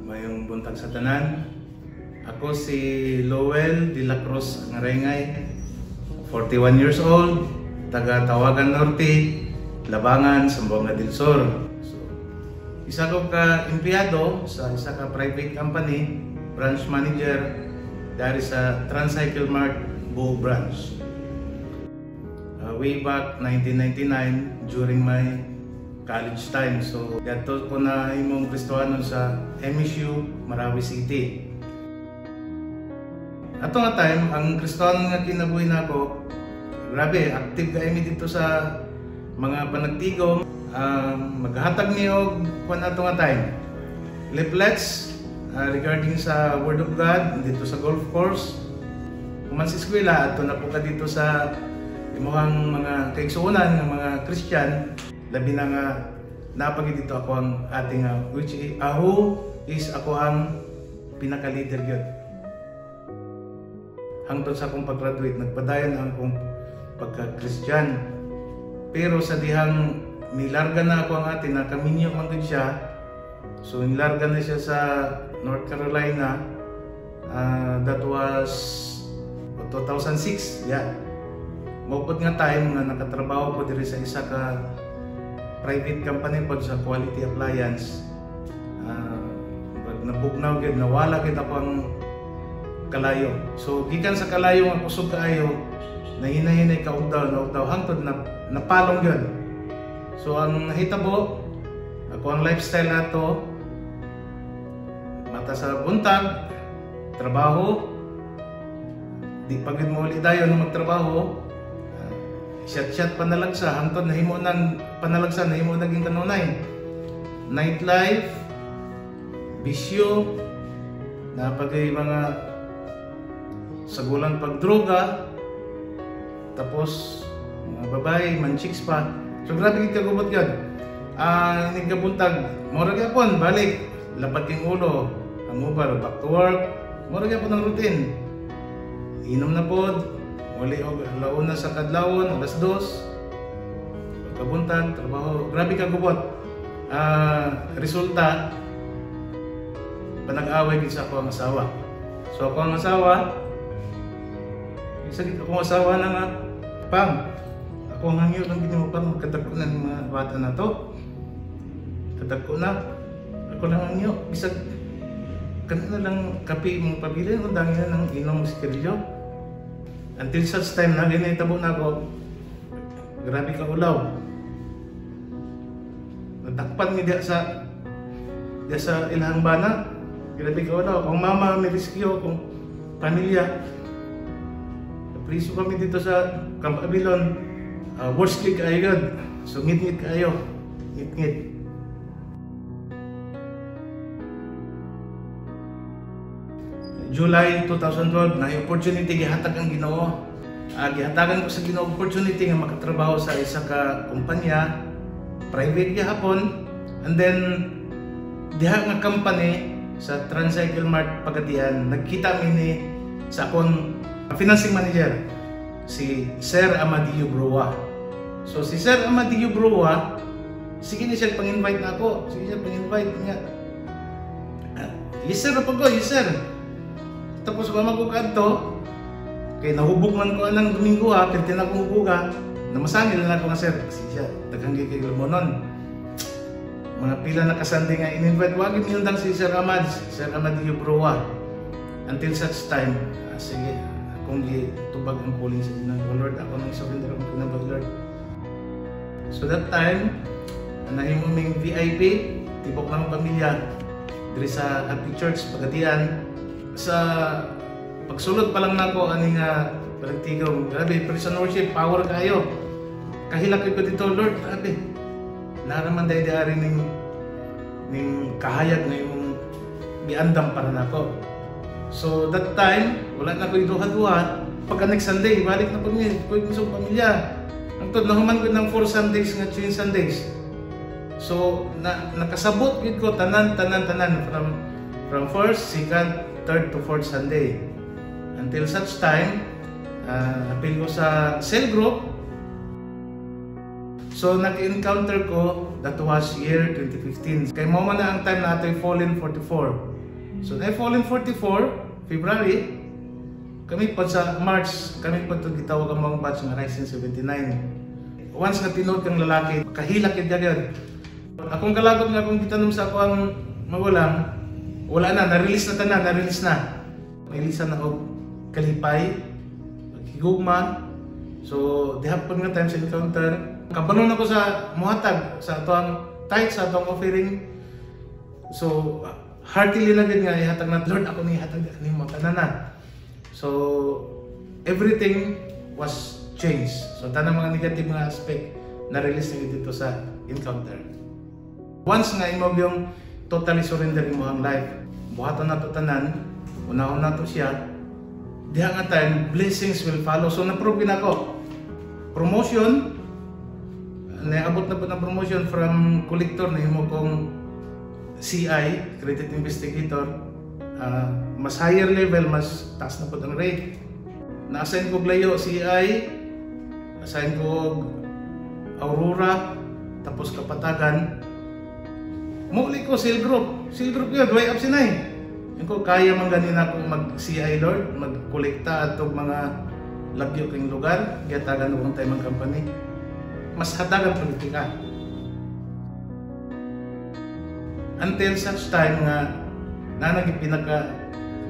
Mayong buntag sa tanan. Ako si Lowell de la Cruz Angarengay, 41 years old, taga Tawagan Norte, Labangan, Zamboanga del Sur. So, isa ko ka empleyado sa isa ka private company, branch manager dari sa Transcycle Mart Buo branch. Way back 1999 during my college time. So, dito ko na imong Kristohanon sa MSU, Marawi City. Ato nga time, ang Kristohanon nga kinabuhi nako, grabe, active kami dito sa mga panagtigom. Maghatag niyo kung ato nga time. Leaflets regarding sa Word of God dito sa golf course. Kuman sa eskwela, ato na po ka dito sa imuhang mga kaigsuonan ng mga Christian. Labi na nga napagid dito ako ang ating which is, who is ako ang pinaka-leader gyud. Hangtod sa akong pag-graduate, nagpadayon ang akong pagka-Christian. Pero sa dihang nilarga na ako ang atin, nakaminyo man gud siya. So nilarga na siya sa North Carolina. That was 2006. Yeah. Maupod nga time nga nakatrabaho ko diri sa isa ka private company pod sa quality appliance. Nabugnaw gid, nawala gid ako ang kalayo. So gikan sa kalayo nga kusog kaayo, nahinay-hinay ka ugdaw, naugdaw hangtod na napalong gyud. So ang nahitabo, ako ang lifestyle nato, mata sa buntag, trabaho, di pa gid mo uli dayon magtrabaho. Shot-shot panalagsa, hangtod nahimo nang panalagsa, nahimo naging kanunay. Nightlife, bisyo, napagay mga sagulang pagdroga, tapos mga babae, manchicks pa. So grabe gid kagubot yun. Nigkabuntag, mura gyapon, balik, lapat king ulo, ang ubar, back to work, mura gyapon ang routine. Inom na pod, uli og launa sa kadlawon, alas 2, pagkabuntag, trabaho, grabe kagubot. Resulta, panag-away gid sa ako ang asawa. So ako ang asawa, isa gid akong asawa na nga, pang, ako ang hangyo lang gid mo pang, kadagko na ng mga bata na to. Kadagko na, ako lang hangyo, bisag kanina lang kape mong pabili, ang dami na ng inom sigarilyo. Until such time na ginitabo na ako, grabe ka ulaw. Nadakpan mi diya sa ilahang bana. Grabe ka ulaw. Akong mama may rescue, akong pamilya. Priso kami dito sa Camp Abilon. Worst kick kayo yun. So ngit-ngit kayo. Ngit-ngit. July 2012, na opportunity gihatag ang Ginoo. Gihatagan ko sa Ginoo opportunity nga makatrabaho sa isa ka kumpanya, private gihapon, and then diha nga company sa Transcycle Mart Pagadian, nagkita mi ni sa akong financing manager, si Sir Amadeo Brua. So si Sir Amadeo Brua, sige ni siya pang-invite na ako, sige siya pang-invite niya. Yes sir, pag ko, yes sir. Tapos mama ko kadto, Kay nahubog man ko anang Domingo ha, pero tinakong hubuga, namasangil na ako nga sir, pasensya, daghang kay Lamonon. Mga pila na ka-Sunday nga in-invite, wag yun si Sir Ahmad, Sir Ahmad Yubroa. Until such time, sige, akong gitubag ang calling sa Ginoo. Oh Lord, ako nang surrender akong kinabuhi, Lord. So that time, nahimo ming VIP, tibok ng pamilya, diri sa Happy Church, Pagadian. Sa pagsulod pa lang nako ani nga palagtigaw, grabe, praise and worship, power kayo. Kahilak ko dito, Lord, grabe. Naraman dahil di ning kahayag na imong giandam para nako. So that time, wala na ko duha-duha. Pagka next Sunday, balik na po niya, ko yung pamilya. Hangtod nahuman ko ng 4 Sundays nga twin Sundays. So nakasabot gid ko tanan tanan tanan from first, second, third to fourth Sunday. Until such time, apil ko sa cell group. So nag-encounter ko, that was year 2015. Kay mo man na ang time na ato'y Fallen 44. So na Fallen 44, February, kami pa sa March, kami pa ito gitawag ang mga batch nga Rising 79. Once na tinuod kang lalaki, kahilak yun gagawin. Akong kalagot nga akong gitanom sa ako ang magulang, wala na, na-release na tanan, na-release na. Mailisa na og kalipay, higugma. So, dihapon nga time sa encounter. Kabalon ako sa muhatag, sa atoang tithe, sa atoang offering. So, heartily na gid nga ihatag na, Lord, ako ni ihatag ni mo tanan na. So, everything was changed. So, tanang mga negative nga aspect na-release na dito sa encounter. Once nga imo yung totally surrender imo ang life, buhaton nato tanan, unahon nato siya, diha nga time, blessings will follow. So, na-prove na ako. Promotion, naabot na po ng promotion from collector na himo kong CI, Credit Investigator. Mas higher level, mas taas na po ang rate. Na-assign ko layo CI, assign ko Aurora, tapos Kapatagan. Muli ko cell group. Cell group yun, way up sinay. Yung ko, kaya man ganin ako mag-CI Lord, mag-kolekta at mga lagyo king lugar, giyatagan ko tayo mang company. Mas hatagan politika. Until such time nga nanagi pinaka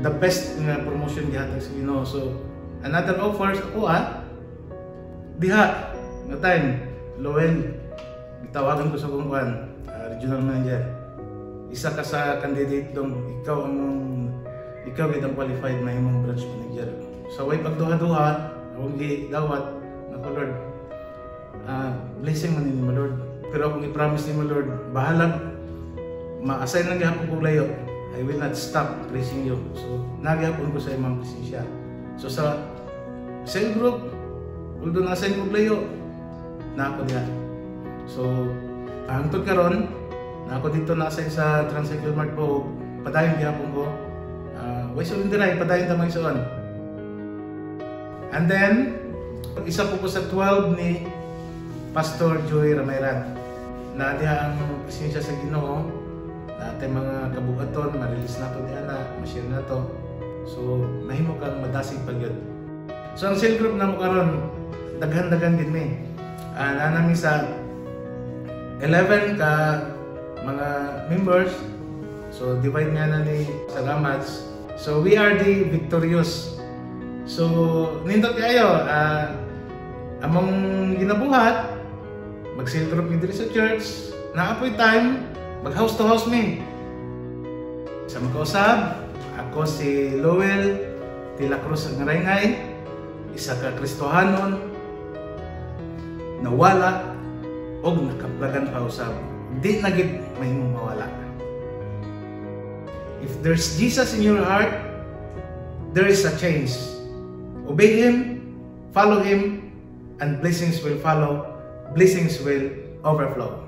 the best nga promotion gihatag sa Ginoo. So another offers ako diha nga time Lowell, gitawagan ko sa akong kuan, regional manager. Isa ka sa candidate dong, ikaw gid ang qualified na imong branch manager. So way pagduha-duha akong gidawat nako Lord, blessing man nimo Lord. Pero akong i-promise nimo Lord, bahalag ma-assign lang gihapon ko layo, I will not stop praising you. So nagyapon ko sa imong presensya. So sa cell group, although na-assign ko layo, na ako diha. So hangtod karon, na ako dito na-assign sa Transcycle Mart po, padayon gihapon ko. Way surrender ay padayon ta magsuon. And then isa po ko sa 12 ni Pastor Joey Ramayran. Na diha ang presensya sa Ginoo, natin mga kabuhaton, ma-release na to diha na, ma-share na to. So mahimo kang madasig pag yun. So ang cell group na mo karon, daghan-daghan din mi. Nami sa 11 ka mga members. So divide nga na ni sa Ramats. So we are the victorious. So nindot kayo, among ginabuhat, mag-cell group mi diri sa church, naapoy time, mag house to house mi. Sa makausab, ako si Lowell Tila Cruz Ngaraygay, isa ka Kristohanon, nawala og nakaplagan pa usab. Di na gid mahimong mawala. If there's Jesus in your heart, there is a change. Obey Him, follow Him, and blessings will follow. Blessings will overflow.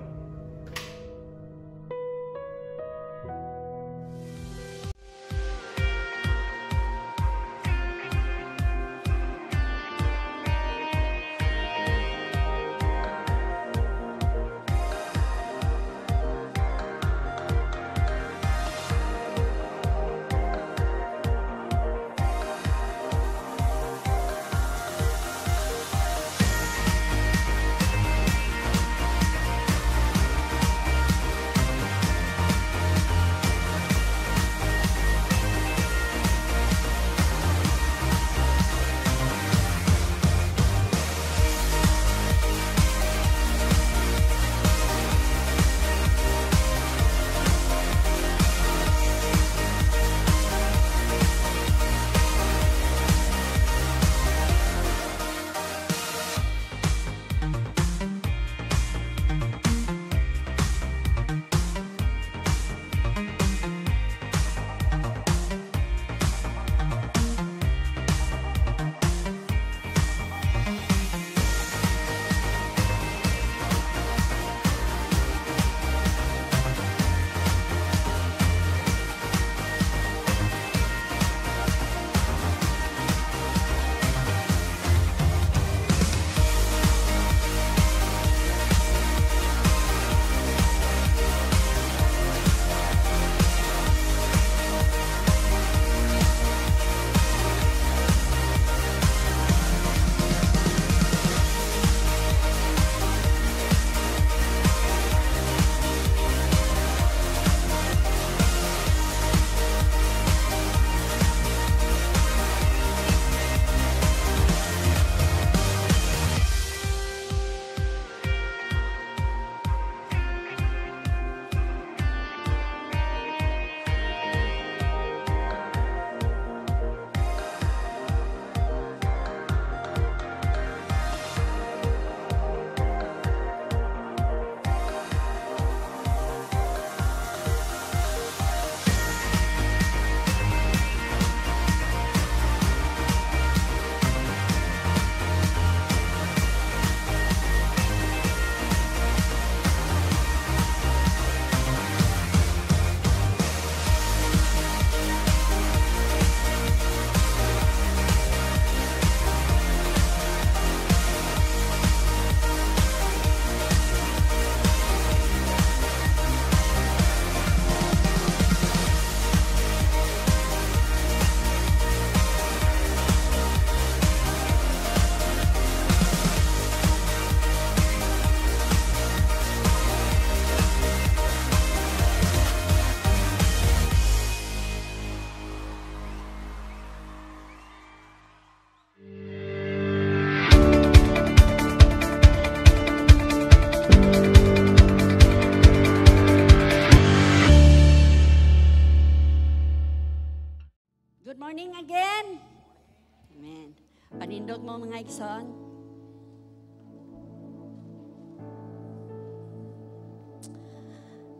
Tagalog mo, mga igsoon.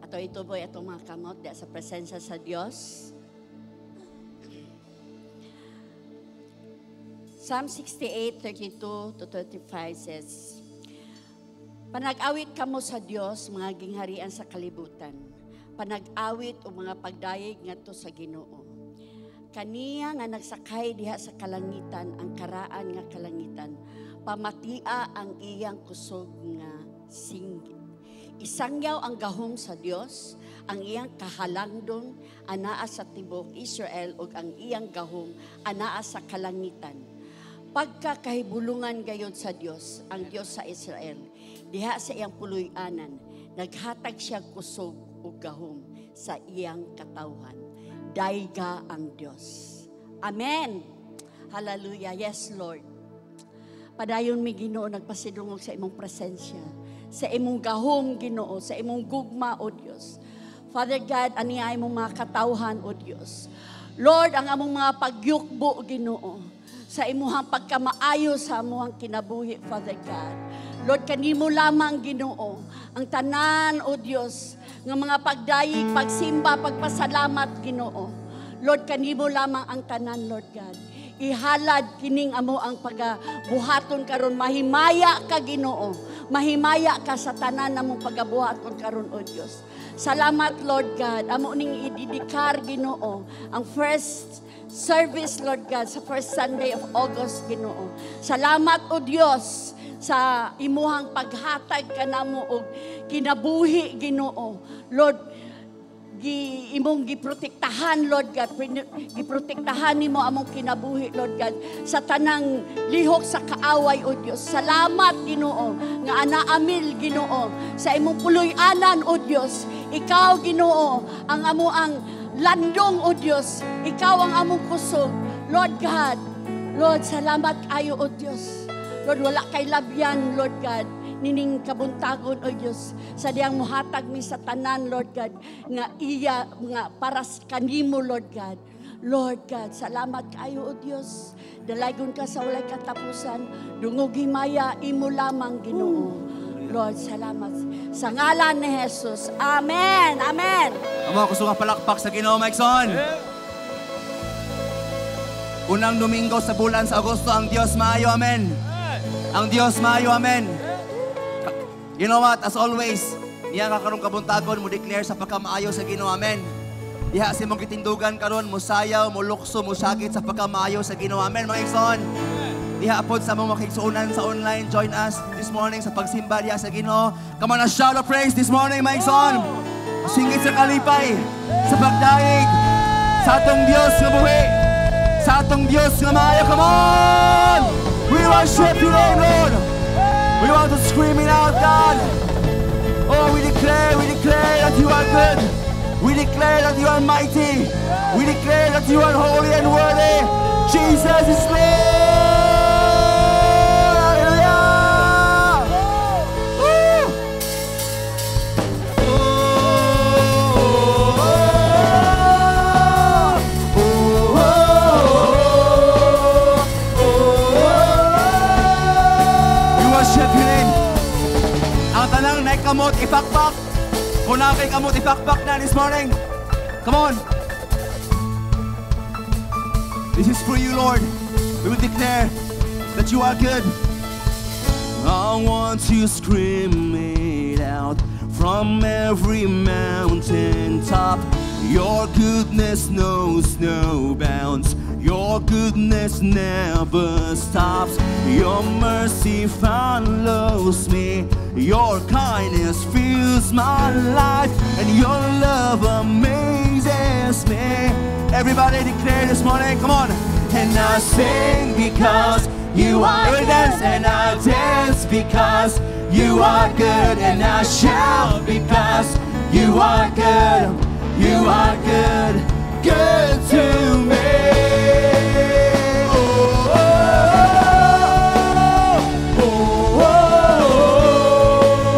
Ato ituboy atong mga kamot diya sa presensya sa Dios. Psalm 68:32 to 35 says, "Panag-awit kamo sa Dios, mga gingharian sa kalibutan. Panag-awit o mga pagdayeg ngadto sa Ginoo. Kaniya nga nagsakay diha sa kalangitan, ang karaan nga kalangitan, pamatia ang iyang kusog nga singgit. Isangyaw ang gahom sa Dios, ang iyang kahalangdon anaa sa tibok Israel ug ang iyang gahom anaa sa kalangitan. Pagkakahibulungan gayod sa Dios, ang Dios sa Israel, diha sa iyang puloy-anan, naghatag siya kusog ug gahom sa iyang katawhan. Dayga ang Dios." Amen. Hallelujah. Yes, Lord. Padayon mi, Ginoo, nagpasidungog sa imong presensya, sa imong gahom, Ginoo, sa imong gugma, O Dios. Father God, ani ay imong mga katawhan, O Dios. Lord, ang among mga pagyukbo, Ginoo, sa imuhang pagkamaayo sa amuhang kinabuhi, Father God. Lord, kanimo lamang, Ginoo, ang tanan, O Dios, nga mga pagdayeg, pagsimba, pagpasalamat, Ginoo. Lord, kanimo lamang ang tanan, Lord God. Ihalad kining amo ang pagabuhaton karon, mahimaya ka, Ginoo. Mahimaya ka sa tanan namong pagabuhaton karon, O Dios. Salamat, Lord God. Amo ning idedikar, Ginoo, ang first service, Lord God, sa first Sunday of August, Ginoo. Salamat, O Dios, sa imuhang paghatag kanamo og kinabuhi, Ginoo. Lord, gi imong giprotektahan, Lord God, giprotektahan nimo among kinabuhi, Lord God, sa tanang lihok sa kaaway, O Dios. Salamat, Ginoo, nga anaamil, Ginoo, sa imong puloy-anan, O Dios. Ikaw, Ginoo, ang amo ang landong, O Dios. Ikaw ang among kusog, Lord God. Lord, salamat kayo, O Dios. Lord, wala kay labyan, Lord God, nining kabuntagon, O Dios, sa diyang muhatag mi sa tanan, Lord God, nga iya nga para kanimo, Lord God. Lord God, salamat kayo, O Dios. Dalaygon ka sa walay katapusan. Dungog himaya imo lamang, Ginoo. Lord, salamat. Sa ngalan ni Jesus. Amen. Amen. Amo, gusto nga palakpak sa Ginoo, mga igsoon. Unang Domingo sa bulan sa Agosto, ang Dios maayo, amen. Ang Dios maayo, amen. You know what? As always, niya ka karong kabuntagon mo declare sa pagkamaayo sa Ginoo, amen. Diha sa imong gitindugan karon, mo sayaw, mo lukso, mo sagit sa pagkamaayo sa Ginoo, amen, mga igsoon. Diha pod sa mga makigsuonan sa online, join us this morning sa pagsimba diha sa Ginoo. Come on, a shout of praise this morning, mga igsoon. Singit sa kalipay, sa pagdayeg, sa atong Dios nga buhi, sa atong Dios nga maayo. Come on! We worship your name, Lord. We want to scream it out, God. Oh, we declare that you are good. We declare that you are mighty. We declare that you are holy and worthy. Jesus is Lord. Hallelujah. Woo! Oh. We worship your name. Ang tanang naay kamot, ipakpak. Kung naa kay kamot, ipakpak na this morning. Come on. This is for you, Lord. We will declare that you are good. I want to scream it out from every mountain top. Your goodness knows no bounds. Your goodness never stops. Your mercy follows me. Your kindness fills my life. And your love amazes me. Everybody declare this morning, come on. And I sing because you are good. Dance and I dance because you are good. And I shout because you are good. You are good, good to me. Oh.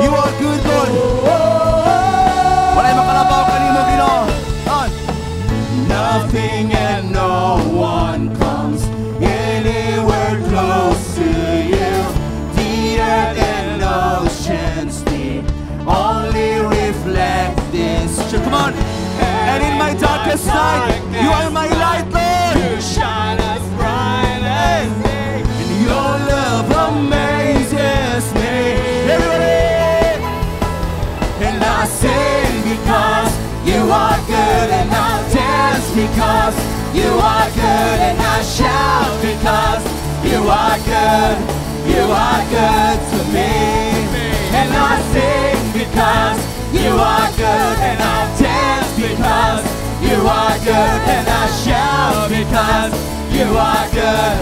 You are good, Lord. Walay makalabaw kanimo, Ginoo. On. Nothing and no one comes anywhere close. darkest night, you are my light, Lord. You shine as bright as day. And your love amazes me. Everybody! And I sing because you are good, and I dance because you are good, and I shout because you are good. You are good to me. And I sing because you are good, and I dance because you are good, and I shout because you are good.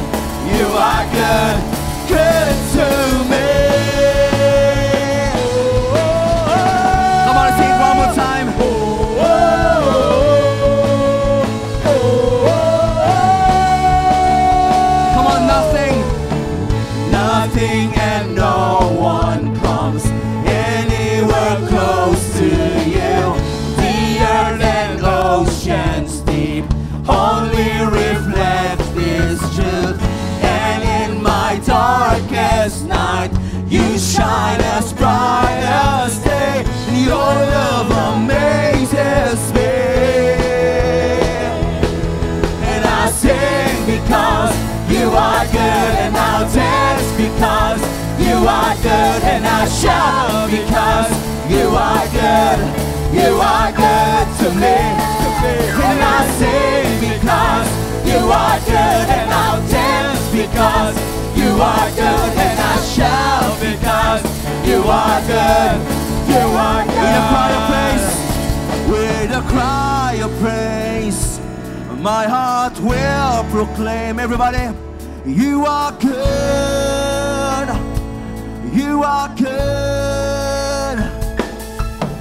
You are good, good to me. Come on, sing one more time. Come on, nothing, nothing and no one comes anywhere close to you. The earth and oceans deep only reflect this truth. And in my darkest night, you shine as bright as day, and your love amazes me. And I sing because you are good, and I'll dance because you are good, and I shout because you are good. You are good to me. And I sing because you are good, and I'll dance because you are good, and I shout because you are good. You are good. With a cry of praise, with a cry of praise, my heart will proclaim. Everybody, you are good. You are good.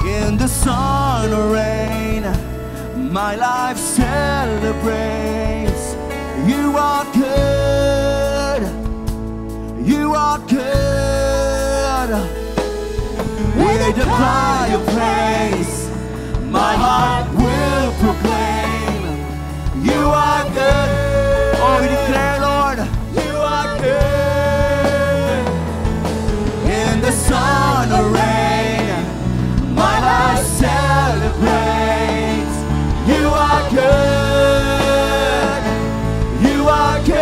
In the sun or rain, my life celebrates. You are good. You are good. With a cry of praise, my heart will proclaim. You are good. Oh, we declare, Lord, you are good. In the sun or rain, my life celebrates. You are good. You are good.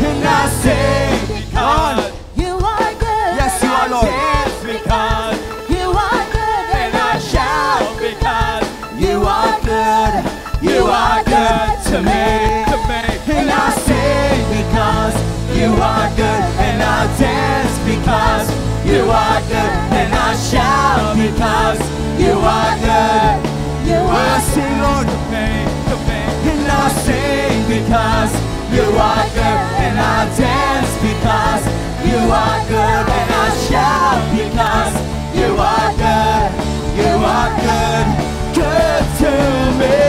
And I say, on. You are good. Yes, you are, Lord. Dance because You are good. and I shout because You are good. You are good to me. To me. And I sing because you are good. And I dance because you are good. And I shout because you are good. You I are sing, Lord. To me. And I sing because you are good. And I dance because you are good. And I shout because you are good. You are good. Good to me.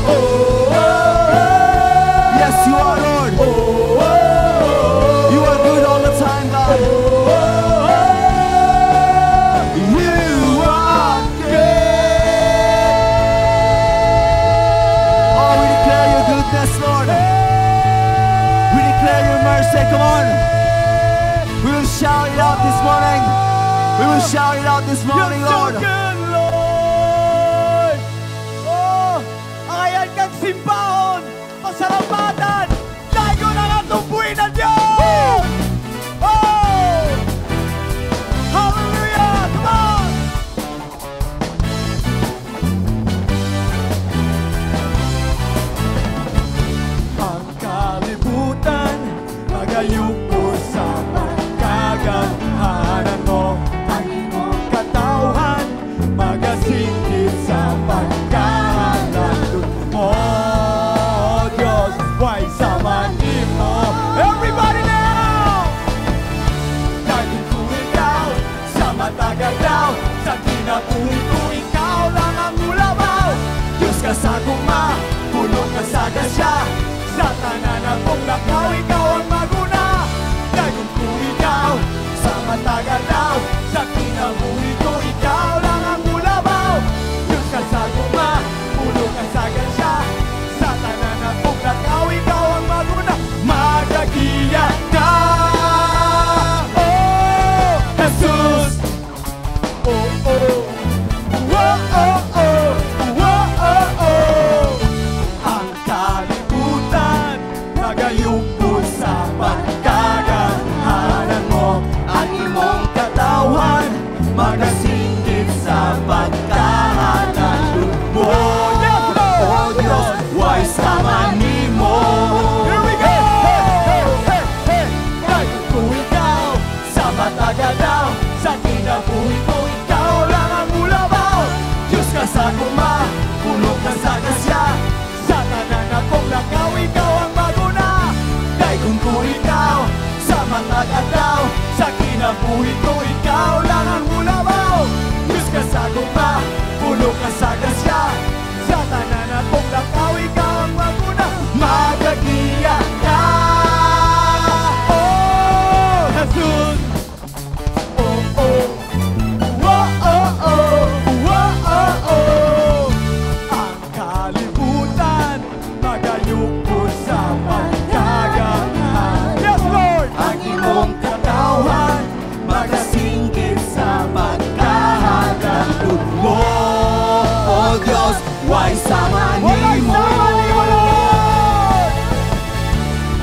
Oh, oh, oh. Yes, you are, Lord. Oh, oh, oh. You are good all the time, God. Oh, oh, oh. You are good. Oh, we declare your goodness, Lord. We declare your mercy. Come on. We will shout it out this morning. We will shout it out this morning, You're so Lord. Good, Lord! Oh, angayan kang simbahon, pasalamatan, dayon ang atong buhi na Diyos! Oh! Hallelujah! Come on! Ang kalibutan, magayuko sa pagkagamhanan mo. Ang imong katawhan, magasingkit sa pagkahalandon mo. Diyos, way sama nimo. Everybody now! Dahil kung ikaw, sa matag adlaw, sa kinabuhi ko, ikaw lang ang ulabaw. Diyos ka sa gugma, puno ka sa grasya, sa tanan akong lakaw, ikaw ang maguna. Dahil kung ikaw, sa matag adlaw, sa kinabuhi ko, ikaw lang ang ulabaw. Diyos ka sa gugma, puno ka sa grasya, sa tanan akong lakaw, ikaw ang maguna. Magagiya ka, oh Jesus. Oh, oh, oh, oh, Magayukod sa pagkagamhanan mo. Ang imong katawhan magasingkit sa pagkahanan mo. Yes, Lord! O Diyos, way sama nimo. Here we go! Hey, hey, hey, hey. Dahil kung ikaw sa matag adlaw, sa kinabuhi ko, ikaw lang ang mulabaw. Diyos ka sa gugma, puno ka sa grasya. Sa tanan akong lakaw, ikaw ang maguna. Dahil kung ikaw sa matag adlaw, sa kinabuhi ko, ikaw lang ang mulabaw. Diyos ka sa gugma, puno ka sa grasya. Sa tanan akong lakaw, ikaw ang maguna. Magagiya ka. Oh, Jesus! Oh. Oh, oh. Oh. Ang kalibutan magayukod sa pagkagamhan. Yes, Lord! Ang imong katawhan magasingkit sa pagkahalandong mo. O Diyos, way sama Walay nimo. Sama nimo, Lord!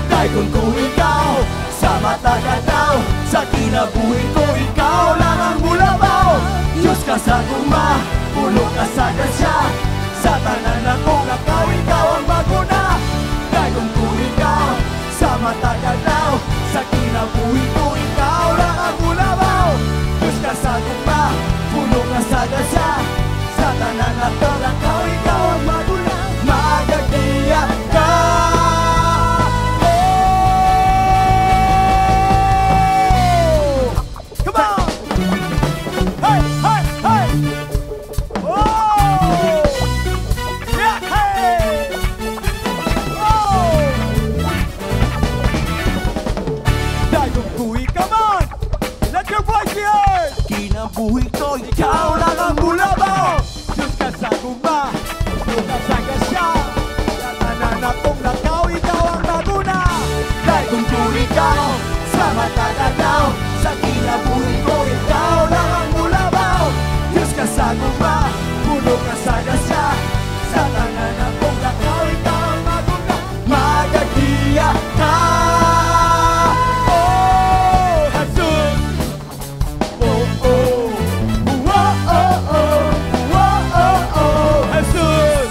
Dahil kung ikaw sa matag adlaw, sa kinabuhi ko, ikaw lang ang mulabaw. Diyos ka sa gugma, puno ka sa grasya. Sa tanan akong lakaw, ikaw ang maguna. Dahil kung ikaw sa matag adlaw, sa kinabuhi ko, ikaw lang ang mulabaw. Diyos ka sa gugma, puno ka sa grasya. Sa tanan akong lakaw, ikaw ang maguna. Magagiya ka. Oh! Come on! Hey, hey, hey! Oh! Yeah, hey! Oh! Dagong buhi, come on! Let your voice be heard! Kinabuhi ko, ikaw lang ang mulabaw. Diyos ka sa gugma, Diyos ka sa grasya. Sa tanan akong lakaw, ikaw ang maguna. Dahil kung ikaw sa matag adlaw, sa kinabuhi ko, ikaw lang ang mulabaw. Diyos ka sa gugma, puno ka sa grasya. Sa tanan akong lakaw, ikaw ang maguna. Magagiya ka. Oh, Jesus! Oh. Oh. Oh, Jesus!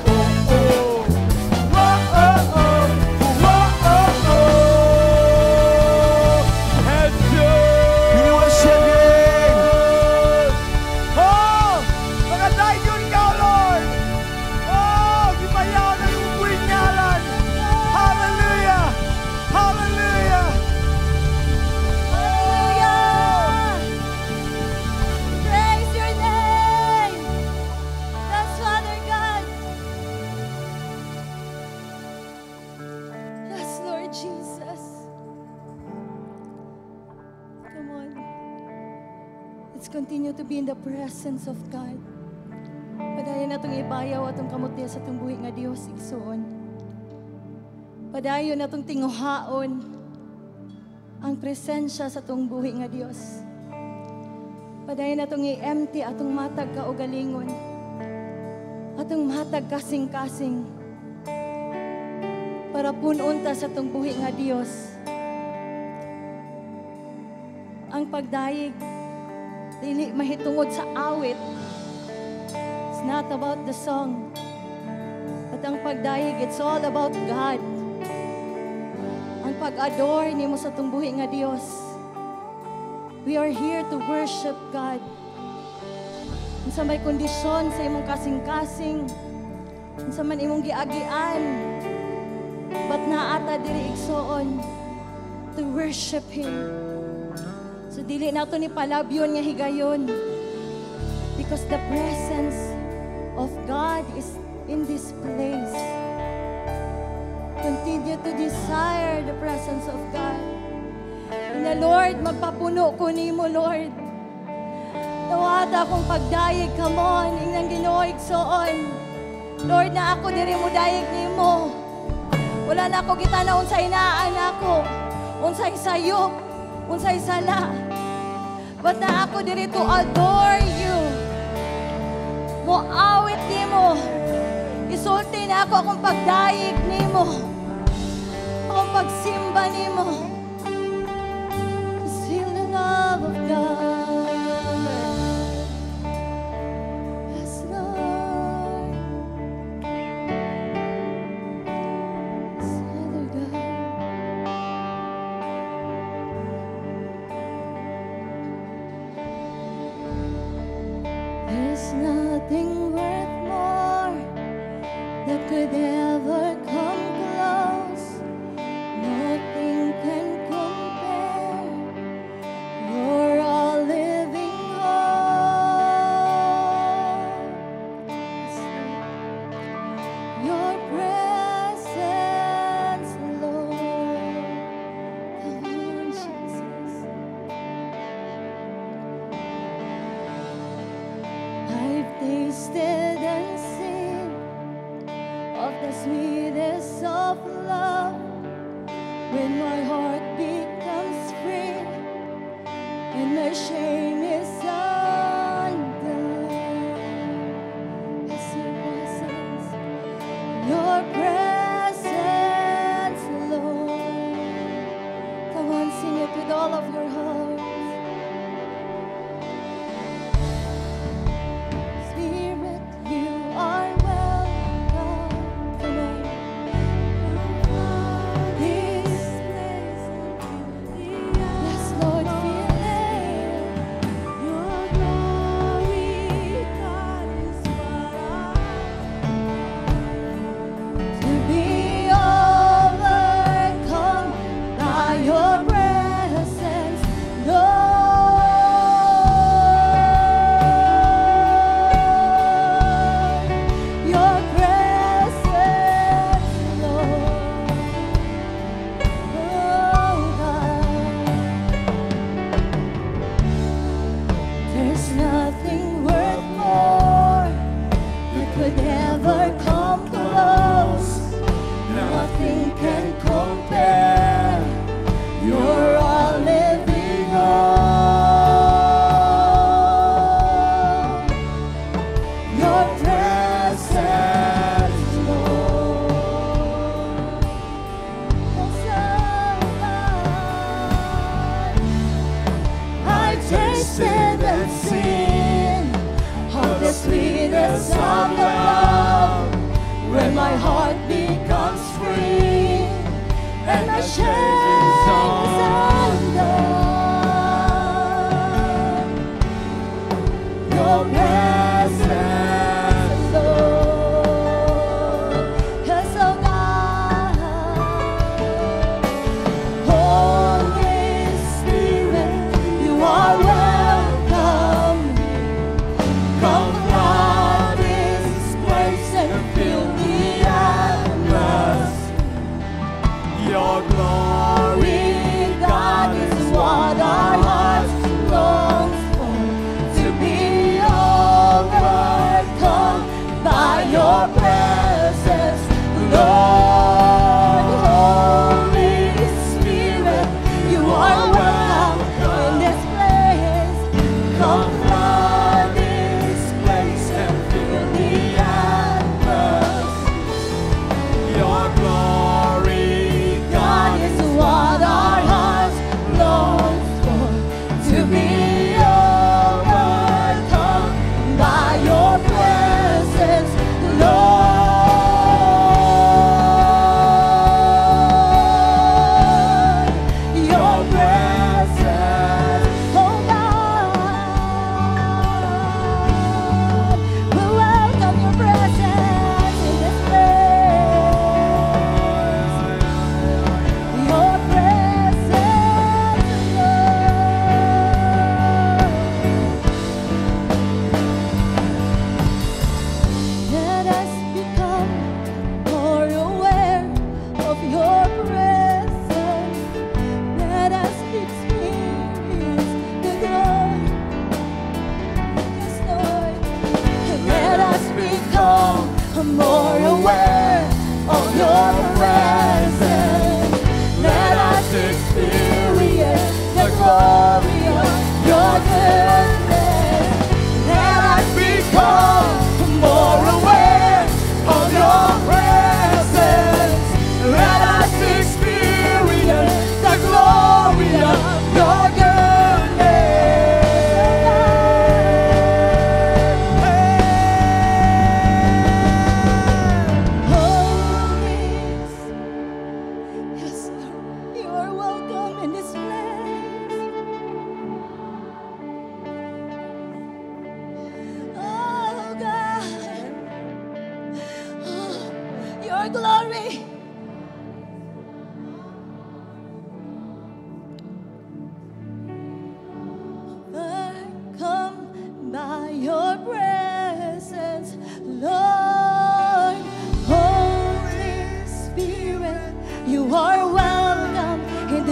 Oh. Oh. Oh, Jesus! We worship you. Oh! Mga dayon ka, Lord! Oh! Gipayaw ng imong buhing ngalan! Hallelujah! Hallelujah! Hallelujah! Praise your name! Yes, Father God. Yes, Lord Jesus. Come on. Let's continue to be in the presence of God. Padayon natong ibayaw atong kamot diha sa atong buhi nga Dios, igsuon. Padayon natong tinguhaon ang presensya sa atong buhi nga Dios. Padayon natong i-empty atong matag kaugalingon. Atong matag kasing-kasing. Para punon ta sa atong buhi nga Dios. Ang pagdayeg dili mahitungod sa awit. It's not about the song. But ang pagdayeg, it's all about God. Ang pag-adore nimo sa atong buhi nga Dios. We are here to worship God. Unsa may kondisyon sa imong kasing-kasing, unsa man imong giagian, but naa ta diri, igsoon, to worship Him. So dili nato ni palabyon nga higayon because the presence of God is in this place. Continue to desire the presence of God. And the Lord, magpapuno ko nimo, Lord. Dawata akong pagdayeg, come on, ingnan Ginoo, igsoon. Lord, na ako diri mo dayeg nimo. Wala na ako kita na unsay naan ako. Unsay sayop, unsay sala. But na ako diri to adore you. Moawit nimo. Isulti na ako akong pagdayeg nimo. Pagsimba nimo. Just feel the love of God. Yes, Lord. Yes, Father God. There's nothing worth more that could ever come close. Nothing can compare. You're a living hope. Your presence, Lord. Come on, Jesus. I've tasted and seen of the sweetest of love, when my heart becomes free and my shame is undone. Yes, your presence, Lord. Come on, sing it with all of your heart. Spirit, you are welcome. Come on. This place. Yes, Lord, feel it. Your glory, God, is what I To be overcome by your presence, Lord. Your presence, Lord. Oh, God. There's nothing worth more that could ever come close. Nothing can compare. You're a living hope. Your presence, Lord. Yes, oh God. I tasted and seen of the sweetest of love, when my heart becomes free and my shame is undone. Your presence, Lord. Yes, oh God. Holy Spirit, you are welcome. Come flood this place and fill the atmosphere. Your glory, God, is what our hearts long for. To be overcome by your presence, Lord. Holy Spirit, you are welcome in this place. Come flood this place and fill the atmosphere. Your glory, God, is what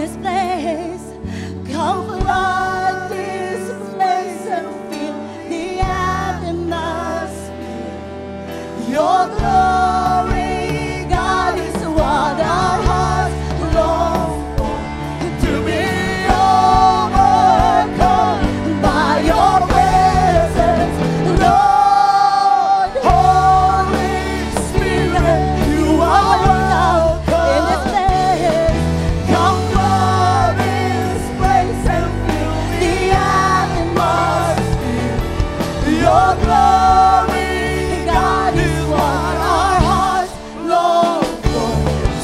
this place. Come flood this place and fill the atmosphere. Your glory, God, is what our hearts long for. To be overcome by your presence, Lord. Holy Spirit, you are welcome in this place. Come flood this place and fill the atmosphere. Your glory, God, is what our hearts long for.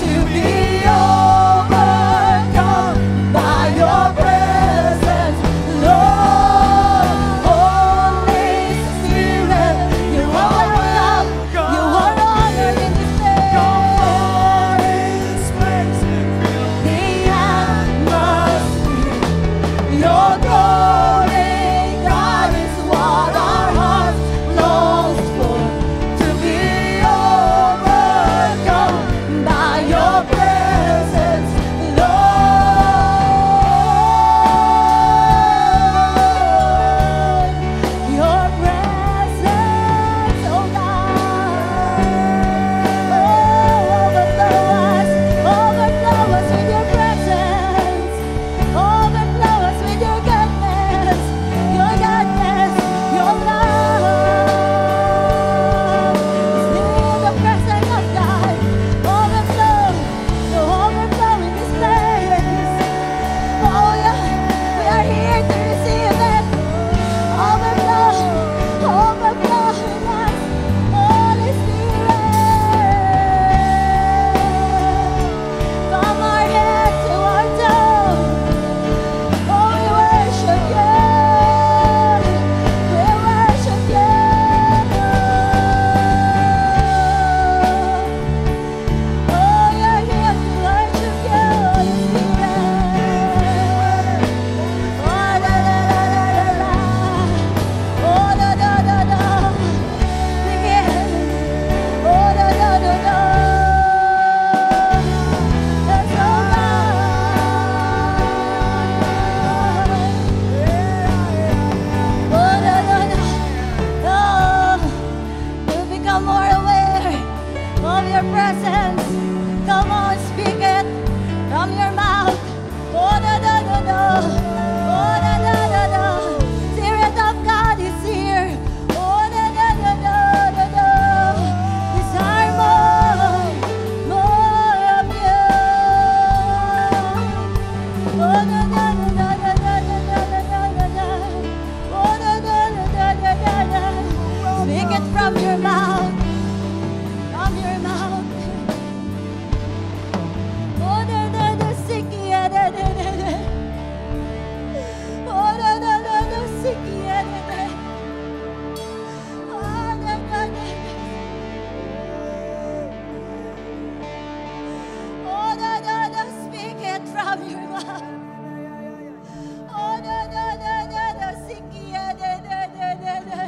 To be overcome by your presence, Lord. Holy Spirit, you are welcome. You are honored in this place. Come flood this place and fill The atmosphere. your glory, God, is what our hearts long for. To be overcome by your presence, Lord. Your presence, oh God, oh, overflow us with your presence, overflow us with your goodness, your goodness, your love. Feel the presence of God, overflow, overflow in this place. Oh yeah, we are here to receive it. Overflow, overflow in us, Holy Spirit. From our head to our toe, oh, we worship you. We worship you. Oh, we are here to worship you, Holy Spirit. Oh, da, da, da, da, da, da. Oh, da, da, da, da. Begin. Oh, da, da, da, da. That's all right. Oh, da, da, da. Oh, we'll become more aware of your presence. Come on, speak it from your mouth. Oh, da, da, da, da. Oh, da, da, da, da. Spirit of God is here. Oh, da, da, da, da, da, da. Desire more, more of you. Oh, da, da, da, da, da, da, da, da, da, da, da. Oh, da, da, da, da, da, da, da. Speak it from your mouth. From your mouth. Oh, da, da, da, siki, da, da, da, da. Oh, da, da, da, da, siki, da, da. Oh, da, da, da. Oh, da, da, da, speak it from your mouth. Oh, da, da, da, da, da, siki, da, da, da, da, da, da.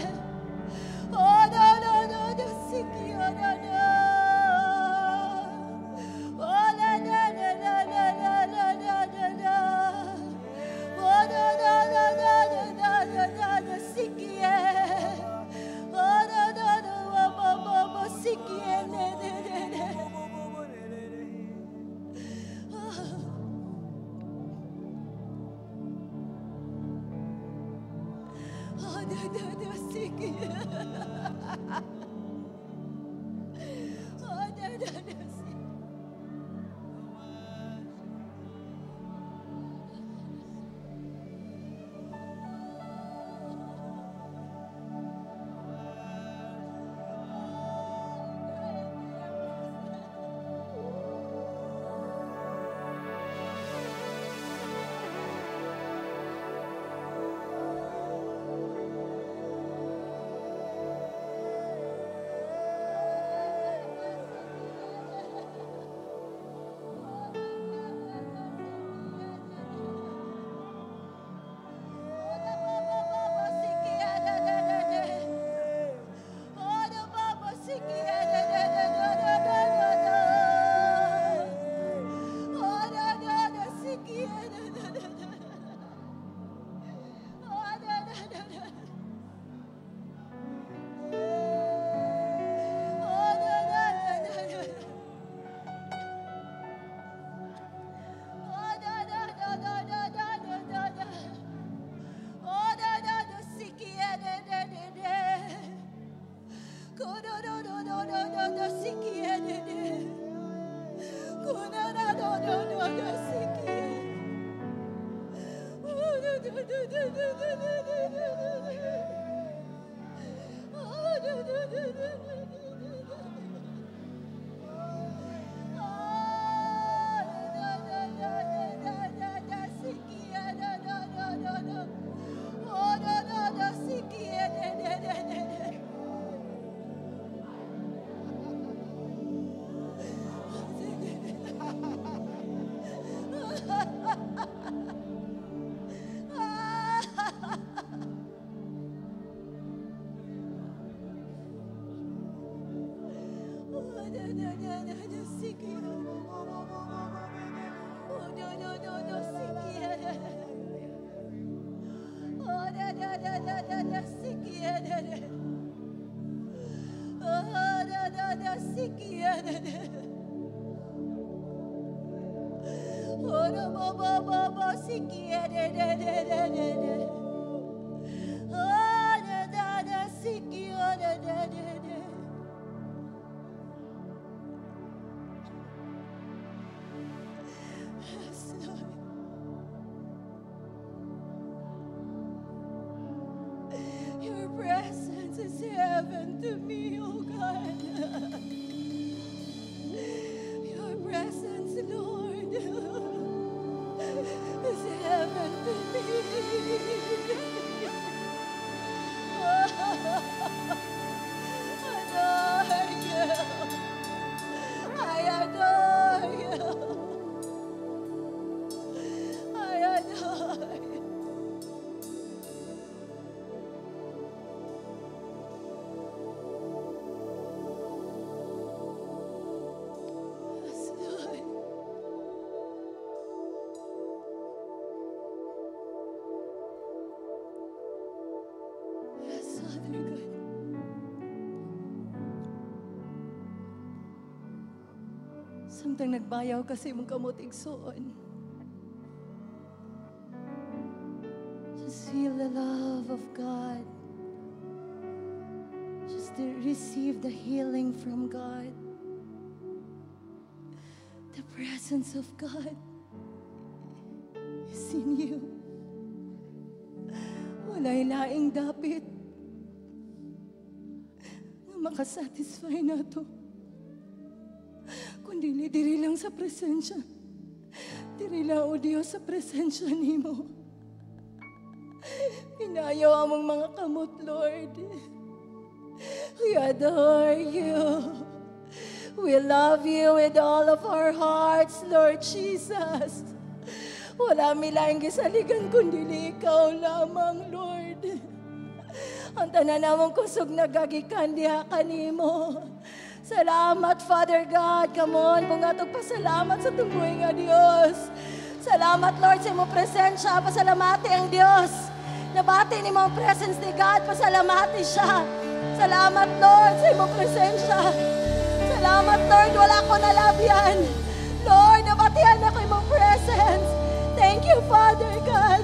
Oh, da, da, da, da, siki, oh, da, da. Oh, da, da, da, da, da, da, da, da, da, da. Oh, da, da, da, da, da, da, da, da, da, siki, eh. Oh, da, da, da, wa, ba, ba, ba, siki, eh, ne, ne, ne, ne. Oh, da, da, da, siki. Oh, da, da, da, siki. Yes, Lord. Your presence is heaven to me, oh God. Your presence, Lord, is heaven to me. Adore you. I adore you. I adore you. Yes, Lord. Yes, Father God. Samtang nagbayaw ka sa imong kamot, igsoon, just feel the love of God. Just to receive the healing from God. The presence of God is in you. Walay laing dapit na makasatisfy nato, kundi diri lang sa presensya. Diri lang, O Diyos, sa presensya nimo. Pinayaw among mga kamot, Lord. We adore you. We love you with all of our hearts, Lord Jesus. Wala mi laing gisaligan kundi ikaw lamang, Lord. Ang tanan namong kusog nagagikan diha kanimo. Salamat, Father God. Come on, bungatog pasalamat sa tunggoy nga Dios. Salamat, Lord, sa imong presensya. Pasalamati ang Dios. Nabati nimo ang presence ni God. Pasalamati siya. Salamat, Lord, sa imong presensya. Salamat, Lord. Wala ko nalabyan. Lord, nabatian ako imong presence. Thank you, Father God.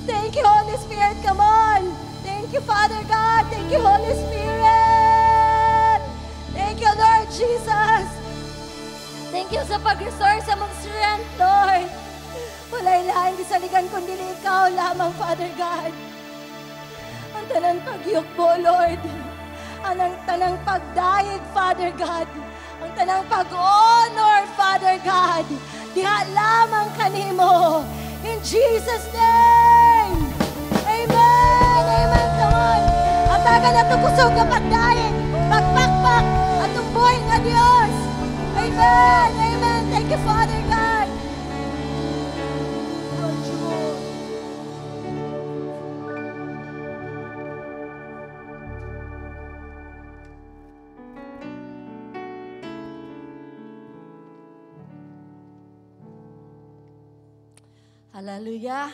Thank you, Holy Spirit. Come on. Thank you, Father God. Thank you, Holy Spirit. Thank you, Lord Jesus. Thank you sa pag-restore sa mong strength, Lord. Walay laing gisaligan kundi ikaw lamang, Father God. Ang tanang pagyukbo, Lord. Ang tanang pagdayeg, Father God. Ang tanang pag-honor, Father God. Diha lamang kanimo. In Jesus' name! Amen! Amen! Come on! Atagan na ito kusog nga pagdayeg, pagpakpak, atong buhay nga Diyos. Amen! Amen! Thank you, Father God! Praise you, Lord. Hallelujah.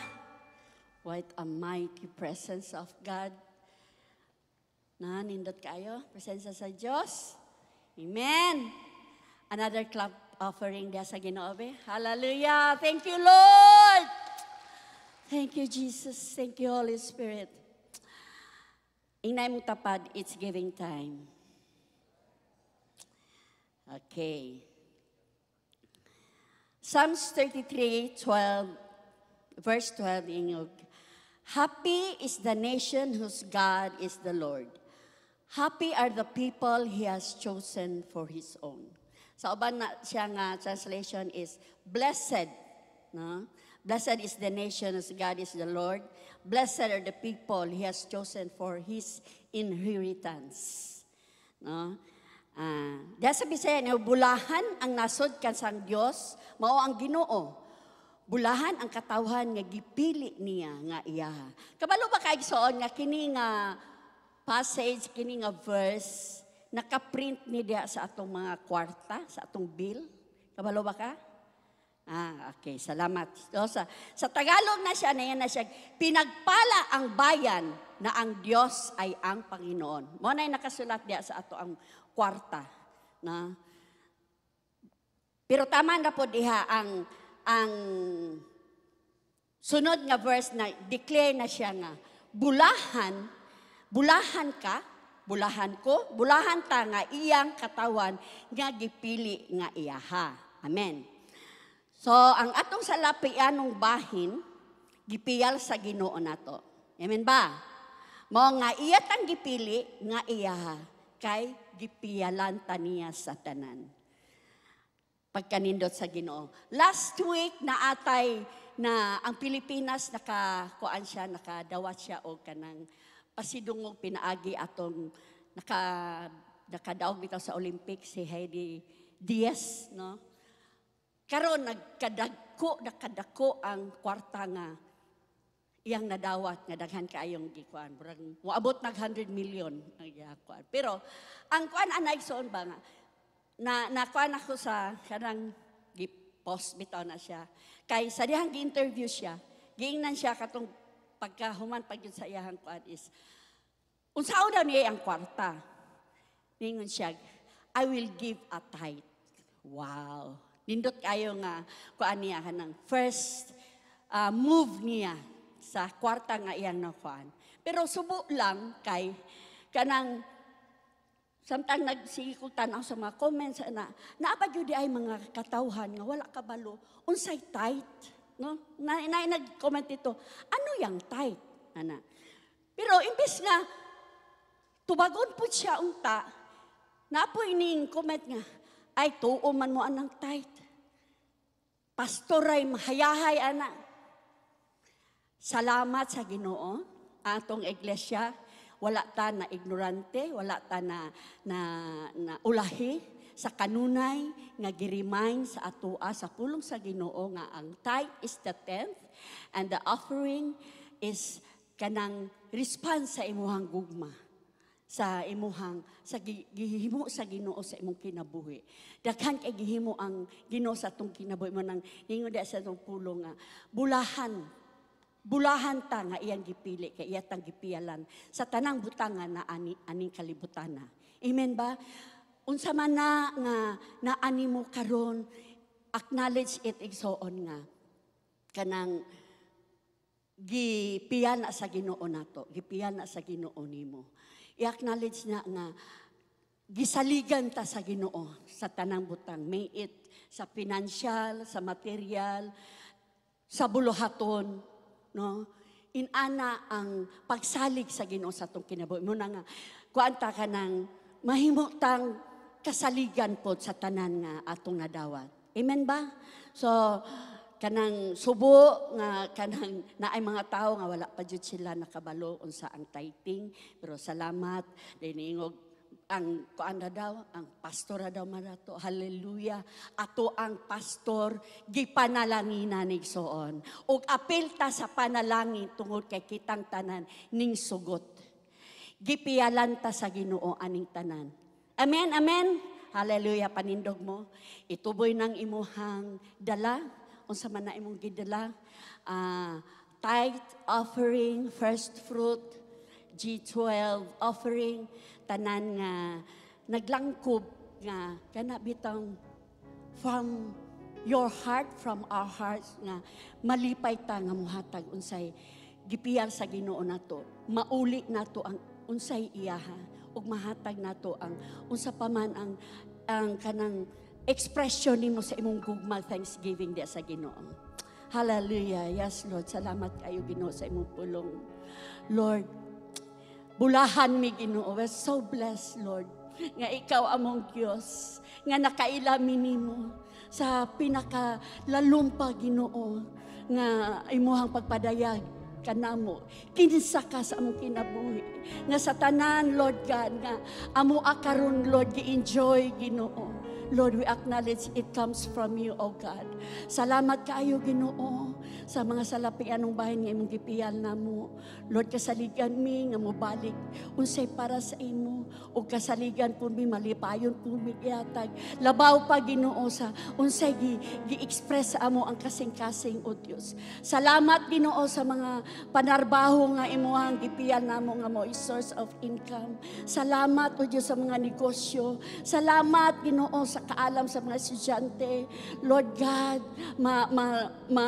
What a mighty presence of God. Na, nindot kayo. Presensya sa Diyos. Amen. Another clap offering diya sa Ginoo be. Hallelujah. Thank you, Lord. Thank you, Jesus. Thank you, Holy Spirit. Inay mong tapad, it's giving time. Okay. Psalms 33, 12, verse 12, ingog, "Happy is the nation whose God is the Lord. Happy are the people He has chosen for His own." Sa uban na siya nga translation is blessed, no? Blessed is the nation whose God is the Lord. Blessed are the people He has chosen for His inheritance. No? Diya sa Bisaya, nga bulahan ang nasod kansang Dios, mao ang Ginoo. Bulahan ang katawhan nga gipili niya nga iyaha. Kabalo ba kay igsoon nga kini nga passage, kini nga verse, nakaprint ni diha sa atong mga kwarta, sa atong bill? Kabalo ba ka? Okay, salamat. So, sa Tagalog na siya, na yan na siya, pinagpala ang bayan na ang Diyos ay ang Panginoon. Mo na nakasulat diha sa ato ang kwarta. Na? Pero tama na po diha ang Ang sunod nga verse na declare na siya nga bulahan, bulahan ka, bulahan ko, bulahan ta nga iyang katawhan nga gipili nga iyaha. Amen. So, ang atong salapianong bahin, gipiyal sa Ginoo nato. Amen ba? Mao nga iya tang gipili nga iyaha kay gipiyalan ta niya sa tanan. Pagkanindot sa Ginoo. Last week na atay na ang Pilipinas naka kuan siya, nakadawat siya og kanang pasidungog pinaagi atong nakadaog bitaw sa Olympics si Heidi Diaz, no? Karon nagkadagko, nakadako ang kwarta nga iyang nadawat nga daghan kaayong gikuan. Murag moabot nag 100 million ang iyang kuan. Pero ang kuan anay igsoon ba nga na nakuan ako sa kanang gi-post bitaw na siya. Kay sa dihang gi-interview siya, giingnan siya katong pagkahuman pag yun sa iyang kuan is unsaon daw niya ang kwarta. Ningon siya, "I will give a tithe." Wow. Nindot kayo nga kuan niya kanang first move niya sa kwarta nga iyang nakuan. Pero subo lang kay kanang samtang nagsige ko tan-aw sa mga comments na naa pa gyud ay mga katawhan nga wala kabalo unsay tithe, no? Na nag-comment ito, "Ano yang tithe?" ana. Pero imbes nga tubagon po siya unta, napoy ning comment nga, "Ay, tuo man mo anang tithe. Pastor ay mahayahay ana." Salamat sa Ginoo, atong iglesia, wala ta na ignorante, wala ta na ulahi sa kanunay nga gi-remind sa atoa sa pulong sa Ginoo nga ang tithe is the tenth and the offering is kanang response sa imuhang gugma sa imuhang sa gihimo sa Ginoo sa imong kinabuhi. Daghan kay gihimo ang Ginoo sa atong kinabuhi mo nang ningon sa atong pulong nga bulahan, bulahan ta nga iyang gipili kay iya tang gipiyalan sa tanang butangan na ani aning kalibutan na. Amen ba? Unsa man na nga naani mo karon, acknowledge it, igsoon, nga kanang gipiyal na sa Ginoo nato, gipiyal na sa Ginoo nimo. I-acknowledge na nga gisaligan ta sa Ginoo sa tanang butang, may it sa financial, sa material, sa buluhaton, no? Inana ang pagsalig sa Ginoo sa atong kinabuhi. Mo na nga kuan ta ka ng mahimo tang kasaligan pod sa tanan nga atong nadawat. Amen ba? So kanang subo nga kanang naay mga tao nga wala pa jud sila nakabalo unsa ang tithing, pero salamat diningog ang kuan na daw, ang pastor na daw marato. Hallelujah. Ato ang pastor gipanalangin ni igsoon. Ug apil ta sa panalangin tungod kay kitang tanan ning sugot. Gipiyalan ta sa Ginoo aning tanan. Amen, amen. Hallelujah, panindog mo. Ituboy ng imuhang dala, unsa man na imong gidala. Tithe, offering, first fruit, G12 offering, tanan nga naglangkob nga kana bitang from your heart, from our hearts nga malipay ta nga muhatag unsay gipiyal sa Ginoo nato. Mauli nato ang unsay iyaha ug mahatag nato ang unsa pa man ang kanang expression nimo sa imong gugma, thanksgiving di sa Ginoo. Hallelujah. Yes, Lord. Salamat kayo, Ginoo, sa imong pulong. Lord, bulahan mi, Ginoo. We're so blessed, Lord, nga ikaw among Dios, nga nakaila mi nimo sa pinakalalumpa, Ginoo, nga imuhang pagpadayag kanamo. Kinsa ka sa among kinabuhi. Nga sa tanan, Lord God, nga amo karon, Lord, gi-enjoy, Ginoo. Lord, we acknowledge it comes from you, O God. Salamat kaayo, Ginoo, sa mga salapianong bahin nga imong gipiyal namo. Lord, kasaligan mi nga mobalik unsay para sa imo ug kasaligan po mi, malipayon po mi gihatag. Labaw pa, Ginoo, sa unsay gi-express sa amo ang kasing-kasing, O Dios. Salamat, Ginoo, sa mga panarbaho nga imuhang gipiyal namo nga mo is source of income. Salamat, O Dios, sa mga negosyo. Salamat, Ginoo, sa sa kaalam sa mga estudyante. Lord God, ma, ma, ma,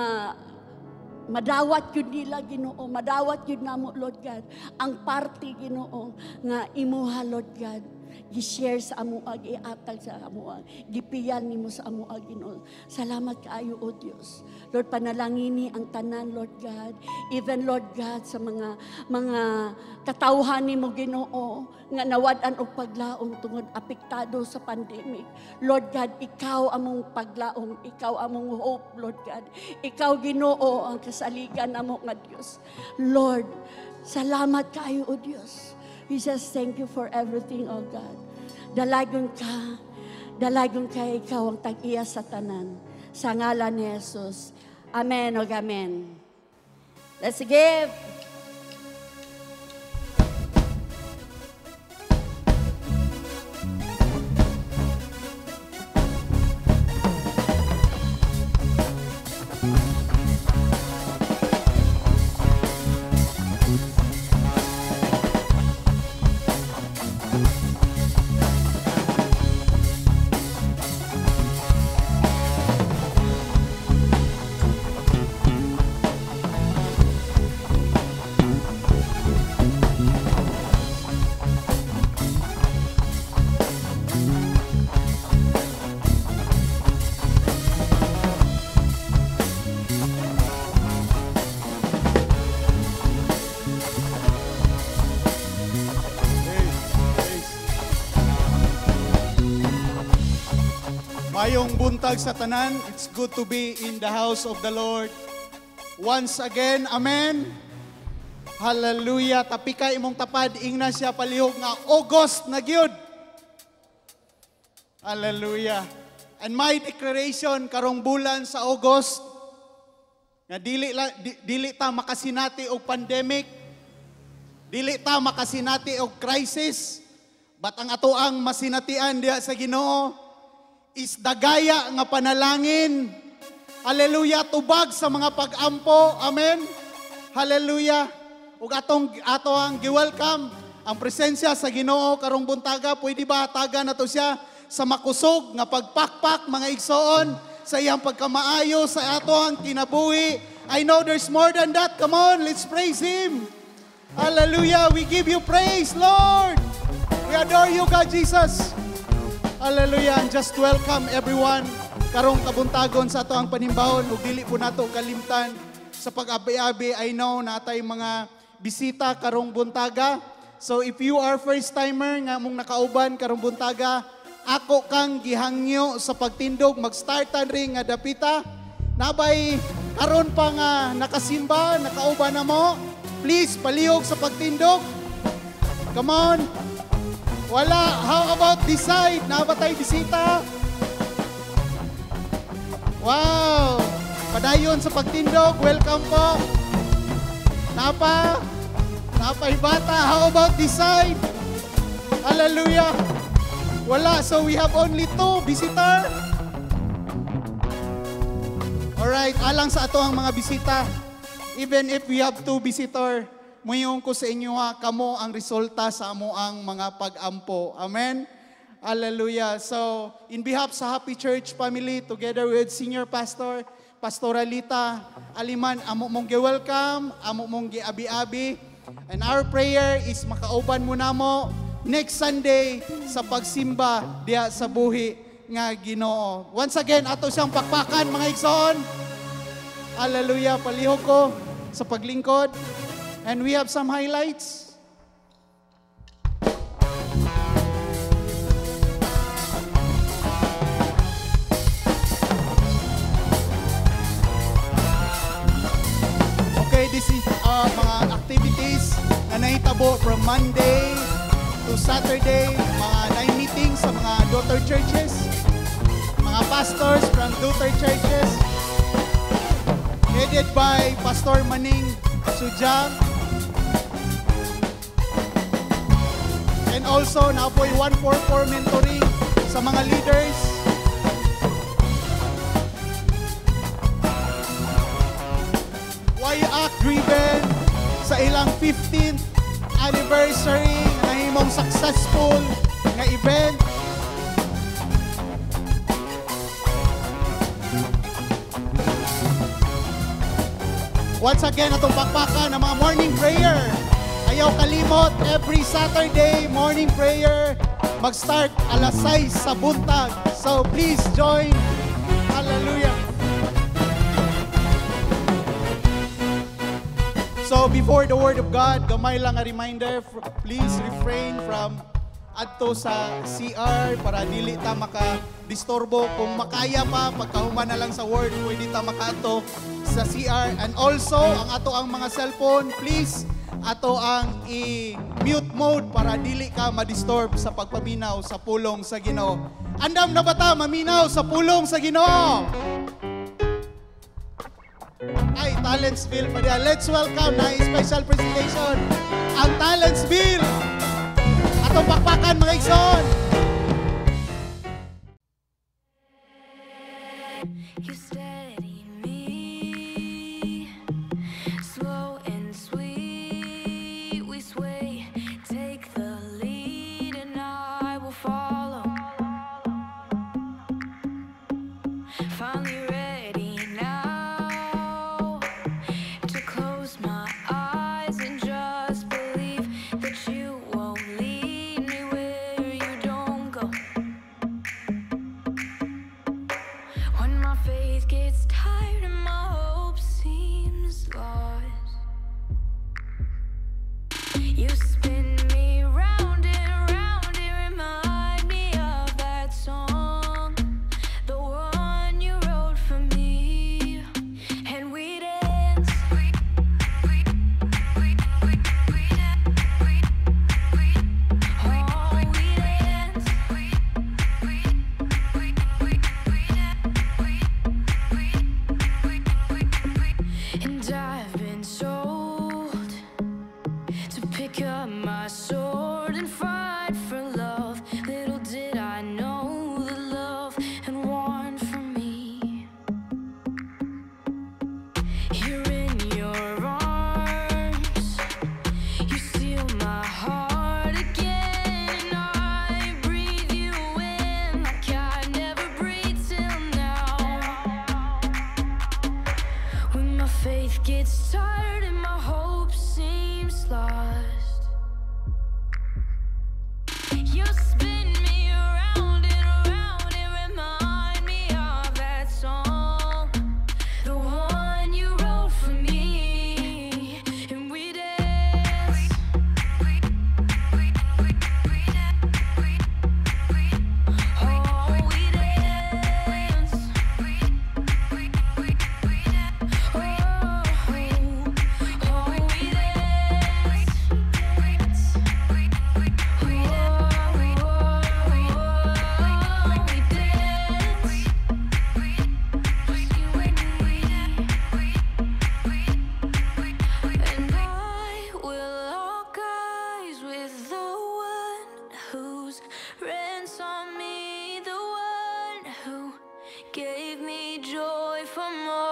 madawat yun nila, Ginoo. Madawat yun namo, Lord God. Ang party, Ginoo, nga imuha, Lord God. Gi-share sa amoa, giatag sa amoa, gipiyan nimo sa amoa, Ginoo. Salamat kaayo, O Dios. Lord, panalangini ang tanan, Lord God. Even, Lord God, sa mga katawhan nimo, Ginoo, nga nawad-an og paglaom tungod apektado sa pandemic. Lord God, ikaw among paglaom, ikaw among hope, Lord God. Ikaw, Ginoo, ang kasaligan namo nga Dios. Lord, salamat kaayo, O Dios. We just thank you for everything, O God. Dalagon ka, dalagon ka, ikaw ang tag-iya sa tanan. Sa ngalan ni Jesus. Amen o amen. Let's give. Mayong buntag sa tanan, it's good to be in the house of the Lord. Once again, amen. Hallelujah. Tapika imong tapad, ingna siya palihog nga August na gyud. Hallelujah. And my declaration karong bulan sa August nga dili ta makasinati og pandemic, dili ta makasinati og crisis, but ang atoang masinatian diha sa Ginoo is dagaya nga panalangin. Hallelujah, tubag sa mga pag-ampo. Amen. Hallelujah. Ug ato ang gi-welcome ang presensya sa Ginoo karong buntaga. Pwede ba taga nato siya sa makusog nga pagpakpak, mga igsoon, sa iyang pagkamaayo sa ato ang kinabuhi. I know there's more than that. Come on, let's praise Him. Hallelujah. We give you praise, Lord. We adore you, God Jesus. Hallelujah. And just welcome everyone karong kabuntagon sa ato ang panimbahon ug dili po nato kalimtan sa pag-abi-abi. I know natay mga bisita karong buntaga. So if you are first timer nga mong nakauban karong buntaga, ako kang gihangyo sa pagtindog, mag-startan rin nga dapita. Nabay karon pa nga nakasimba, nakauban na mo, please palihog sa pagtindog. Come on. Wala. How about this side? Nabatay bisita? Wow! Padayon sa pagtindog. Welcome po. Napa. Napay bata. How about this side? Hallelujah. Wala. So we have only 2 visitor. Alright. Alang sa ato ang mga bisita. Even if we have 2 visitor, muyon ko sa inyo ha, kamo ang resulta sa amo ang mga pag-ampo. Amen? Hallelujah. So, in behalf sa Happy Church family, together with Senior Pastor, Pastoralita Aliman, amo mong gi-welcome, amo mong gi-abi-abi. And our prayer is makauban mo namo next Sunday sa pagsimba diha sa buhi nga Ginoo. Once again, ato siyang pakpakan, mga igsoon. Hallelujah. Palihog ko sa paglingkod. And we have some highlights. Okay, this is mga activities na nahitabo from Monday to Saturday, mga 9 meetings sa mga daughter churches, mga pastors from daughter churches, headed by Pastor Maning Sujang. And also, napoy 144 mentoring sa mga leaders. YAC driven sa ilang 15th anniversary na nahimong successful nga event. Once again, atong pakpakan ang mga morning prayer. Ayaw kalimot, every Saturday, morning prayer, mag-start alas 6 sa buntag. So please join. Hallelujah. So before the Word of God, gamay lang a reminder, please refrain from adto sa CR para dili ta maka-disturbo. Kung makaya pa, pagkahuman na lang sa Word, pwede ta makaadto sa CR. And also, ang ato ang mga cellphone, please, ato ang i-mute mode para dili ka ma-disturb sa pagpaminaw sa pulong sa Ginoo. Andam na ba ta maminaw sa pulong sa Ginoo? Ay, Talentsville pa diya. Let's welcome na special presentation ang Talentsville. Atong pakpakan mga igsoon. You steady me, slow and sweet we sway. Take the lead and I will follow. Finally ready now to close my eyes and just believe that you won't lead me where you don't go. When my faith gets tired and my hope seems lost, you spin me round and round and remind me of that song, the one you wrote for me, and we dance. Oh, we dance. And I've been told to pick up my sword and fight for love. Little did I know the love and want for me. Here in your arms, you steal my heart again, and I breathe you in like I never breathed till now. When my faith gets tired and my hope seems lost, you spin me round and round and remind me of that song, the one you wrote for me, and we dance. Oh, we dance. Oh, oh, we dance. Oh, we dance. Just you and me. And I will lock eyes with the one who's ransomed me, the one who gave me joy for morning.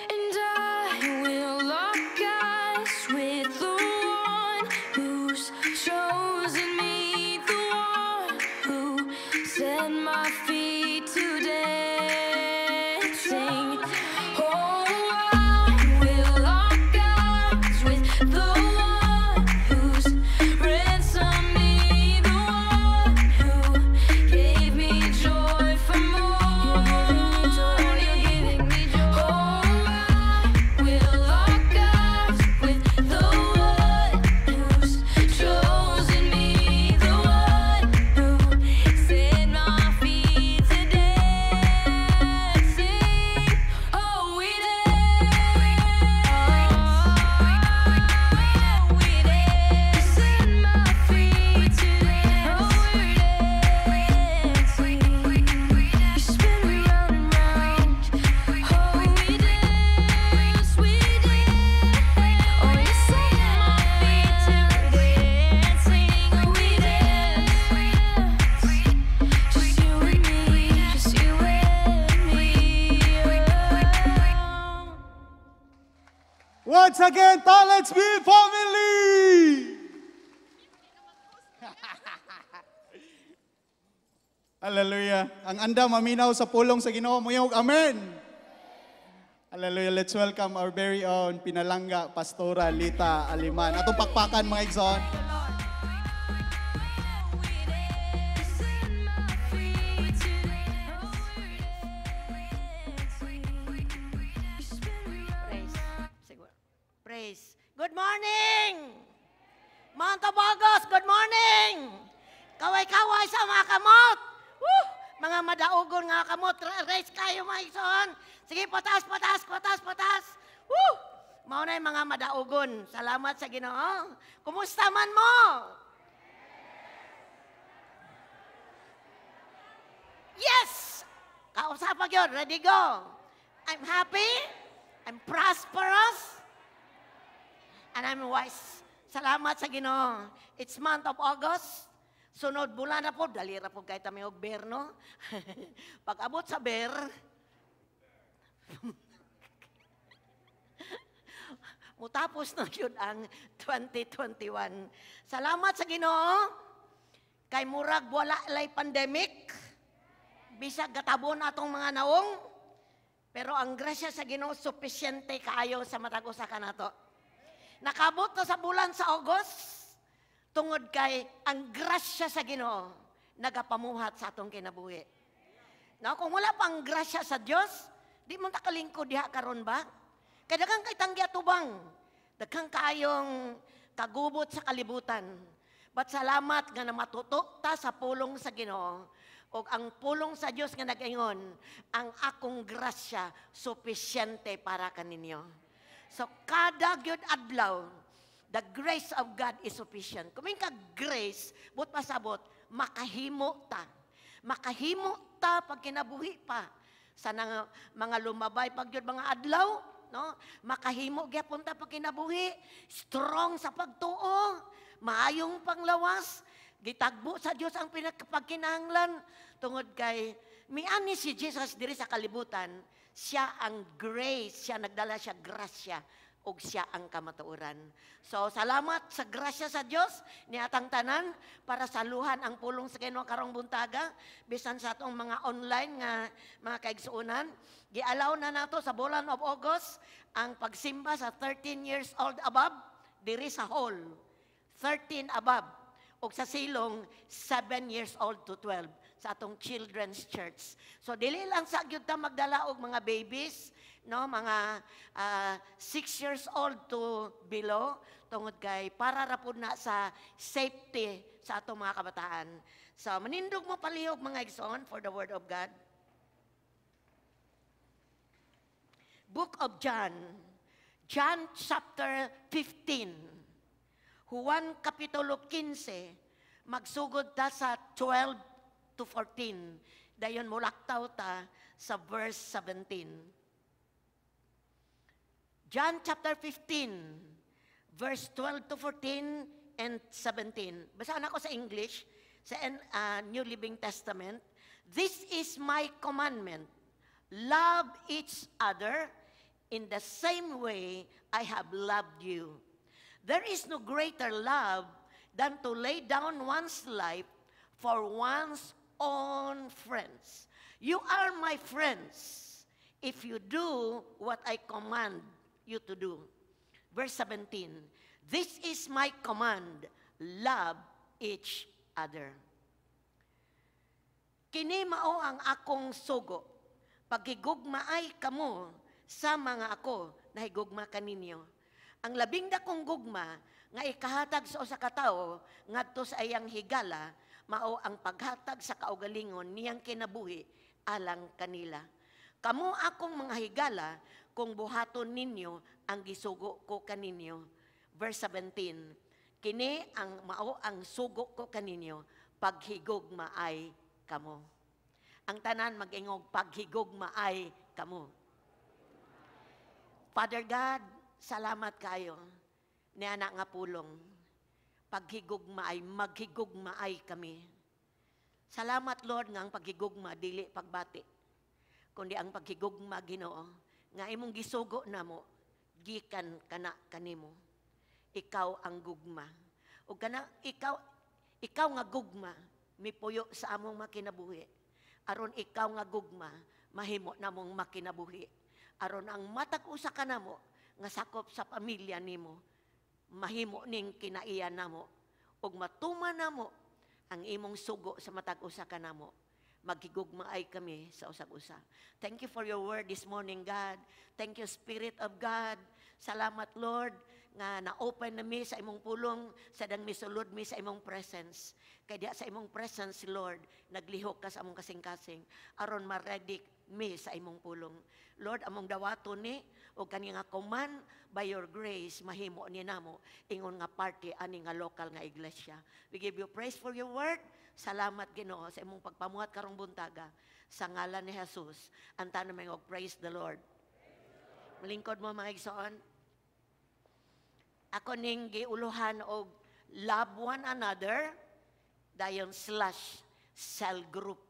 And I will lock eyes with the one who's chosen me, the one who set my feet to dancing. Oh, I will lock eyes with the one who's ransomed me, the one who gave me joy for morning. Oh, I will lock eyes with the one who's chosen me, the one who set my feet to dancing. Oh, we dance. We dance. Set my feet to dance. Oh, we're dancing. You spin me round and round. Oh, we dance, we dance. Oh, you set my feet to dancing. Oh, we dance. Just you and me, just you and me. Oh. Once again, Talentsville family! Hallelujah. Ang anda maminaw sa pulong sa Ginoo, muyog amen. Hallelujah. Let's welcome our very own Pinalangga Pastora Lita Aliman. Atong pakpakan, mga igsoon. Praise. Siguro. Praise. Good morning! Mount Tobagos, good morning! Kaway-kaway sa mga kamot! Woo! Mga madaugon nga kamot, raise kayo, mga igsoon. Sige, pataas, pataas, pataas, pataas. Woo! Mao na yung mga madaugon. Salamat sa Ginoo. Kumusta man mo? Yes! Kausap yun. Ready, go. I'm happy. I'm prosperous. And I'm wise. Salamat sa Ginoo. It's month of August. Sunod bulan na po, dali ra po kay tami og bear, no? Pag abot sa bear, mutapos na yun ang 2021. Salamat sa Ginoo. Kay murag wala lay pandemic. Bisag gatabon atong mga naong. Pero ang grasya sa Ginoo sufisyente kaayo sa matag usa kanato. Nakabot na sa bulan sa August tungod kay ang grasya sa Ginoo nagapamuhat sa atong kinabuhi. No, kung wala pang grasya sa Dios, di mo nakalingkod diha karon ba? Kay daghang kay tanggi atubang, daghang kaayong kagubot sa kalibutan. But salamat nga namatuto ta sa pulong sa Ginoo. Og ang pulong sa Dios nga nag-ingon, ang akong grasya sufisyente para kaninyo. So kada gyud adlaw, the grace of God is sufficient. Kung ka grace, but pasabot, makahimo ta. Makahimo ta pag kinabuhi pa. Sa nang, mga lumabay pag gyud mga adlaw, no? Makahimo gyapon ta pag kinabuhi, strong sa pagtuo, maayong panglawas, gitagbo sa Dios ang pinakapagkinahanglan tungod kay miani si Jesus diri sa kalibutan, siya ang grace, siya nagdala siya grasya ug siya ang kamatuoran. So salamat sa grasya sa Dios ni atang tanan para saluhan ang pulong sa Ginoo karong buntaga bisan sa atong mga online nga mga kaigsuonan. Gialaw na nato sa bulan of August ang pagsimba sa 13 years old above diri sa hall. 13 above ug sa silong 7 years old to 12 sa atong children's church. So dili lang sa gyud ta magdala og mga babies, no, mga 6 years old to below tungod kay para ra pud na sa safety sa atong mga kabataan. So manindog mo palihog, mga igsoon, for the word of God. Book of John, John chapter 15. Juan Kapitulo 15, magsugod ta sa 12 to 14. Dayon mulaktaw ta sa verse 17. John chapter 15, verse 12 to 14 and 17. Basahan ako sa English, sa New Living Testament. This is my commandment. Love each other in the same way I have loved you. There is no greater love than to lay down one's life for one's own friends. You are my friends if you do what I command you to do. Verse 17, this is my command, love each other. Kini mao ang akong sugo, paghigugma ay kamo sa mga ako nahigugma kaninyo. Ang labing dakong gugma nga ikahatag sa usa ka tawo ngadto sa iyang higala mao ang paghatag sa kaugalingon niyang kinabuhi alang kanila. Kamo akong mga higala kung buhaton ninyo ang gisugo ko kaninyo. Verse 17, kini ang mao ang sugo ko kaninyo, paghigugma ay kamo. Ang tanan mag-ingog, paghigugma ay kamo. Father God, salamat kayo ni anak nga pulong. Paghigugma ay, maghigugma ay kami. Salamat, Lord, nga ang paghigugma dili pagbati, kundi ang paghigugma, Ginoo, nga imong gisugo namo gikan kana kanimo. Ikaw ang gugma. O kana ikaw nga gugma mipuyo sa among makinabuhi. Aron ikaw nga gugma mahimo namong makinabuhi. Aron ang matag usa kanamo nga sakop sa pamilya nimo, mahimo ning kinaiya namo ug matuman namo ang imong sugo sa matag usa kanamo. Maghigugmaay kami sa usag-usa. Thank you for your word this morning, God. Thank you, Spirit of God. Salamat, Lord, nga na-open na mi sa imong pulong, sa dang misulod mi sa imong presence. Kay diha sa imong presence, Lord, naglihok ka sa among kasing-kasing, aron ma-ready mi sa imong pulong. Lord, among dawaton ni, o kani nga command, by your grace, mahimo ni namo, ingon nga parte ani nga local nga iglesia. We give you praise for your word. Salamat, Ginoo, sa imong pagpamuhat karong buntaga. Sa ngalan ni Jesus, ang tanan may praise the Lord. Malingkod mo, mga igsoon. Ako ning giuluhan og "Love one another dayon / cell group."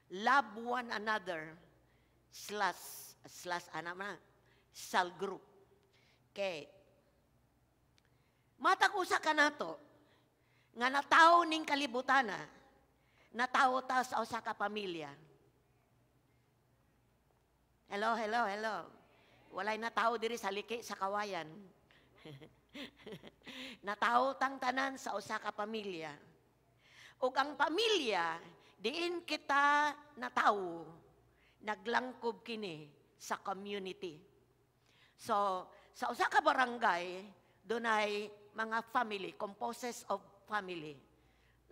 Love one another slash slash ana na cell group. Okay. Matag usa kanato nga natawo ning kalibutana, natawo ta sa usa ka pamilya. Hello, hello, hello. Walay natawo diri sa liki sa kawayan. Natawo tang tanan sa usa ka pamilya. Ug ang pamilya diin kita natawo, naglangkob kini sa community. So, sa usa ka barangay, dunay mga family, composes of family.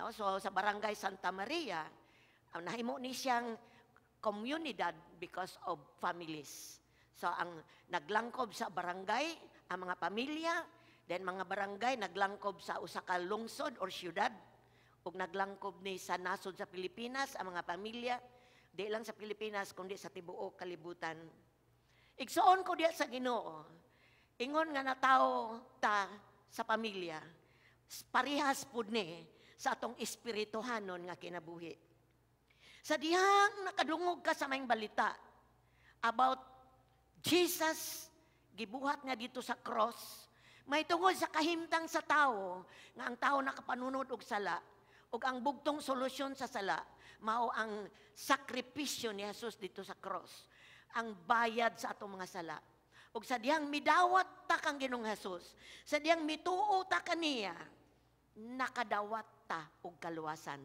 No? So, sa Barangay Santa Maria, ang nahimo ni siyang komunidad because of families. So, ang naglangkob sa barangay, ang mga pamilya, then mga barangay naglangkob sa usa ka lungsod or syudad, ug naglangkob ni sa nasod sa Pilipinas ang mga pamilya, di lang sa Pilipinas kundi sa tibuok kalibutan. Igsoon ko diya sa Ginoo, ingon nga natawo ta sa pamilya, parihas pud ni sa atong espirituhanon nga kinabuhi. Sa dihang nakadungog ka sa maayong balita about Jesus, gibuhat nga dito sa cross, may tungod sa kahimtang sa tao, nga ang tao nakapanunod og sala, ug ang bugtong solusyon sa sala, mao ang sakripisyo ni Jesus dito sa cross, ang bayad sa atong mga sala. Ug sa dihang midawat ta kang Ginoong Jesus, sa dihang mituo ta kaniya, nakadawat ta og kaluwasan.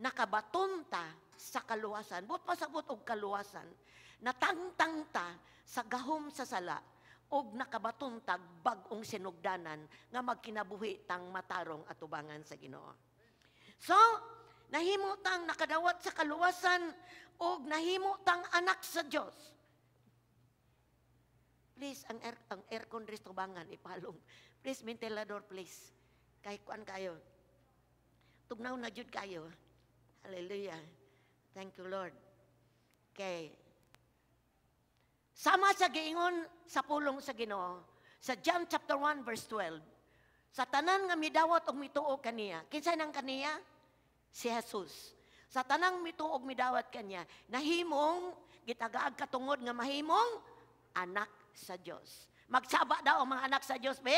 Nakabaton ta sa kaluwasan. Buot pasabot og kaluwasan. Natangtang ta sa gahom sa sala og nakabaton tag bag-ong sinugdanan nga magkinabuhi tang matarong atubangan sa Ginoo. So, nahimo tang nakadawat sa kaluwasan og nahimo tang anak sa Dios. Please, ang aircon diri sa tubangan, ipalong. Please, ventilador, please. Kay kuan kayo. Tugnaw na jud kayo. Hallelujah. Thank you, Lord. Okay. Sama sa giingon sa pulong sa Ginoo sa John chapter 1 verse 12. Sa tanan nga midawat og mituo kaniya. Kinsa nang kaniya? Si Jesus. Sa tanang mituo og midawat kaniya, nahimong gitagaag katungod nga mahimong anak sa Dios. Magsaba daw ang mga anak sa Dios, be?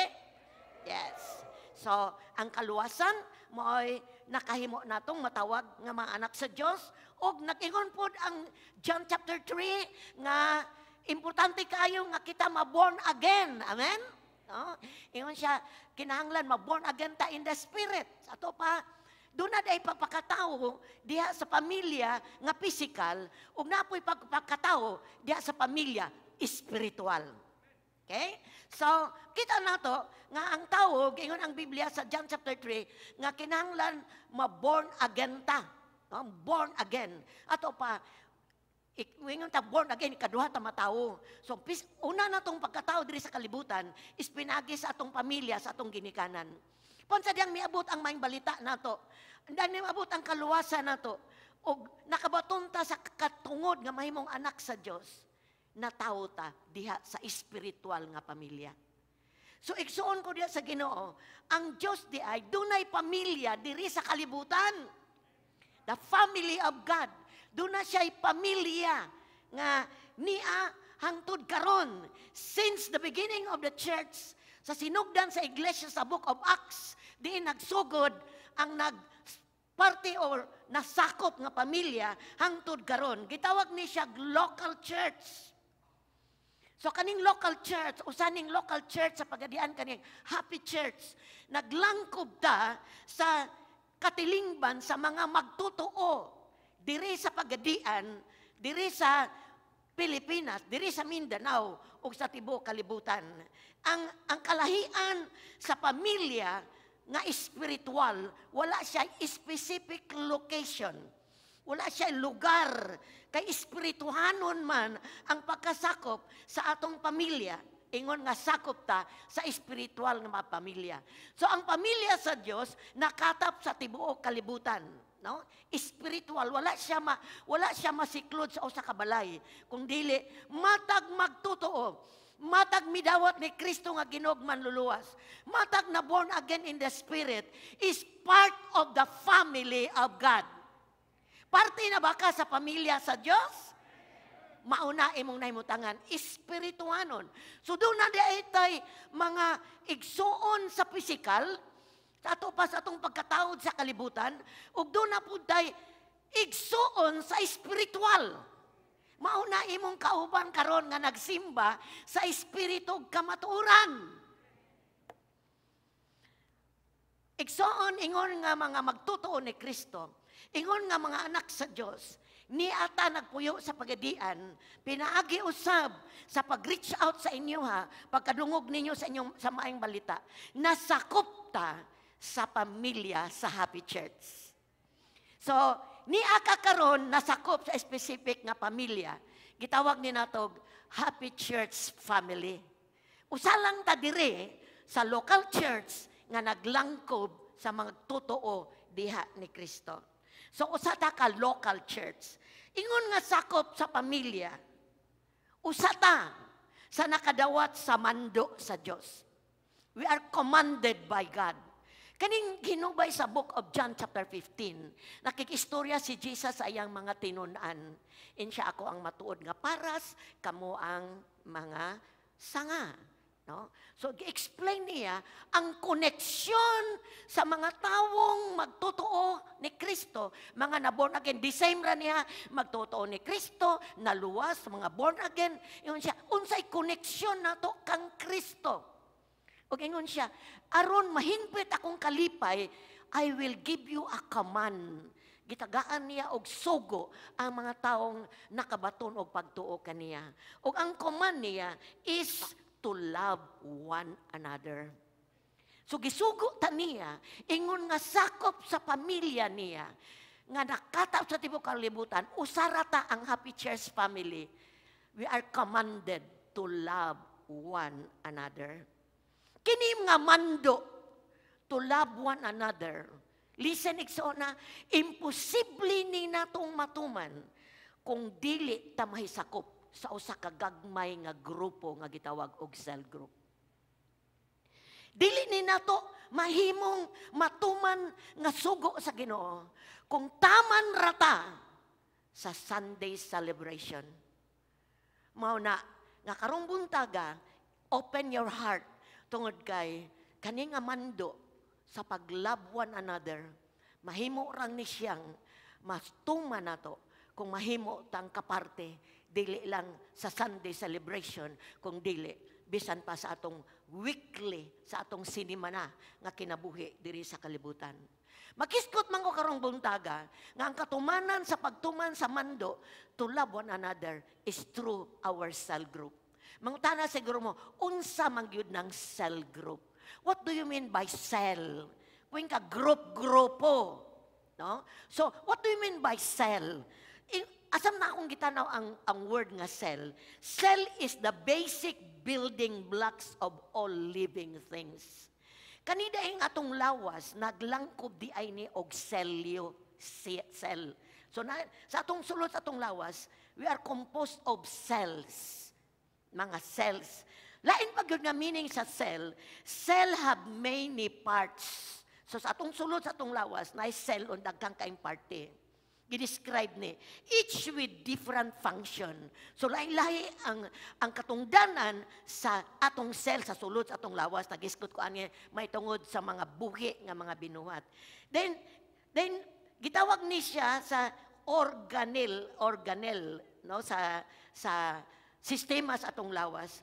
Yes. So, ang kaluwasan mo'y nakahimo natong matawag nga mga anak sa Dios, ug nag-ingon pod ang John chapter 3 nga importante kayo nga kita ma-born again. Amen? No? Ingon siya, kinahanglan ma-born again ta in the spirit. Sa ato pa, doon na day pagpakatao diha sa pamilya nga physical, ug napoy pagpakatao diha sa pamilya spiritual. Okay? So, kita nato nga ang tao, ingon ang Biblia sa John chapter 3, nga kinahanglan ma-born again ta. No? Born again. Ato pa, ingon ta born again, ikaduha ta matawo. So, una na tong pagkatao diri sa kalibutan is pinagi sa atong pamilya, sa atong ginikanan. Pon sa diyang miabot ang maayong balita nato, dan miabot ang kaluwasan nato, og nakabaton ta sa katungod nga mahimong anak sa Dios, natawo ta diha sa espiritual nga pamilya. So igsuon ko diha sa Ginoo, ang Dios di ay dunay pamilya diri sa kalibutan. The family of God. Duna siya'y pamilya nga niya hangtod karon, since the beginning of the church, sa sinugdan sa iglesia sa Book of Acts, diin nagsugod ang nag Parte or nasakop nga pamilya hangtod karon. Gitawag ni siya local church. So kaning local church, usa ning local church sa Pagadian, kaning Happy Church, naglangkob ta sa katilingban sa mga magtotoo diri sa Pagadian, diri sa Pilipinas, diri sa Mindanao ug sa tibuok kalibutan. Ang kalahian sa pamilya nga espiritual, wala siya specific location. Wala siya lugar. Kay espirituhanon man ang pagkasakop sa atong pamilya. Ingon nga sakop ta sa espiritual nga mga pamilya. So ang pamilya sa Dios nakatap sa tibuok kalibutan, no? Espiritual, wala siya masiklod sa usa ka balay. Kung dili matag magtotoo, matag midawat ni Kristo nga Ginoo ug Manluluwas, matag na born again in the spirit is part of the family of God. Parte na ba ka sa pamilya sa Dios? Mauna imong nahimutangan, espirituhanon. So duna diay tay mga igsuon sa pisikal, sa ato pa sa atong pagkataod sa kalibutan, ug duna pud tay igsuon sa espiritual. Mauna imong kauban karon nga nagsimba sa espiritu ug kamatuoran. Igsoon, ingon nga mga magtotoo ni Kristo, ingon nga mga anak sa Dios, ni ata nagpuyo sa Pagadian, pinaagi usab sa pag-reach out sa inyo ha, pagkadungog ninyo sa inyong sa maayong balita, nasakop ta sa pamilya sa Happy Church. So, ni aka karon nasakop sa specific nga pamilya, gitawag ni natog Happy Church Family. Usa lang ta dire sa local church nga naglangkob sa mga totoo diha ni Kristo. So usa ta ka local church. Ingon nga sakop sa pamilya, usa ta sa nakadawat sa mando sa Dios. We are commanded by God. Kaning ginubay sa Book of John chapter 15, nakikistorya si Jesus sa iyang mga tinun-an. Ingon siya, "Ako ang matuod nga paras, kamo ang mga sanga." No? So, gi-explain niya ang koneksyon sa mga tawong magtotoo ni Kristo, mga na born again. The same ra niya, magtotoo ni Kristo, naluwas, mga born again. Ingon siya, unsay koneksyon nato kang Kristo? Ug ingon siya, "Aron mahinpit akong kalipay, I will give you a command." Gitagaan niya og sugo ang mga taong nakabaton og pagtuo kaniya. Ug ang command niya is to love one another. So gisugo ta niya, ingon nga sakop sa pamilya niya, nga nakatap sa tibuok kalibutan, usara ta ang Happy Church Family. We are commanded to love one another. Kini nga mando to love one another. Listen, igsoon na, imposible ni natong matuman kung dili ta mahisakop sa usa ka gagmay nga grupo nga gitawag og cell group. Dili ni nato mahimong matuman nga sugo sa Ginoo kung taman rata sa Sunday celebration. Mao na nga karong buntaga, open your heart tungod kay kani nga mando sa pag-love one another, mahimo rang ni siyang matuman nato kung mahimo tang kaparte dili lang sa Sunday celebration, kung dili bisan pa sa atong weekly, sa atong sinimana nga kinabuhi diri sa kalibutan. Makiskot man ko karong buntaga nga ang katumanan sa pagtuman sa mando to love one another is through our cell group. Mangutana siguro mo, unsa man gyud ng cell group? What do you mean by cell? Kung ka group, grupo. No? So, what do you mean by cell? Asam na akong gitanaw ang word nga cell. Cell is the basic building blocks of all living things. Kanida ang atong lawas, naglangkob di ay ni og selyo, cell. So na, sa atong sulod sa atong lawas, we are composed of cells. Mga cells. Lain pa gyud nga meaning sa cell, cell have many parts. So sa atong sulod sa atong lawas, na cell on dagkang kaing parte. Gi-describe ni each with different function. So lahi-lahi ang katungdanan sa atong cell sa sulod sa atong lawas. Nagiskot ko ani may tungod sa mga buhi nga mga binuhat. Then gitawag ni siya sa organelle, organelle, no, sa sistema sa atong lawas.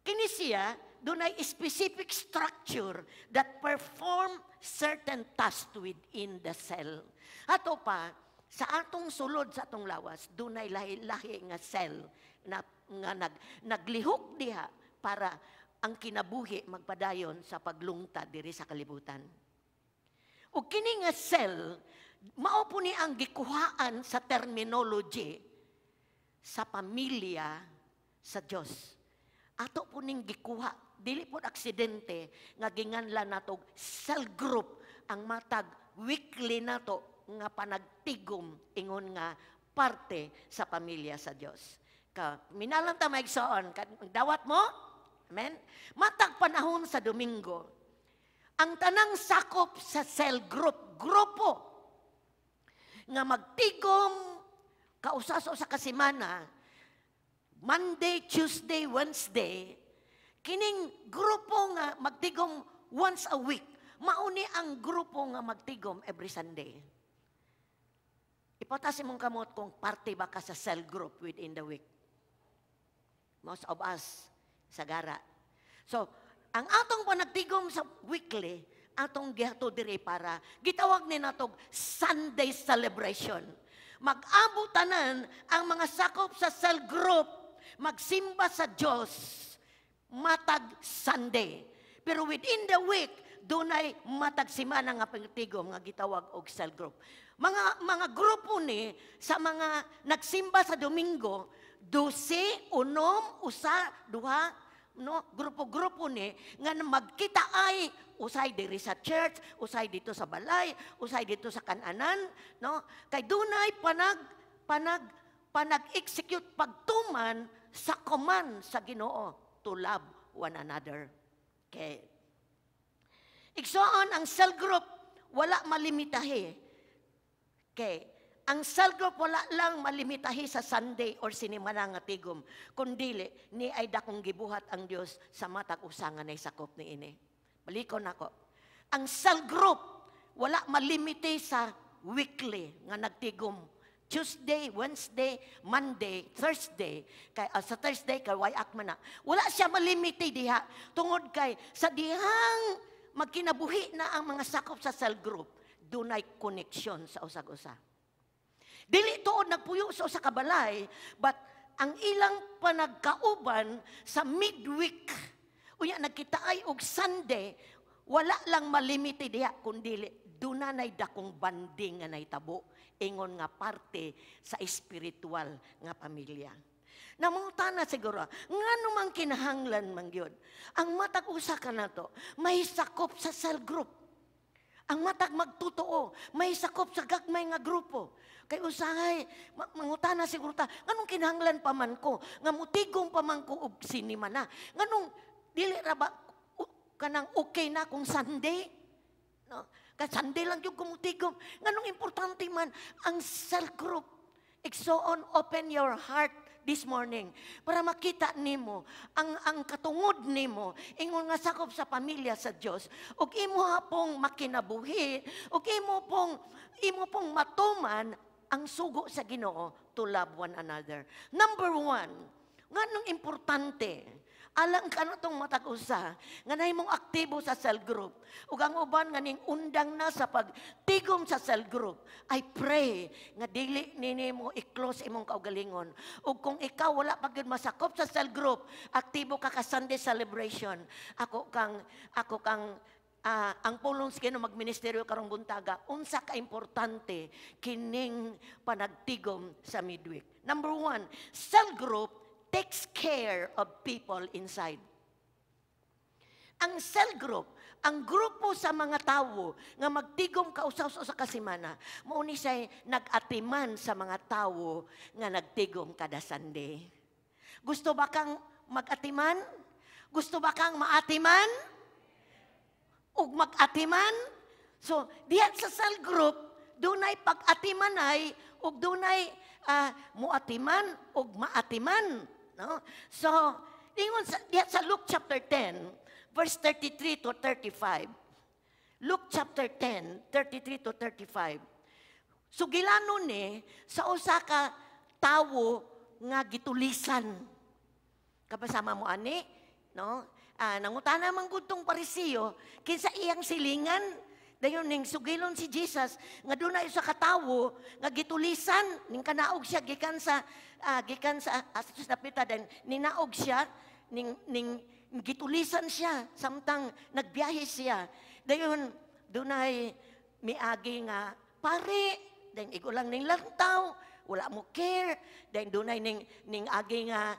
Kini siya dunay specific structure that perform certain tasks within the cell. Ato pa, sa atong sulod sa atong lawas, dunay lahi-lahi nga cell na nga naglihok diha para ang kinabuhi magpadayon sa paglungtad diri sa kalibutan. Ug kini nga cell, mao po ni ang gikuhaan sa terminology sa pamilya sa Dios. Ato po ning gikuha, dili po aksidente nga ginganlan nato cell group ang matag weekly nato nga panagtigom ingon nga parte sa pamilya sa Dios. Ka minalang ta, mga igsoon, dawat mo? Amen. Matag panahon sa Domingo, ang tanang sakop sa cell group, grupo nga magtigom kausa sa kasimana, Monday, Tuesday, Wednesday, kining grupo nga magtigom once a week, mauni ang grupo nga magtigom every Sunday. Ipataas imong kamot kung parte ba ka sa cell group within the week. Most of us, sagara. So, ang atong panagtigom sa weekly, atong gihato diri para gitawag ni natog Sunday celebration. Mag-abot tanan ang mga sakop sa cell group, magsimba sa Dios matag Sunday. Pero within the week, dunay matag simana nga pagtigom nga gitawag og cell group. Mga grupo ni sa mga nagsimba sa Domingo, 12, 6, 1, 2, no, grupo-grupo ni nga magkita ay usay diri sa church, usay dito sa balay, usay dito sa kananan, no? Kay dunay panag panag panag-execute, pagtuman sa command sa Ginoo to love one another. Okay. Igsoon, ang cell group wala malimitahi. Okay. Ang cell group wala lang malimitahi sa Sunday or sinimana nga tigom, kundili ni ay dakong gibuhat ang Dios sa matag usa nga nay sakop ni ini. Balikon nako. Ang cell group wala malimite sa weekly nga nagtigom. Tuesday, Wednesday, Monday, Thursday. Kay sa Thursday kay wayak man na. Wala siya malimite diha tungod kay sa dihang magkinabuhi na ang mga sakop sa cell group, dunay connection sa usag-usa. Dili tuod nagpuyo sa usa ka balay, but ang ilang panagkauban sa midweek, unya nagkitaay og Sunday, wala lang malimite diha kundi duna nay dakong bonding nga nahitabo ingon nga parte sa espiritual nga pamilya. Namangutana siguro, ngano man kinahanglan man gyud ang matag usa ka nato may sakop sa cell group? Ang matag magtotoo, may sakop sa gagmay nga grupo. Kay usahay, mangutana siguro ta, nganong kinahanglan pa man ko, nga mutigom pa man ko og sinimana? Nganong dili ra ba kanang okay na kung Sunday? No? Kay Sunday lang yung kumutigom. Nganong importante man ang cell group? Igsoon, open your heart this morning para makita nimo ang katungod nimo ingon nga sakop sa pamilya sa Dios ug imo pong makinabuhi ug imo pong matuman ang sugo sa Ginoo to love one another. Number one, nganong importante alang kanatong matag usa nga nahimong aktibo sa cell group ug ang uban nga ning undang na sa pagtigom sa cell group, I pray nga dili nimo i-close imong kaugalingon. Ug kung ikaw wala pa gyud masakop sa cell group, aktibo ka ka Sunday celebration, ako kang ang pulong sa Ginoo magministeryo karong buntaga unsa ka importante kining panagtigom sa midweek. Number one, cell group takes care of people inside. Ang cell group, ang grupo sa mga tawo nga magtigom kausa sa kasimana, mao ni siya nag-atiman sa mga tawo nga nagtigom kada Sunday. Gusto ba kang mag-atiman? Gusto ba kang maatiman? Ug mag-atiman? So, diyan sa cell group, dunay pag-atimanay ug dunay muatiman ug maatiman. No? So, ingon sa, diyan sa Luke chapter 10, verse 33 to 35. Luke chapter 10, 33 to 35. Sugilanon ni sa usa ka tawo nga gitulisan. Kabasama mo ani, no? Nangutana man gud tong Parisiyo kinsa iyang silingan. Dayon ning sugilon si Jesus nga doon usa ka tawo nga gitulisan, ning kanaog siya gikan sa atos napita, then ninaog siya ning gitulisan siya samtang nagbiyahe siya. Dayon dunay miagi nga pare, then igo lang ning lantaw, wala mo care. Then dunay ning agi nga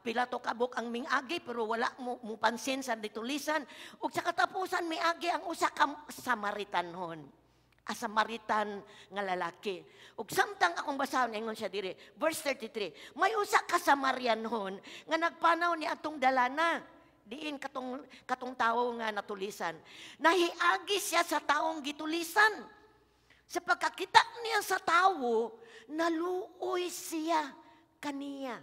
pila to kabuk ang mingagi pero wala mo pansin sa ditulisan. Ug sa katapusan, miagi ang usa ka Samaritanhon. A Samaritan nga lalaki. Ug samtang akong basahon, ingon siya diri, verse 33, may usa ka Samarianhon nga nagpanaw ni atong dalana diin katong tawo nga natulisan. Nahiagi siya sa taong gitulisan. Sa pagkakita niya sa tawo, naluoy siya kaniya.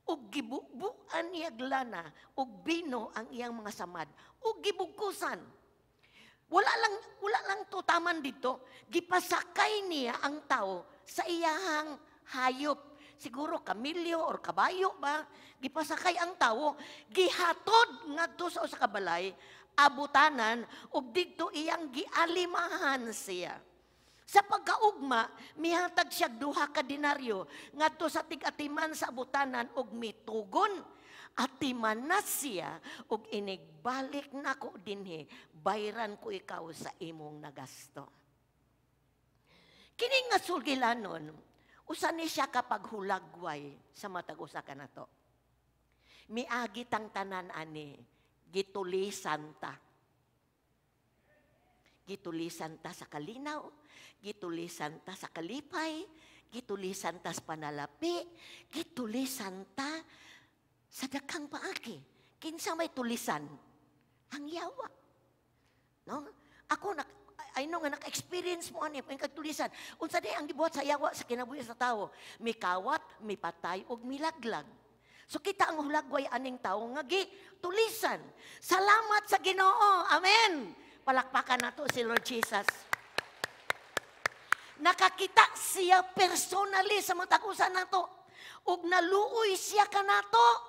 Ug gibubuan niya lana ug bino ang iyang mga samad ug gibugkusan. Wala lang to taman dito. Gipasakay niya ang tao sa iyahang hayop. Siguro kamilyo or kabayo ba? Gipasakay ang tawo, gihatod ngadto sa usa ka balay, abutanan, ug didto iyang gialimahan siya. Sa pagkaugma, mihatag siya 2 ka denaryo ngadto sa tig-atiman sa abutanan ug mitugon. Atiman na siya ug inigbalik nako dinhi, bayran ko ikaw sa imong nagasto. Kini nga sugilanon, usa ni siya kapag hulagway sa matag usa ka nato. Miagi tang tanan ani, gitulisan ta. Gitulisan ta sa kalinaw, gitulisan ta sa kalipay, gitulisan ta sa panalapi, gitulisan ta sa daghang paagi. Kinsa may tulisan? Ang yawa. No? Ako, I know nga naka-experience mo ani, ang kagtulisan. Unsa di ang gibuhat sa yawa sa kinabuhi sa tawo? Mikawat, mipatay, ug milaglag. So kita ang hulagway aning tawo nga gitulisan. Salamat sa Ginoo. Amen. Palakpakan nato si Lord Jesus. Nakakita siya personally sa matag usa nato. Ug naluoy siya kanato.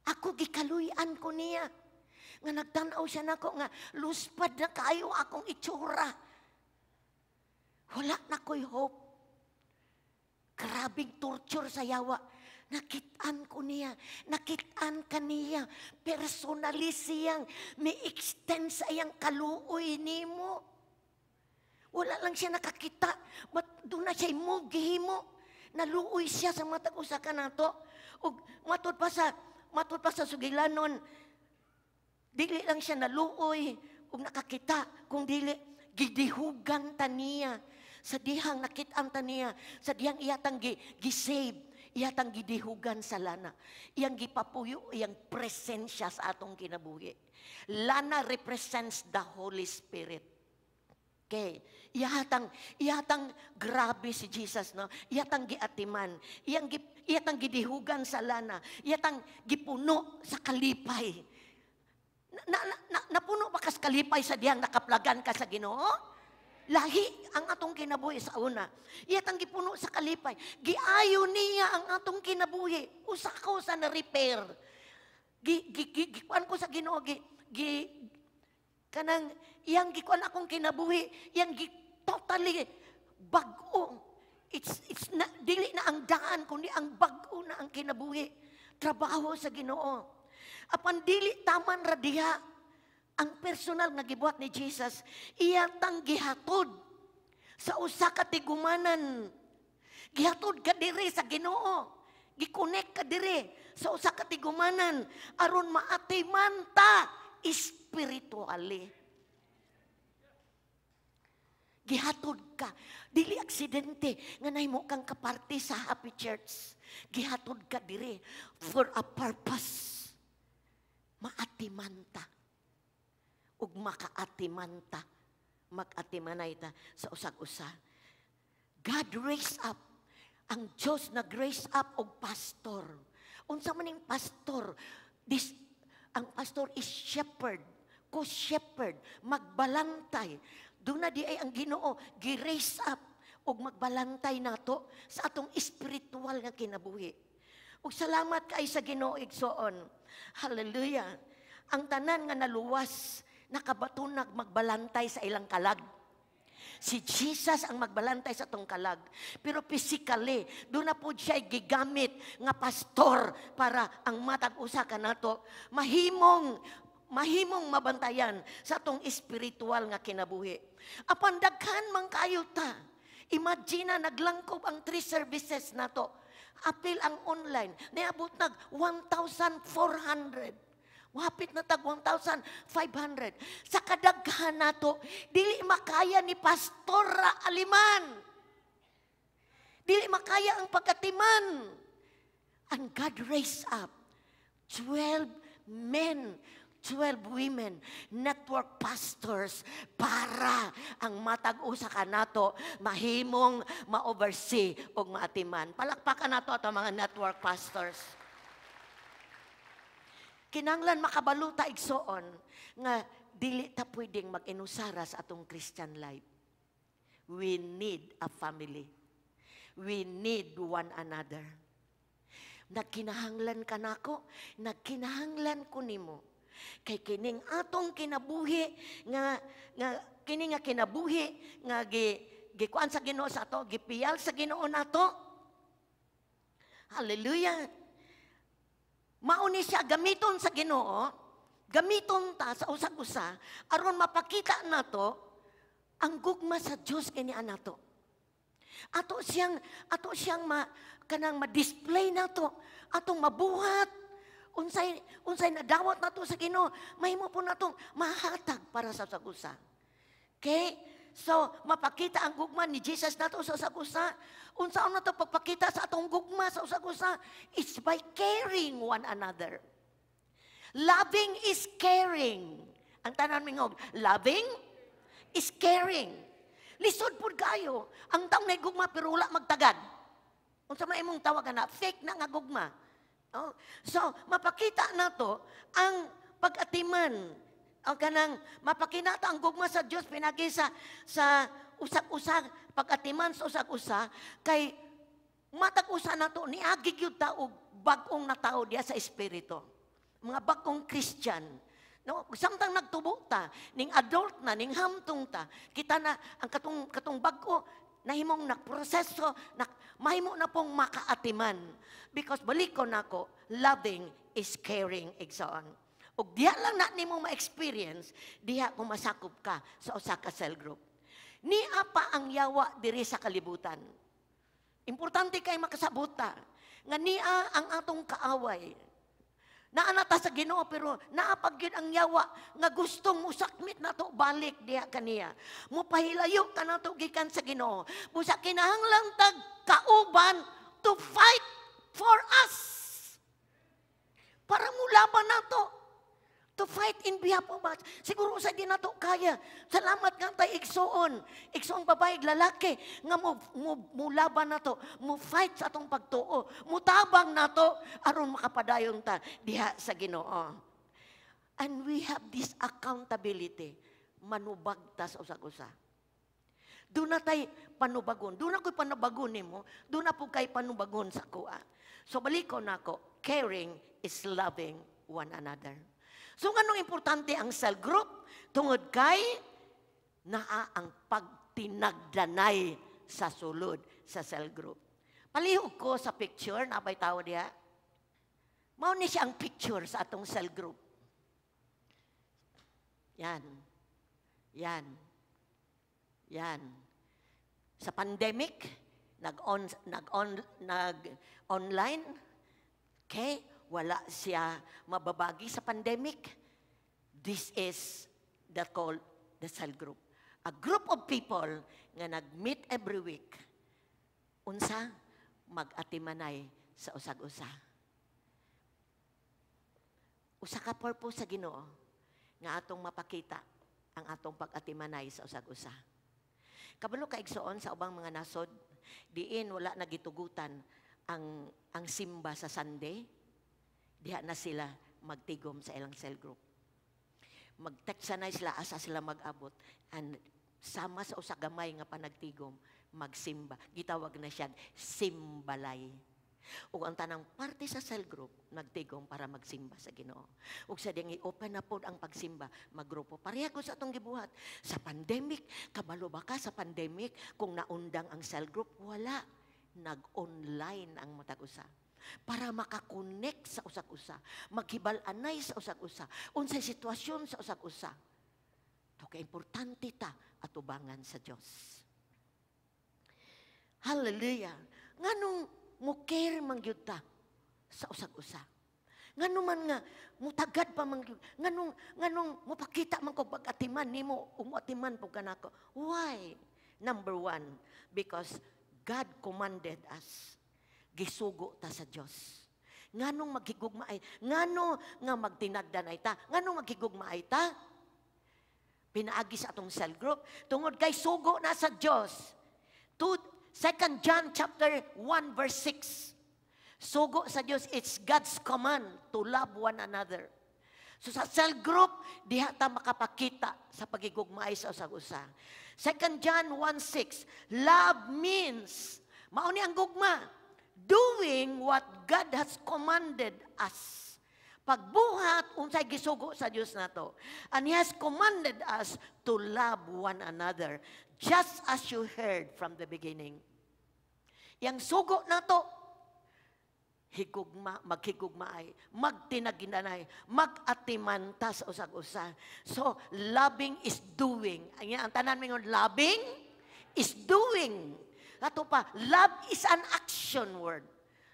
Ako, gikaluy-an ko niya. Nga nagtanaw siya nako nga luspad na kayo akong itsura. Wala na ko'y hope. Grabing torture sa yawa. Nakitaan ko niya. Nakitaan ka niya. Personally siyang may extend sa iyang kaluoy nimo. Wala lang siya nakakita. But doon na siya mo, gihimo. Naluoy siya sa matag usa ka nato. Ug matud pa sa sugilanon, dili lang siya naluoy ug nakakita, kung dili gidihugan ta niya sa dihang nakit-an ta niya, sa dihang iyatang gi-save, iyatang gidihugan sa lana, iyang gipapuyo iyang presensya sa atong kinabuhi. Lana represents the Holy Spirit. Okay. Iyatang grabe si Jesus, no? Iyatang giatiman, iyatang gidihugan sa lana, iyatang gipuno sa kalipay. Na, napuno ba kas kalipay sa diyang nakaplagan ka sa Ginoo? Lahi ang atong kinabuhi sa una. Iyatang gipuno sa kalipay. Giayo niya ang atong kinabuhi. Usa ko sa na-repair. Gi, gi, gi, gikuan ko sa Ginoo, gi, gi, kanang iyang gikuan akong kinabuhi, iyang gi, totally bag-o. It's na, dili na ang daan, kundi ang bag-o na ang kinabuhi. Trabaho sa Ginoo. Apan dili taman ra diha ang personal nga gibuhat ni Jesus, iya tang gihatod sa usa ka tigumanan. Gihatod ka diri sa Ginoo. Gi-connect ka diri sa usa ka tigumanan aron maatiman ta spiritually. Gihatod ka. Dili aksidente nga nahimo kang kaparte sa Happy Church. Gihatod ka diri for a purpose. Maatiman ta. Ug makaatiman ta. Mag-atimanay ta sa usag-usa. God raised up. Ang Diyos nag-raise up og pastor. Unsa man ning pastor? This, ang pastor is shepherd. co-shepherd, magbalantay. Doon na di ay ang Ginoo gi-raise up og magbalantay nato sa atong espiritual nga kinabuhi. Ug salamat kay sa Ginoo, igsoon. Hallelujah. Ang tanan nga naluwas nakabatunag magbalantay sa ilang kalag. Si Jesus ang magbalantay sa atong kalag. Pero physically, doon na po siya gigamit nga pastor para ang matag usa ka nato mahimong mahimong mabantayan sa atong espiritual nga kinabuhi. Apan daghan man kayo ta. Imagine na naglangkob ang three services nato. Apil ang online. Niabot nag 1,400. Wapit na tag 1,500. Sa kadaghan nato, dili makaya ni Pastora Aliman. Dili makaya ang pagkatiman. And God raised up 12 men, 12 women, network pastors para ang matag usa ka nato mahimong ma-oversee og maatiman. Palakpakan nato ato mga network pastors. Kinanglan makabalo ta, igsoon, nga dili ta pwedeng mag-inusara sa atong Christian life. We need a family. We need one another. Nagkinahanglan ka nako, nagkinahanglan ko nimo. Kay kining atong kinabuhi nga nga kini nga kinabuhi nga gi gikuan sa Ginoo sa ato, gipiyal sa Ginoo nato. Hallelujah. Mao ni siya gamiton sa Ginoo, gamiton ta sa usag-usa aron mapakita nato ang gugma sa Dios kini nato. Ato siyang ma, kanang ma-display nato, atong mabuhat unsay unsay nadawat nato sa Ginoo, mahimo po natong mahatag para sa usag-usa. Okay? So, mapakita ang gugma ni Jesus nato sa usag-usa. Unsaon nato pagpakita sa atong gugma sa usag-usa? It's by caring one another. Loving is caring. Ang tanan mingog, loving is caring. Lisod pud kayo. Ang taong nay gugma pero wala magtagad. Unsa man imong tawag na fake na nga gugma. Oh. So, mapakita nato ang pag-atiman ang kanang mapakita ang gugma sa Dios pinagi sa sa usag-usa, pag-atiman sa usag-usa, kay matag usa nato niagi gyud ta og bag-ong natao diya sa espiritu. Mga bag-ong Christian. No, samtang nagtubo ta, ning adult na, ning hamtong ta, kita na ang katong katong bag-o nahimong nagproseso, na, mahimo na pong makaatiman. Because balik ko nako, loving is caring, igsoon. Ug diha lang na nimo ma-experience, diha kung masakop ka sa usa ka cell group. Nia pa ang yawa diri sa kalibutan. Importante kay makasabot ta nga nia ang atong kaaway. Naa na ta sa Ginoo pero naa pa gyud ang yawa nga gustong musakmit nato balik diha kaniya. Mupahilayo ka nato gikan sa Ginoo. Busa kinahanglan tag kauban to fight for us. Para mulaban nato. To fight in behalf of us. Siguro sa di nato kaya. Salamat nga tay igsuon. Igsuong babae, lalaki nga mo mulaban nato, mo fight sa atong pagtuo, mutabang nato aron makapadayon ta diha sa Ginoo. And we have this accountability. Manubag ta sa usag-usa. Doon na tay panubagon. Doon na ko'y panubagon nimo. Doon na po kay panubagon sa kuha. So balik ko nako, caring is loving one another. So nganong importante ang cell group? Tungod kay naa ang pagtinagdanay sa sulod sa cell group. Palihog ko sa picture, nabay tao diha. Mao ni siya ang picture sa atong cell group. Yan. Yan. Yan. Sa pandemic, nag-on nag-on nag-online. Okay? Wala siya mababagi sa pandemic. This is the called the cell group. A group of people nga nag-meet every week. Unsa? Mag-atimanay sa usag-usa. Usa ka purpose sa Ginoo nga atong mapakita ang atong pag-atimanay sa usag-usa. Kabalo ka, igsoon, sa ubang mga nasod, diin wala nagitugutan ang simba sa Sunday, diha na sila magtigom sa ilang cell group. Mag-text na sila asa sila mag-abot and sama sa usa gamay nga panagtigom magsimba. Gitawag na siya simbalay. Ug ang tanang parte sa cell group nagtigom para magsimba sa Ginoo. Ug sa diyang i-open na pod ang pagsimba, maggrupo. Pareha ko sa atong gibuhat. Sa pandemic, kabalo ba ka sa pandemic kung naundang ang cell group? Wala. Nag-online ang matag usa para makakonect sa usag-usa, maghibal-anay sa usag-usa, unsay sitwasyon sa usag-usa. To kay importante ta atubangan sa Dios. Hallelujah. Nganong mo care man gyud ta sa usag-usa? Ngano man nga mutagad pa man gyud, nganong mopakita man kog pag-atiman nimo, umuatiman pud kanako? Why? Number one, because God commanded us. Gisugo ta sa Dios. Nganong maghigugma ay, ngano nga magtinagdanay ta, nganong maghigugma ay ta? Pinaagi sa atong cell group, tungod kay sugo na sa Dios. 2 John chapter 1 verse 6. Sugo sa Dios, it's God's command to love one another. So sa cell group, diha ta makapakita sa pagigugmaay sa usag-usa. 2 John 1:6, love means, mao ni ang gugma, doing what God has commanded us. Pagbuhat unsay gisugo sa Dios nato. And He has commanded us to love one another, just as you heard from the beginning. Yang sugo nato, higugma, maghigugmaay, magtinaginanay, mag-atimanta sa usag-usa. So, loving is doing. Ang tanan mingon, loving is doing. Ato pa, love is an action word.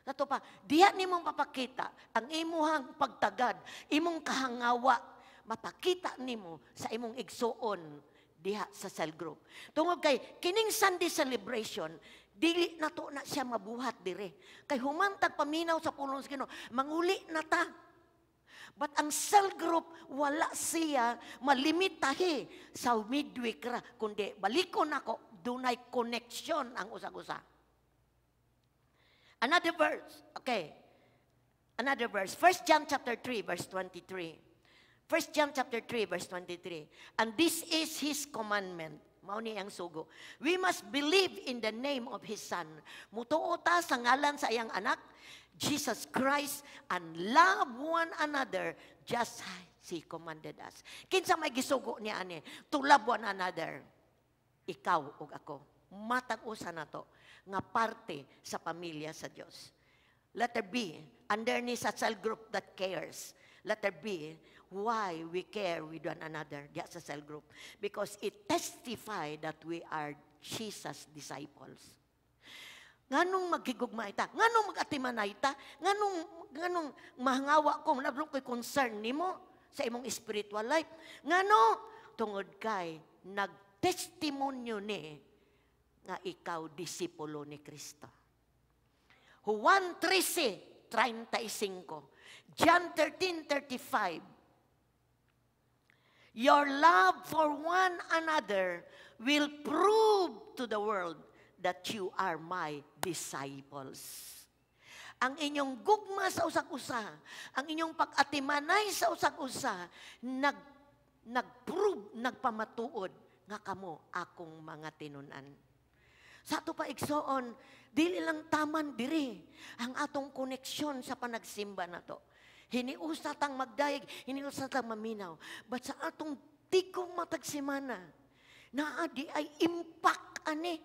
Ato pa, diha nimong papakita ang imuhang pagtagad, imong kahangawa, mapakita nimo sa imong igsuon diha sa cell group. Tungod kay kining Sunday celebration, dili na to na siya mabuhat dire. Kay humantag paminaw sa pulong sa Ginoo, manguli na ta. But ang cell group, wala siya malimitahi sa midweek ra, kundi balikon ako, dunay connection ang usag-usa. Another verse, okay. Another verse, 1 John chapter 3, verse 23. 1 John chapter 3, verse 23. And this is His commandment. Mao ni ang sugo. We must believe in the name of His Son. Mutuo ta sa ngalan sa iyang anak, Jesus Christ, and love one another just as He commanded us. Kinsa may gisugo niya ani? To love one another. Ikaw ug ako. Matag usa nato nga parte sa pamilya sa Dios. Letter B, under ni sa cell group that cares. Letter B, why we care with one another diya sa cell group. Because it testify that we are Jesus' disciples. Nganong maghigugma ita? Nganong mag-atimanay ita? Nganong mahangawa ko, nablo ko'y concern nimo sa imong spiritual life? Ngano? Tungod kay nagtestimonyo ni nga ikaw disipulo ni Kristo. Juan 13:35. John 13:35. Your love for one another will prove to the world that you are my disciples. Ang inyong gugma sa usag-usa, ang inyong pag-atimanay sa usag-usa, nag-prove, nagpamatuod nga kamo akong mga tinunan. Sa ato pa igsoon, dili lang taman diri ang atong koneksyon sa panagsimba nato. Hiniusa tang magdayeg, hiniusa tang maminaw. But sa atong tigong matag semana, naa di ay impact ani.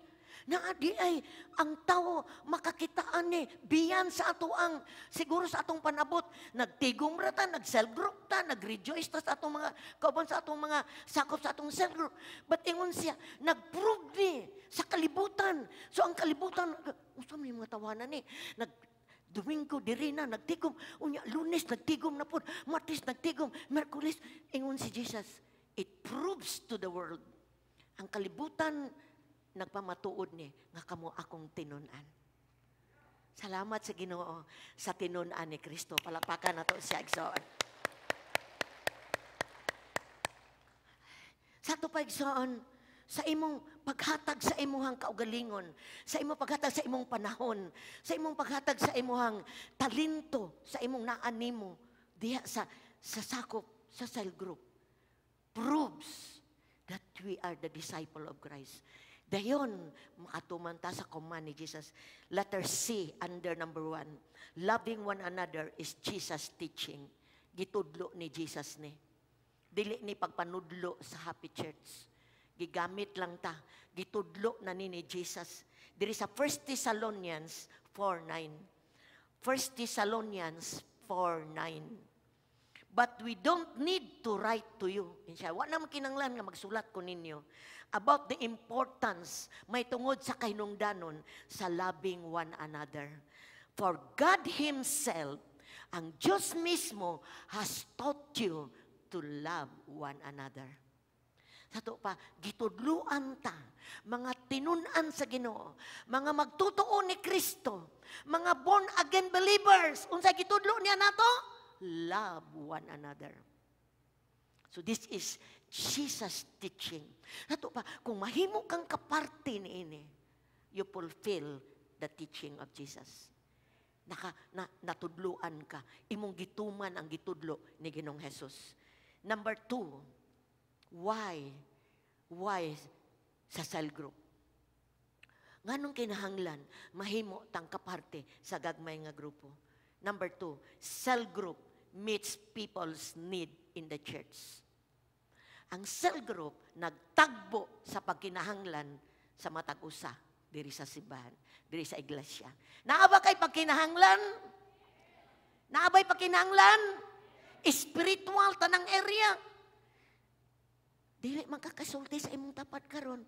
Naa di ay ang tao makakita ani biyan sa ato ang siguro sa atong panabot, nagtigom ra ta, nag-cell group ta, nag-rejoice ta sa atong mga kauban, sa atong mga sakop sa atong cell group. But ingon siya, nag-prove ni sa kalibutan. So ang kalibutan, unsa may mga tawanan ni? Nag Domingo diri na nagtigom, unya Lunes nagtigom na pud, Martes nagtigom, Miyerkules. Ingon si Jesus, it proves to the world. Ang kalibutan nagpamatuod ni nga kamo akong tinun-an. Salamat sa Ginoo sa tinun-an ni Kristo. Palakpakan nato siya, igsoon. Sa ato pa igsoon, sa imong paghatag sa imuhang kaugalingon, sa imong paghatag sa imong panahon, sa imong paghatag sa imuhang talento, sa imong naanimo diha sa sakop sa cell group. Proves that we are the disciple of Christ. Dayon, makatuman ta sa command ni Jesus. Letter C under number 1. Loving one another is Jesus' teaching. Gitudlo ni Jesus ni. Dili ni pagpanudlo sa Happy Church. Gigamit lang ta. Gitudlo na ni Jesus. Diri sa 1 Thessalonians 4:9. 1 Thessalonians 4:9. "But we don't need to write to you." Siya, wa naman kinanglan nga magsulat ko ninyo about the importance may tungod sa kahinungdanon sa loving one another. "For God Himself," ang Diyos mismo, "has taught you to love one another." Sa ato pa, gitudluan ta, mga tinun-an sa Ginoo, mga magtotoo ni Kristo, mga born again believers. Unsa gitudlo niya nato? Love one another. So this is Jesus' teaching. Ato pa, kung mahimo kang kaparte niini, you fulfill the teaching of Jesus. Natudluan ka, imong gituman ang gitudlo ni Ginoong Jesus. Number 2, why? Why sa cell group? Nganong kinahanglan mahimo tang kaparte sa gagmay nga grupo? Number 2, cell group meets people's need in the church. Ang cell group nagtagbo sa pagkinahanglan sa matag usa diri sa simbahan, diri sa iglesia. Naa ba kay pagkinahanglan? Naa ba'y pagkinahanglan? Spiritual tanang area. Dili man kakasulti sa imong tapad karon.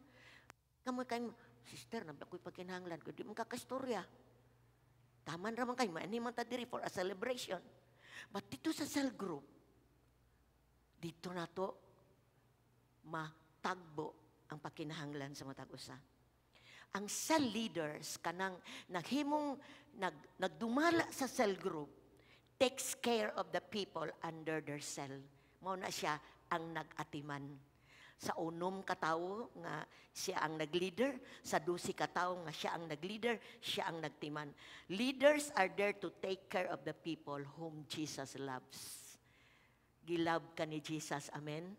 Kamo kay sister, naa ba ko'y pagkinahanglan ko, di man kakastorya. Taman ra man kay maani man ta diri for a celebration. But dito sa cell group, dito nato matagbo ang pakinahanglan sa matag usa. Ang cell leaders kanang naghimong nagdumala sa cell group takes care of the people under their cell. Mao na siya ang nag-atiman. Sa 6 ka tawo nga siya ang nag-leader, sa 12 ka tawo nga siya ang nag-leader, siya ang nagtiman. Leaders are there to take care of the people whom Jesus loves. Gi-love ka ni Jesus, amen?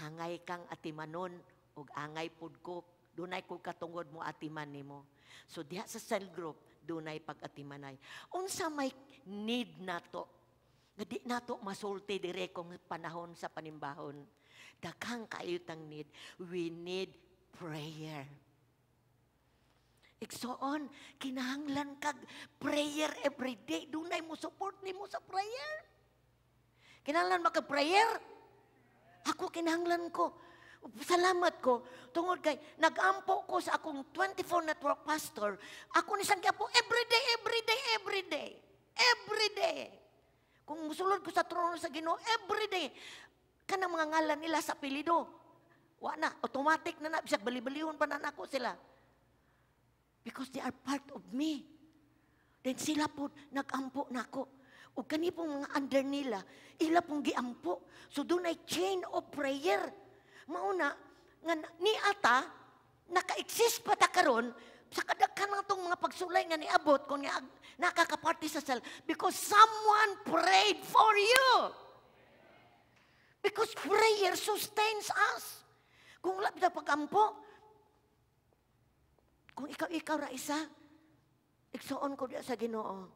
Angay kang atimanon, ug angay pud ko, dunay ko katungod mo atiman nimo. So diha sa cell group, dunay pag-atimanay. Unsa may need nato? Nga di nato masulti dire kung panahon sa panimbahon. Daghang kaayo tang need. We need prayer. Igsoon, kinahanglan kag prayer every day. Dunay mo support nimo sa prayer. Kinahanglan ba kag prayer? Ako kinahanglan ko. Salamat ko. Tungod kay nagampo ko sa akong 24 network pastor. Ako ni siyang giampo every day, every day, every day. Every day. Kung musulod ko sa trono sa Ginoo, every day. Kanang mga ngalan nila sa apelyido. Wa na, automatic na na. Bisag bali-balihon pa na nako sila. Because they are part of me. Then sila po, nagampo nako. O kani pong mga under nila, ila pong giampo. So dunay chain of prayer. Mauna, nga ni ata, naka-exist pa ta karon sa kadaghan ng itong mga pagsulay nga niabot kung nga nakakaparte sa cell because someone prayed for you. Because prayer sustains us. Kung wala bitaw pagampo, kung ikaw-ikaw ra isa, igsuon ko diya sa Ginoo,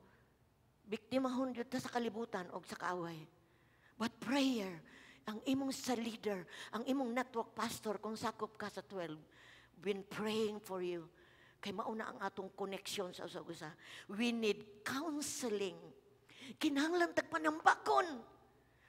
biktimahon gyud ta sa kalibutan og sa kaaway. But prayer, ang imong sa leader, ang imong network pastor, kung sakop ka sa 12, been praying for you. Kay mauna ang atong connection sa usag-usa. We need counseling. Kinahanglan tag panambagon.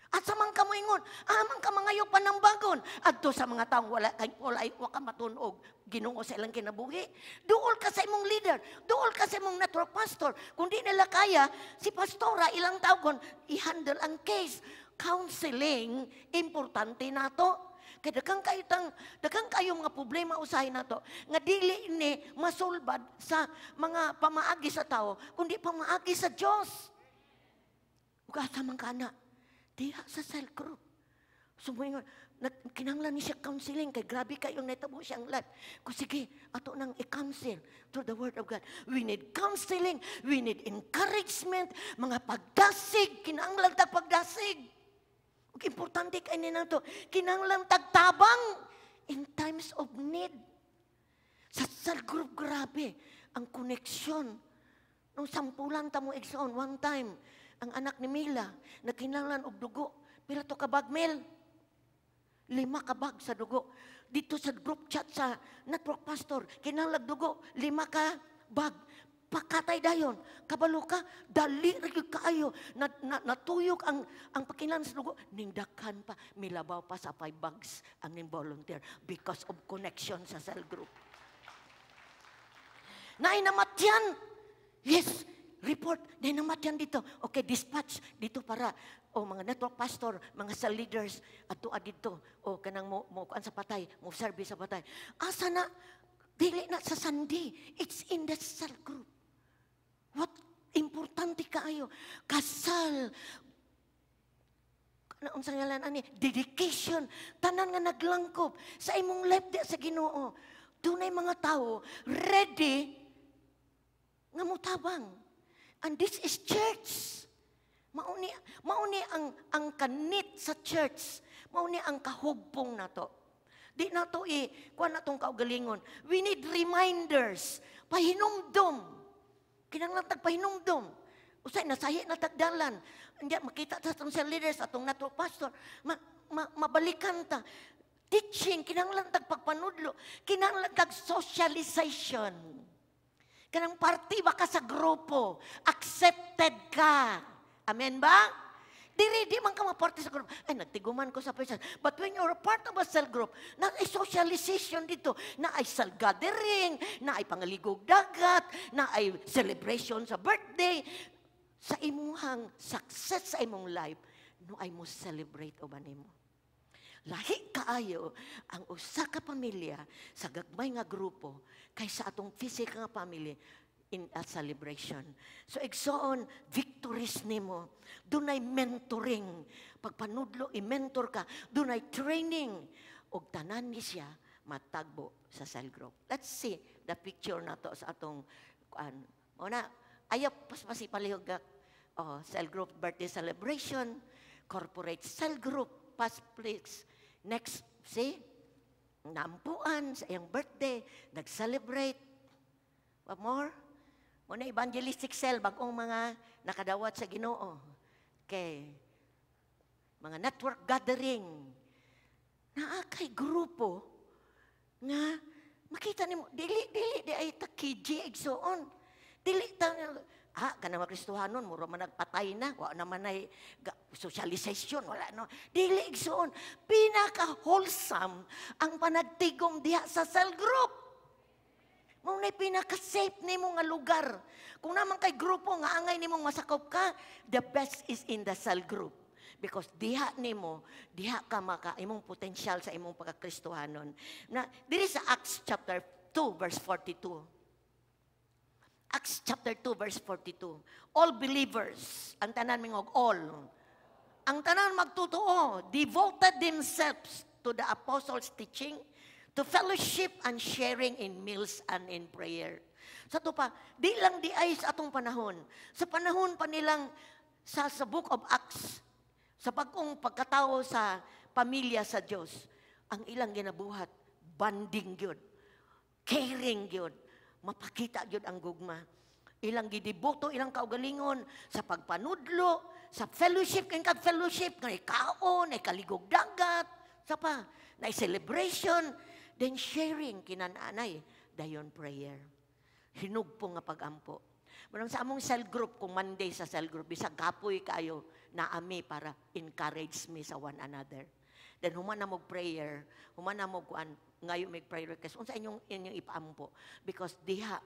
At sa mga kamoingon, amang ka mga panambagon. Adto sa mga taong wala kay wala wa ka matunog Ginoo sa ilang kinabuhi. Duol ka sa imong leader, duol ka sa imong network pastor. Kung di nila kaya, si pastora ilang tawgon i-handle ang case. Counseling importante nato. Kay daghan kayo mga problema usahay nato nga dili ni masulbad sa mga pamaagi sa tao, kundi pamaagi sa Dios. Ug asa man kana? Diha sa cell group. So, moingon, kinahanglan ni siya counseling kay grabe kayong naitabo siyang life. Ko sige, ato nang i-counsel through the word of God. We need counseling, we need encouragement, mga pagdasig, kinahanglan ta pagdasig. Ug importante kay ni nato, kinahanglan tagtabang in times of need. Sa cell group, grabe ang koneksyon. Nung sampulan ta mo, igsoon, one time, ang anak ni Mila, nagkinahanglan og dugo. Pila to ka bag, Mel? 5 ka bag sa dugo. Dito sa group chat sa network pastor, kinahanglan dugo, 5 ka bag. Pakatay dayon, kabalo ka, dali ra gyud kaayo, natuyok ang pakinahanglan sa dugo, ningdakan pa, milabaw pa sa 5 bags ang ning volunteer because of connection sa cell group. Naay namatyan. Yes, report, naay namatyan dito. Okay, dispatch dito para o mga network pastor, mga cell leaders adto didto o kanang mo kuan sa patay, mo service sa patay. Asa na? Dili na sa Sunday. It's in the cell group. What importante kaayo? Kasal. Kana unsa ngalan ani? Dedication. Tanan nga naglangkob sa imong life di sa Ginoo. Dunay mga tao ready nga mutabang. And this is church. Mauni ang kanit sa church. Mauni ang kahugpong nato. Di nato i kuan natong kaugalingon. We need reminders. Pahinumdum. Kinahanglan tag pahinumdum. Usay nasahi na tagdalan. Hindi makita ta atong cell leaders, atong network pastor, mabalikan ta. Teaching, kinahanglan tag pagpanudlo, kinahanglan tag socialization. Kanang party ba ka sa grupo, accepted ka. Amen ba? Diri, di man ka maparte sa group. Ay, nagtiguman ko sa person. But when you're a part of a cell group, na ay socialization dito, na ay cell gathering, na ay pangaligog dagat, na ay celebration sa birthday, sa imuhang success sa imong life, no ay mo celebrate uban nimo. Lahi kaayo ang usa ka pamilya sa gagmay nga grupo kaysa atong physical nga family in a celebration. So igsoon, victories nimo. Dunay mentoring. Pagpanudlo, i-mentor ka. Dunay training. Og tanan ni siya matagbo sa cell group. Let's see the picture nato sa atong kuan. Mo na, ayaw paspasi palihog ka. Oh, cell group birthday celebration, corporate cell group, pass please. Next, see? Naampuan sa iyang birthday, nag-celebrate. What more? Muna evangelistic cell, bagong mga nakadawat sa Ginoo. Okay. Mga network gathering. Naa kay grupo nga makita nimo dili dili di ay ta KG igsoon. Dili ta kana mga Kristohanon mura man nagpatay na, wa naman ay socialization, wala no. Dili igsoon, pinaka wholesome ang panagtigom diha sa cell group. Mao na pinaka-safe nimo nga lugar. Kung naman kay grupo nga angay nimong masakop ka, the best is in the cell group. Because diha nimo, diha ka maka imong potensyal sa imong pagkakristohanon. Na diri sa Acts chapter 2 verse 42. Acts chapter 2 verse 42. All believers, ang tanan mingog all. Ang tanan magtotoo, devoted themselves to the apostles' teaching, to fellowship and sharing in meals and in prayer. Sa to pa, di lang di ay sa atong panahon. Sa panahon pa nilang sa Book of Acts, sa bagong pagkatao sa pamilya sa Dios, ang ilang ginabuhat, bonding gyud, caring gyud, mapakita gyud ang gugma. Ilang gidiboto, ilang kaugalingon sa pagpanudlo, sa fellowship, kay kag fellowship, kay kaon, ay kaligog dagat, sa pa, na celebration, then sharing kinananay, dayon prayer. Hinugpo nga pagampo. Manang sa among cell group, kung Monday sa cell group, bisag kapoy kayo, naami para encourage me sa one another. Then human na mo prayer, human na mo kuan, ngayon may prayer request, unsa inyong ipaampo? Because diha,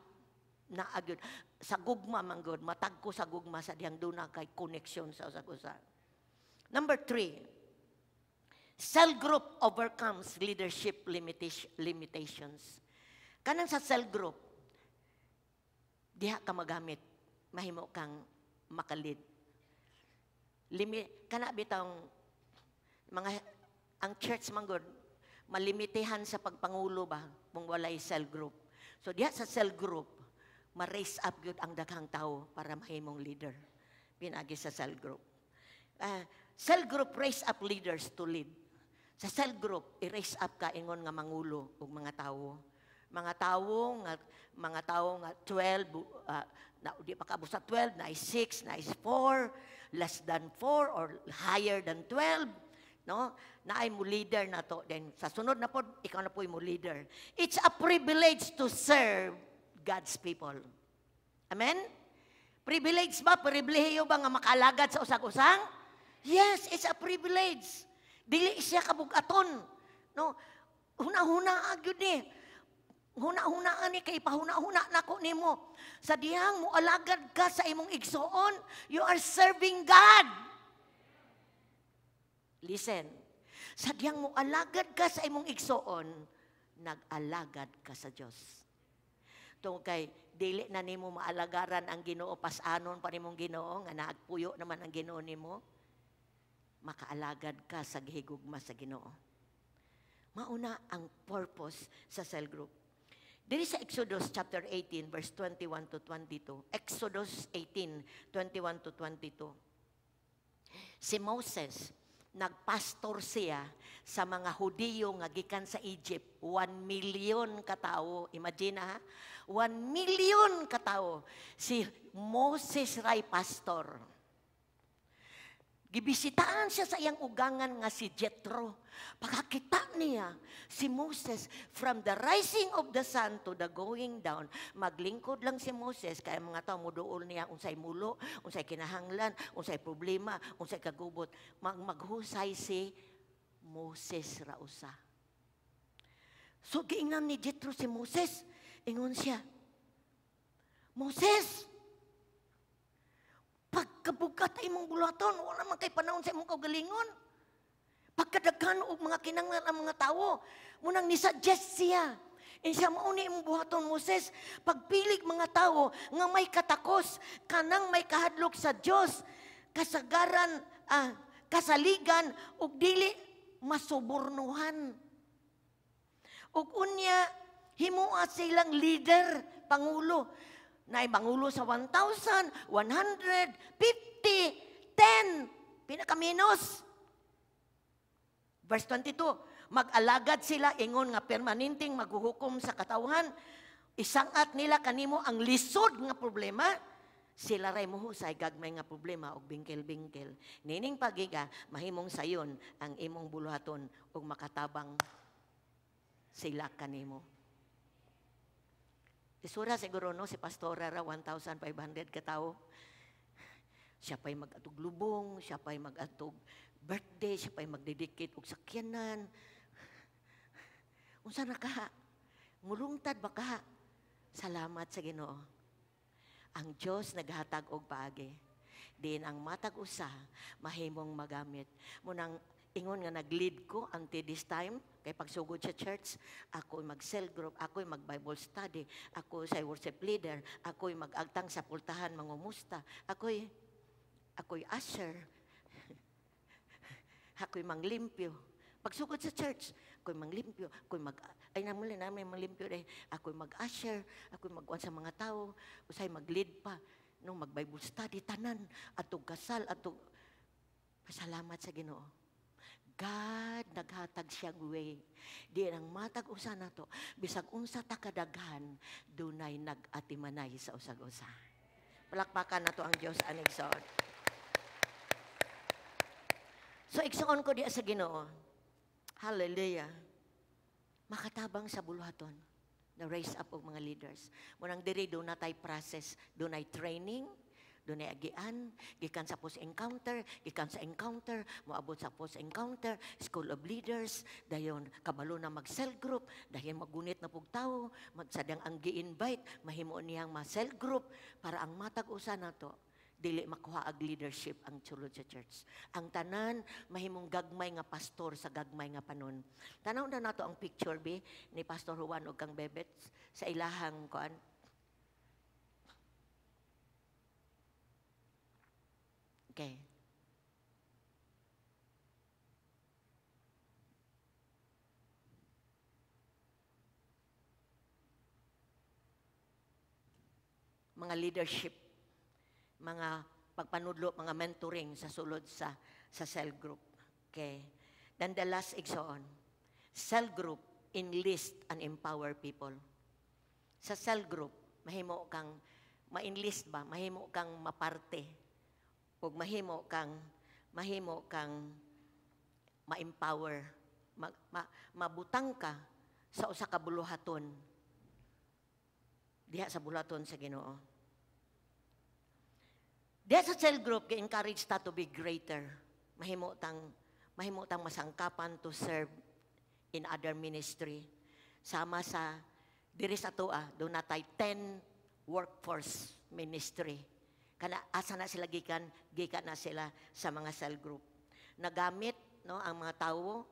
naagyod, sa gugma man gud, matagko sa gugma sa dihang duna kay connection sa usag-usa. Number 3, cell group overcomes leadership limitations. Kanang sa cell group, diha ka magamit, mahimo kang makalid. Kana bitang mga ang church man gud malimitihan sa pagpangulo ba kung walay cell group. So diha sa cell group, ma-raise up gyud ang daghang tao para mahimong leader. Pinagi sa cell group. Cell group raise up leaders to lead. Sa cell group, i-raise up ka ingon nga mangulo og mga tawo. Mga tawo nga 12, na di pa kaabot sa 12, na 6, na 4, less than 4 or higher than 12, no? Naay mo leader na to. Then sa sunod na po, ikaw na po mo leader. It's a privilege to serve God's people. Amen? Privilege ba? Pribilehiyo ba nga makaalagad sa usag-usang? Yes, it's a privilege. Dili siya kabugaton. No? Huna-huna gyud ni. Huna-huna ani kay pahuna-huna nako nimo. Sa dihang mo alagad ka sa imong igsoon, you are serving God. Listen. Sa dihang mo alagad ka sa imong igsoon, nag-alagad ka sa Dios. Tungod kay dili na nimo maalagaran ang Ginoo, pasanon pa nimong Ginoo nga naagpuyo naman ang Ginoo nimo. Makaalagad ka sa gihigugma sa Ginoo. Mauna ang purpose sa cell group. Diri sa Exodus chapter 18 verse 21 to 22. Exodus 18, 21 to 22. Si Moses, nagpastor siya sa mga Hudiyo nga gikan sa Egypt. 1 million katao. Imagine ha? 1 million katao. Si Moses ray pastor. Gibisitaan siya sa iyang ugangan nga si Jethro. Pagkakita niya si Moses from the rising of the sun to the going down, maglingkod lang si Moses kaya mga tao muduol niya unsay mulo, unsay kinahanglan, unsay problema, unsay kagubot. Maghusay si Moses ra usa. So giingnan ni Jethro si Moses, ingon siya, "Moses, pagkabugat ay imong buluhaton, wala man kay panahon sa imong kaugalingon. Pagkadaghan og mga kinanglan ang mga tawo," munang ni-suggest siya. Insa mao ni imong buhaton, Moses, pagpilig mga tawo nga may katakos, kanang may kahadlok sa Dios, kasagaran, kasaligan ug dili masubornuhan. Ug unya himoa silang leader, pangulo. Naay pangulo sa 1,000, 100, 50, 10, pinakaminos. Verse 22, mag-alagad sila ingon nga permanenteng maghuhukom sa katawhan. Isangat nila kanimo ang lisod nga problema, sila ray muhusay gagmay nga problema og bingkil-bingkil. Nining pagiga mahimong sayon ang imong buluhaton ug makatabang sila kanimo. Isura siguro no si Pastora ra 1,500 katawo. Siya pa'y mag-atog lubong, siya pa'y mag-atog birthday, siya pa'y magdedicate og sakyanan. Unsa na ka? Mulungtad ba ka? Salamat sa Ginoo. Ang Diyos naghatag og paagi. Diin ang matag usa mahimong magamit. Munang ingon nga nag-lead ko until this time, kay pagsugod sa church, ako mag-cell group, ako mag-Bible study, ako sa worship leader, ako mag-agtang sa pultahan mangumusta, ako'y usher, ako'y manglimpyo. Pagsugod sa church, ako'y manglimpyo, ako'y mag ay namuli namin manglimpyo dahil ako'y mag-usher, ako'y mag sa mga tao, usay mag-lead pa nung mag-Bible study tanan atog kasal atog. Pasalamat sa Ginoo. God naghatag siyang way. Di ang matag usa nato, bisag unsa ta kadaghan, dunay nag-atimanay sa usag-usa. Palakpakan nato ang Dios aning igsoon. So igsoon ko diya sa Ginoo. Hallelujah. Makatabang sa buluhaton na raise up og mga leaders. Munang diri duna tay process, dunay training, dunay agian, gikan sa post encounter, gikan sa encounter, moabot sa post encounter, school of leaders, dayon kabalo na mag cell group, dayon magunit na pug tawo, magsadang ang gi-invite, mahimo niyang ma cell group para ang matag usa nato dili makuha og leadership ang sulod sa church. Ang tanan mahimong gagmay nga pastor sa gagmay nga panon. Tanaw na nato ang picture bi ni Pastor Juan ug kang Bebet sa ilahang kuan. Okay. Mga leadership, mga pagpanudlo, mga mentoring sa sulod sa cell group. Okay. Then the last, igsoon, cell group enlist and empower people. Sa cell group, mahimo kang ma-enlist ba, mahimo kang maparte, ug mahimo kang ma-empower, mabutang ka sa usa ka buluhaton diha sa buluhaton sa Ginoo. Diha sa cell group, gi-encourage ta to be greater. Mahimo tang masangkapan to serve in other ministry. Sama sa diri sa atoa, duna tay 10 workforce ministry. Kana asa na sila gikan? Gikan na sila sa mga cell group. Nagamit, no, ang mga tawo,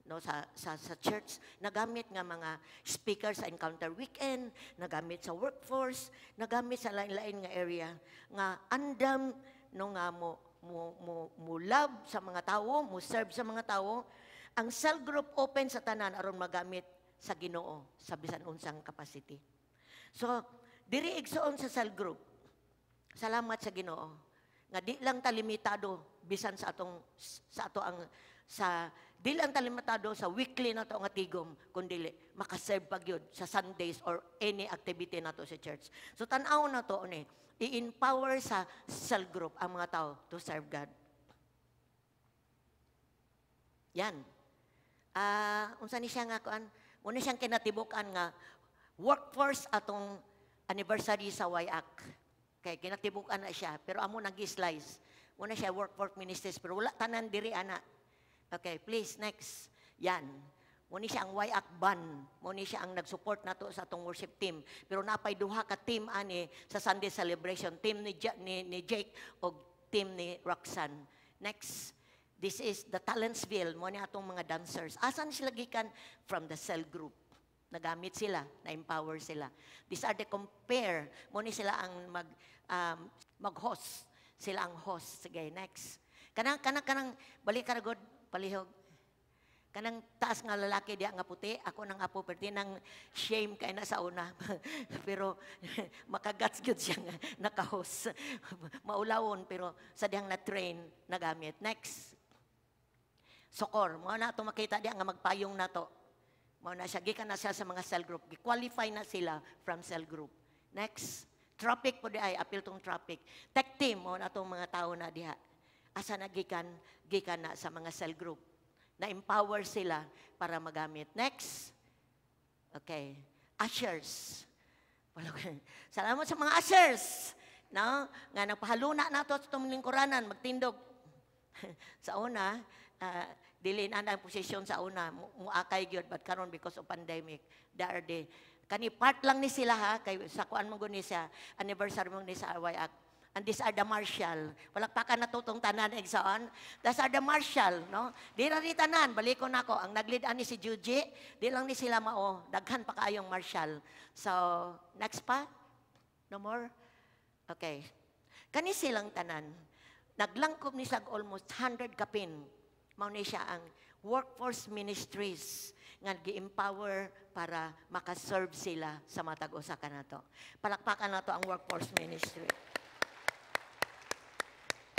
no, sa church, nagamit nga mga speaker sa encounter weekend, nagamit sa workforce, nagamit sa lain-lain nga area nga andam, no, nga mo love sa mga tawo, mo serve sa mga tawo. Ang cell group open sa tanan aron magamit sa Ginoo sa bisan unsang capacity. So, diri, igsoon, sa cell group, salamat sa Ginoo nga di lang ta limitado bisan sa atong sa ato ang sa di lang ta limitado sa weekly nato nga tigom, kundi makaserve pa gyud sa Sundays or any activity nato sa church. So tan-aw nato ni i-empower sa cell group ang mga tao to serve God. Yan. Ah, unsa ni siya nga kuan? Muna siyang kinatibuk-an nga workforce atong anniversary sa WIAC. Kay kinatibuk-an na siya, pero amo nag-slice. Muna siya workforce ministries, pero wala tanan diri ana. Okay, please, next. Yan. Muna siya ang WIAC band. Muna siya ang nag-support nato sa atong worship team. Pero napay duha ka team ani sa Sunday celebration. Team ni Jake o team ni Roxanne. Next. This is the Talentsville. Mo ni atong mga dancers. Asan sila gikan? From the cell group. Nagamit sila, na-empower sila. These are the compere. Mo ni sila ang mag-host. Sila ang host. Sige, next. Kanang balik ka na god, palihog. Kanang taas nga lalaki diya nga puti, ako nang apo perti nang shame kay na sa una. Pero makagats gyud siya nga naka-host. Maulawon, pero sa dihang na-train nagamit. Next. Sokor, mo na ato makita diya nga magpayong nato. Mao na siya, gikan na siya sa mga cell group. Gi-qualify na sila from cell group. Next. Traffic po di ay, apil tong traffic. Tech team, mao na atong mga tao na diha. Asa na gikan? Gikan na sa mga cell group. Na-empower sila para magamit. Next. Okay. Ushers. Salamat sa mga ushers. No? Nga nagpahaluna nato sa itong lingkuranan, magtindog. Sa una, dili na ang posisyon sa una, muakay gyud, but karon because of pandemic, they are the kani part lang ni sila ha, kay sa kuan mo ni siya, anniversary mo ni sa WIAC. And these are the marshal. Palakpakan na tutong tanan, igsoon. These are the marshal, no? Di na ni tanan, baliko na ako. Ang nag-lead ani si Juji, di lang ni sila mao. Daghan pa kaayong marshal. So, next pa? No more? Okay. Kani silang tanan. Naglangkob ni siya almost 100 kapin. Mao ni siya ang workforce ministries nga gi-empower para makaserve sila sa matag usa kanato. Palakpakan nato ang workforce ministry.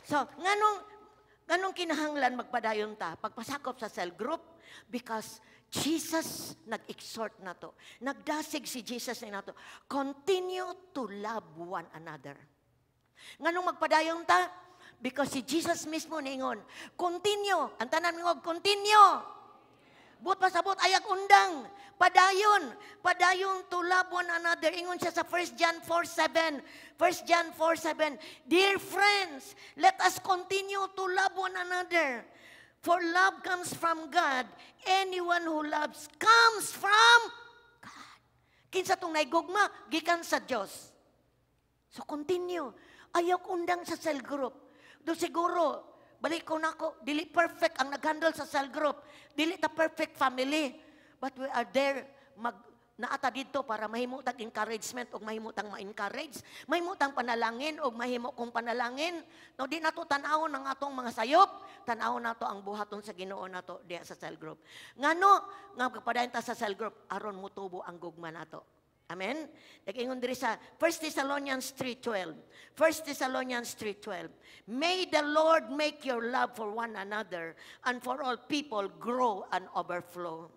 So, nganong kinahanglan magpadayon ta pagpasakop sa cell group? Because Jesus nag-exhort nato. Nagdasig si Jesus ni nato. Continue to love one another. Nganong magpadayon ta? Because si Jesus mismo niingon, continue. Ang tanan mingog, continue. Buot pasabot, ayag undang. Padayon. Padayon to love one another. Ingon siya sa 1 John 4:7. 1 John 4:7. Dear friends, let us continue to love one another. For love comes from God. Anyone who loves comes from God. Kinsa tong naigugma, gikan sa Dios. So continue. Ayaw undang sa cell group. Do siguro, balik ko na ako, dili perfect ang nag-handle sa cell group. Dili ta perfect family. But we are there, naata dito para mahimo tag encouragement o mahimo tang ma-encourage, mahimo tang panalangin o mahimo kong panalangin. No, di nato tan-awon ang atong mga sayop, tan-awon nato ang buhaton sa Ginoo nato diha sa cell group. Ngano nga padayon ta sa cell group aron mutubo ang gugma nato. Amen? Nag-ingon diri sa 1 Thessalonians 3:12. 1 Thessalonians 3:12. "May the Lord make your love for one another and for all people grow and overflow."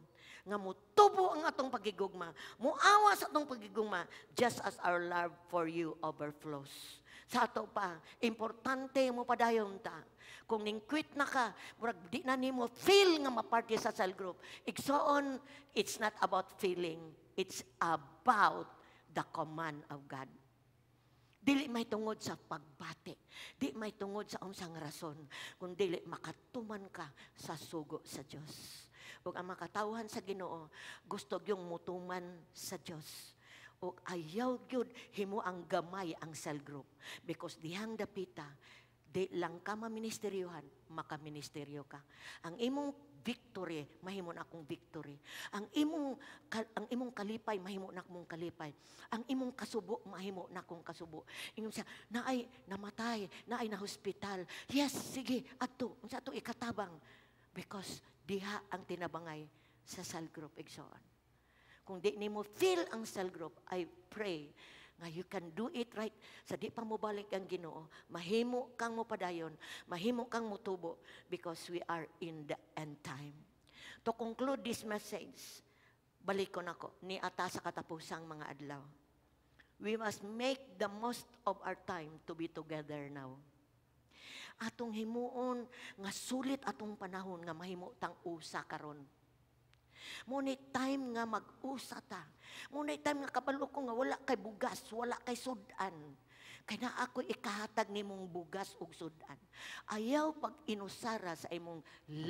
Nga mutubo ang atong pagigugma, muawas sa atong pagigugma, just as our love for you overflows. Sa ato pa, importante mo padayon ta. Kung ning-quit na ka, murag di na nimo feel nga maparte sa cell group. Igsoon, it's not about feeling. It's about the command of God. Dili may tungod sa pagbati. Di may tungod sa unsang rason. Kung dili makatuman ka sa sugo sa Dios. Ug ang makatawhan sa Ginoo, gusto yung mutuman sa Dios. Ug ayaw gyud himo ang gamay ang cell group because dihang dapita, di lang ka maministeryuhan, makaministeryo ka. Ang imong victory, mahimo na akong victory. Ang imong kalipay, mahimo na akong kalipay. Ang imong kasubo, mahimo na akong kasubo. Ingon siya, naay namatay, naay na hospital. Yes, sige, adto, unsa ato ikatabang? Because diha ang tinabangay sa cell group, igsoon. Kung di nimo feel ang cell group, I pray nga you can do it right. Sa di pa mo balik ang Ginoo, mahimo kang mopadayon, mahimo kang mutubo because we are in the end time. To conclude this message, balik ko nako, ni ata sa katapusang mga adlaw. We must make the most of our time to be together now. Atong himuon nga sulit atong panahon nga mahimo tang usa karon. Muna time nga mag-usa ta. Muna time nga kabalo ko nga wala kay bugas, wala kay sudan. Kay naa ako ikahatag nimong bugas ug sudan. Ayaw pag inusara sa imong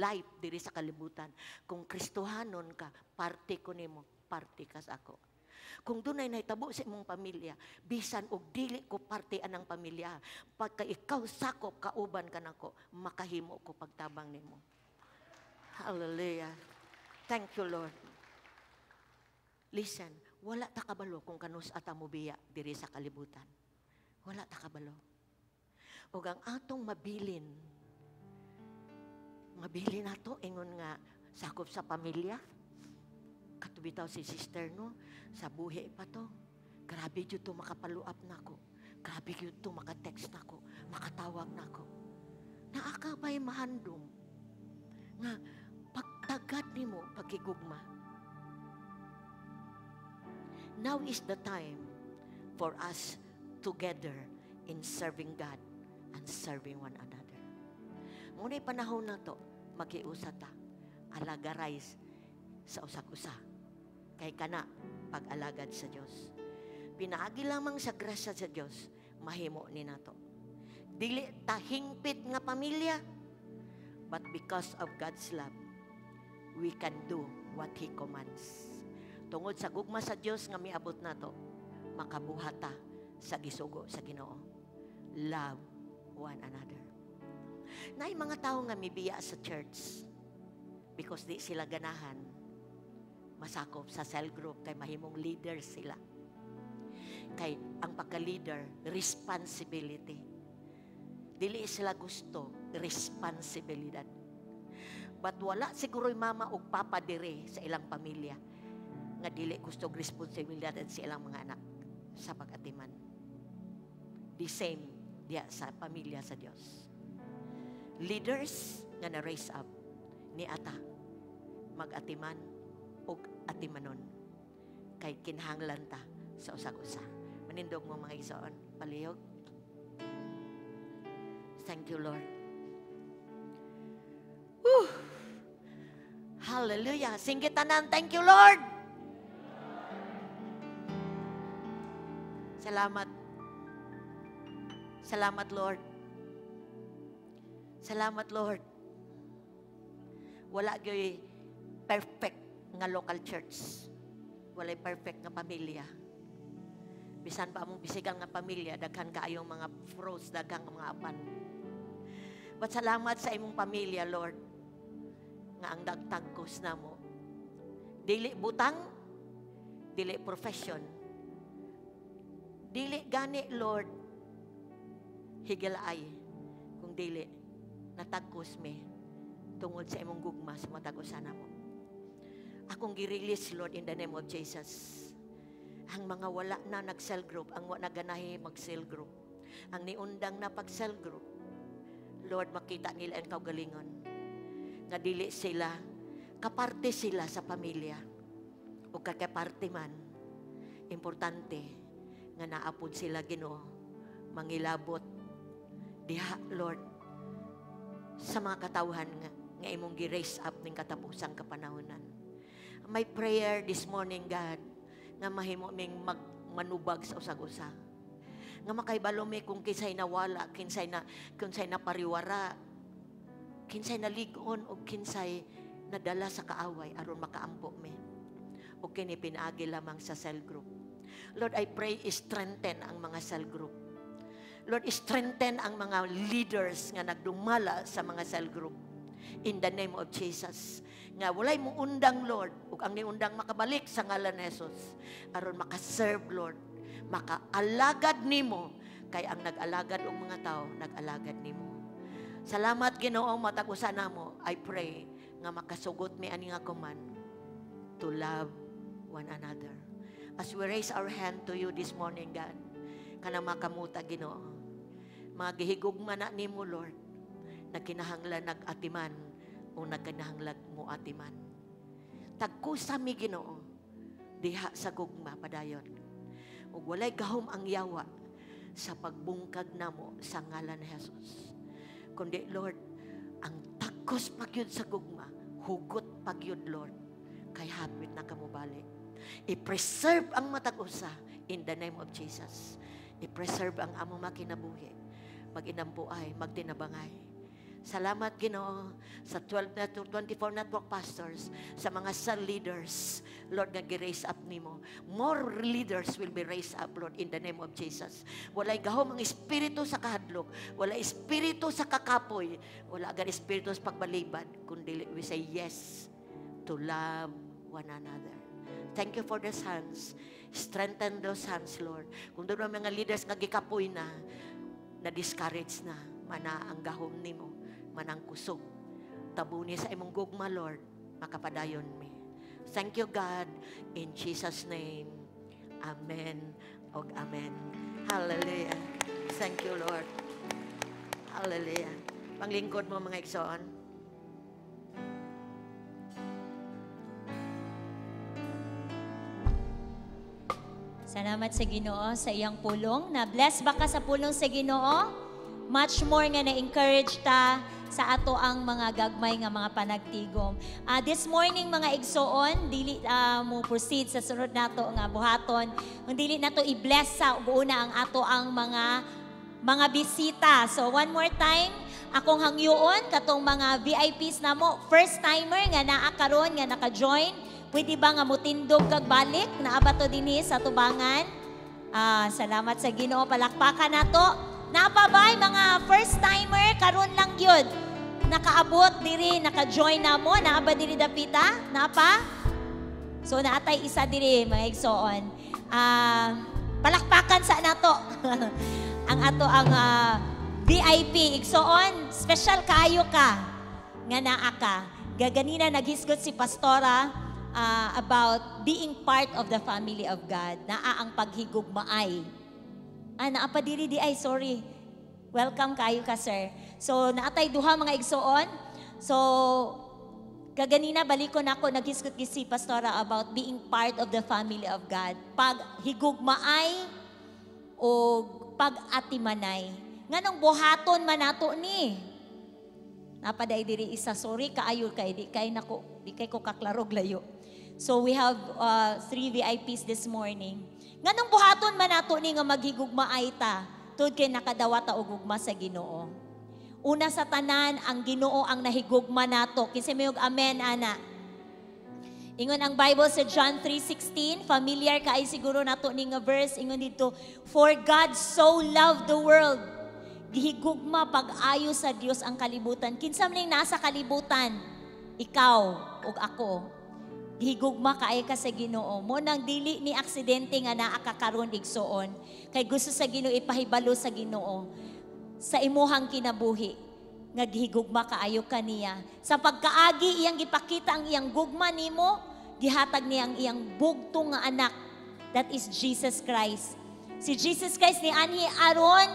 life diri sa kalibutan. Kung Kristohanon ka, parte ko nimo, parte ka sa ako. Kung dunay nahitabo sa imong pamilya, bisan og dili ko parte anang pamilya, pagka ikaw sakop kauban ka nako, makahimo ko pagtabang nimo. Hallelujah. Thank you, Lord. Listen, wala ta kabalo kung kanus ata mo biya diri sa kalibutan. Wala ta kabalo. Ug ang atong mabilin, mabilin nato ingon nga sakop sa pamilya. Kato bitaw si sister, no, sa buhi pa to. Grabe jud to maka-follow up nako. Grabe jud to maka-text nako, makatawag nako. Naa ka ba'y mahandom nga pagtagad nimo pagkigugma? Now is the time for us together in serving God and serving one another. Nguna'y panahon na to, makiusa ta, alagaray sa usag-usa. Kay kana, pag-alagad sa Diyos. Pinaagi lamang sa grasya sa Diyos, mahimo ni nato. Dili ta hingpit nga pamilya, but because of God's love, we can do what He commands. Tungod sa gugma sa Dios nga miabot nato, makabuhat ta sa gisugo sa Ginoo. Love one another. Naay mga tao nga mibiya sa church because di sila ganahan masakop sa cell group kay mahimong leader sila. Kay ang pagka-leader, responsibility. Dili sila gusto, responsibilidad. But wala siguro mama ug papa dire sa ilang pamilya nga dili gusto og responsibilidad sa ilang mga anak sa pag-atiman. The same diya sa pamilya sa Dios. Leaders nga na raise up ni ata mag-atiman og atimanon kay kinahanglan ta sa usag-usa. Manindog mo, mga igsoon, palihog. Thank you, Lord. Whew. Hallelujah. Singgit tanan, thank you, Lord. Salamat. Salamat, Lord. Salamat, Lord. Wala gyoy perfect nga local church. Walay perfect nga pamilya. Bisan pa among physical nga pamilya, daghan kaayong mga froze, daghan mga apan. But salamat sa imong pamilya, Lord, nga ang dagtagkos namo. Dili butang, dili profession. Dili gani, Lord, higalaay, kung dili, natagkos mi tungod sa imong gugma sa matag usa namo. Akong gi-release, Lord, in the name of Jesus. Ang mga wala na nag-cell group, ang wa naganahi mag-cell group, ang niundang na pag-cell group, Lord, makita nila ang kaugalingon. Nga dili sila, kaparte sila sa pamilya. O kakaparte man, importante nga naapod sila, Ginoo, mangilabot diha, Lord, sa mga katawhan nga imong gi-raise up ning katapusang kapanahonan. My prayer this morning, God, nga mahimo ming magmanubag sa usag-usa. Nga makaibalo mi kung kinsay nawala, kinsay na pariwara, kinsay nalig-on o kinsay nadala sa kaaway aron makaampo mi. O kini pinaagi lamang sa cell group. Lord, I pray strengthen ang mga cell group. Lord, strengthen ang mga leaders nga nagdumala sa mga cell group. In the name of Jesus. Nga walay mo undang, Lord, ug ang niundang makabalik sa ngalan ni Jesus. Aron makaserve, Lord, makaalagad nimo, kay ang nag-alagad og mga tao, nag-alagad nimo. Salamat, Ginoo, matag usa namo. I pray nga makasugot mi ani nga command to love one another. As we raise our hand to you this morning, God, kanang makamuta, Ginoo, mga gihigugma na nimo, Lord, nagkinahanglan nag-atiman o nagkinahanglan mo atiman. Tagkusa mi, Ginoo, diha sa gugma padayon. Ug walay gahom ang yawa sa pagbungkag namo sa ngalan ni Jesus. Kundi, Lord, ang takos pagyud sa gugma, hugot pagyud, Lord, kay hapit na kamubalik. I-preserve ang matag usa in the name of Jesus. I-preserve ang among makinabuhi. Mag-inampuay, magtinabangay. Salamat, Ginoo, sa 12 network, 24 network pastors, sa mga cell leaders, Lord, nga gi-raise up nimo. More leaders will be raised up, Lord, in the name of Jesus. Walay gahom ang espiritu sa kahadlok, walay espiritu sa kakapoy, wala agad espiritu sa pagbalibad, kundi we say yes to love one another. Thank you for those hands. Strengthen those hands, Lord. Kung doon mga leaders nga gikapoy na, na-discourage na, mana ang gahom nimo, manang kusog. Tabuni sa imong gugma, Lord, makapadayon mi. Thank you, God. In Jesus' name, Amen og Amen. Hallelujah. Thank you, Lord. Hallelujah. Panglingkod mo, mga igsoon. Salamat sa Ginoo sa iyang pulong. Na-bless ba ka sa pulong sa Ginoo? Much more nga na-encourage ta sa ato ang mga gagmay nga mga panagtigom. This morning, mga igsoon, dili mo proceed sa sunod nato nga buhaton. Kung dili nato i-bless sa una ang ato ang mga bisita. So one more time, akong hangyoon katong mga VIPs namo, first timer nga naa karon nga naka-join. Pwede ba nga mutindog kag balik? Naa ba to dinhi sa tubangan? Salamat sa Ginoo, palakpakan nato. Napabay mga first timer karon lang gyud. Nakaabot diri, naka-join na mo, naa ba diri dapita? Naa pa? So naatay isa diri, mga igsoon. Palakpakan sa nato. Ang ato ang VIP igsoon, special kaayo ka nga naa ka. Gaganina naghisgot si pastora about being part of the family of God. Naa ang paghigugmaay. Naa pa diri di ay, sorry. Welcome kayo ka, sir. So, naatay duha, mga igsoon. So, kaganina, balikon ako, naghisgot si pastora about being part of the family of God. Paghigugmaay o pag-atimanay. Nganong buhaton man nato ni? Napaday diri isa, sorry kaayo kay di kay nako, di kay ko kaklarog layo. So we have 3 VIPs this morning. Nganong buhaton man nato ni nga maghigugmaay ta, tud kay nakadawat ta og gugma sa Ginoo. Una sa tanan, ang Ginoo ang nahigugma nato. Kinsa may og amen ana? Ingon ang Bible sa John 3:16, familiar kaay siguro nato ni nga verse, ingon dito, for God so loved the world. Gihigugma pag-ayo sa Dios ang kalibutan. Kinsa man ning nasa kalibutan? Ikaw ug ako. Gihigugma kaay ka sa Ginoo. Mo nang dili ni aksidente nga naa ka karon igsoon. Kay gusto sa Ginoo ipahibalo sa Ginoo sa imuhang kinabuhi nga gihigugma kaayo kaniya. Sa pagkaagi iyang gipakita ang iyang gugma nimo, gihatag niya ang iyang bugtong nga anak That is Jesus Christ. Si Jesus Christ ni anhi aron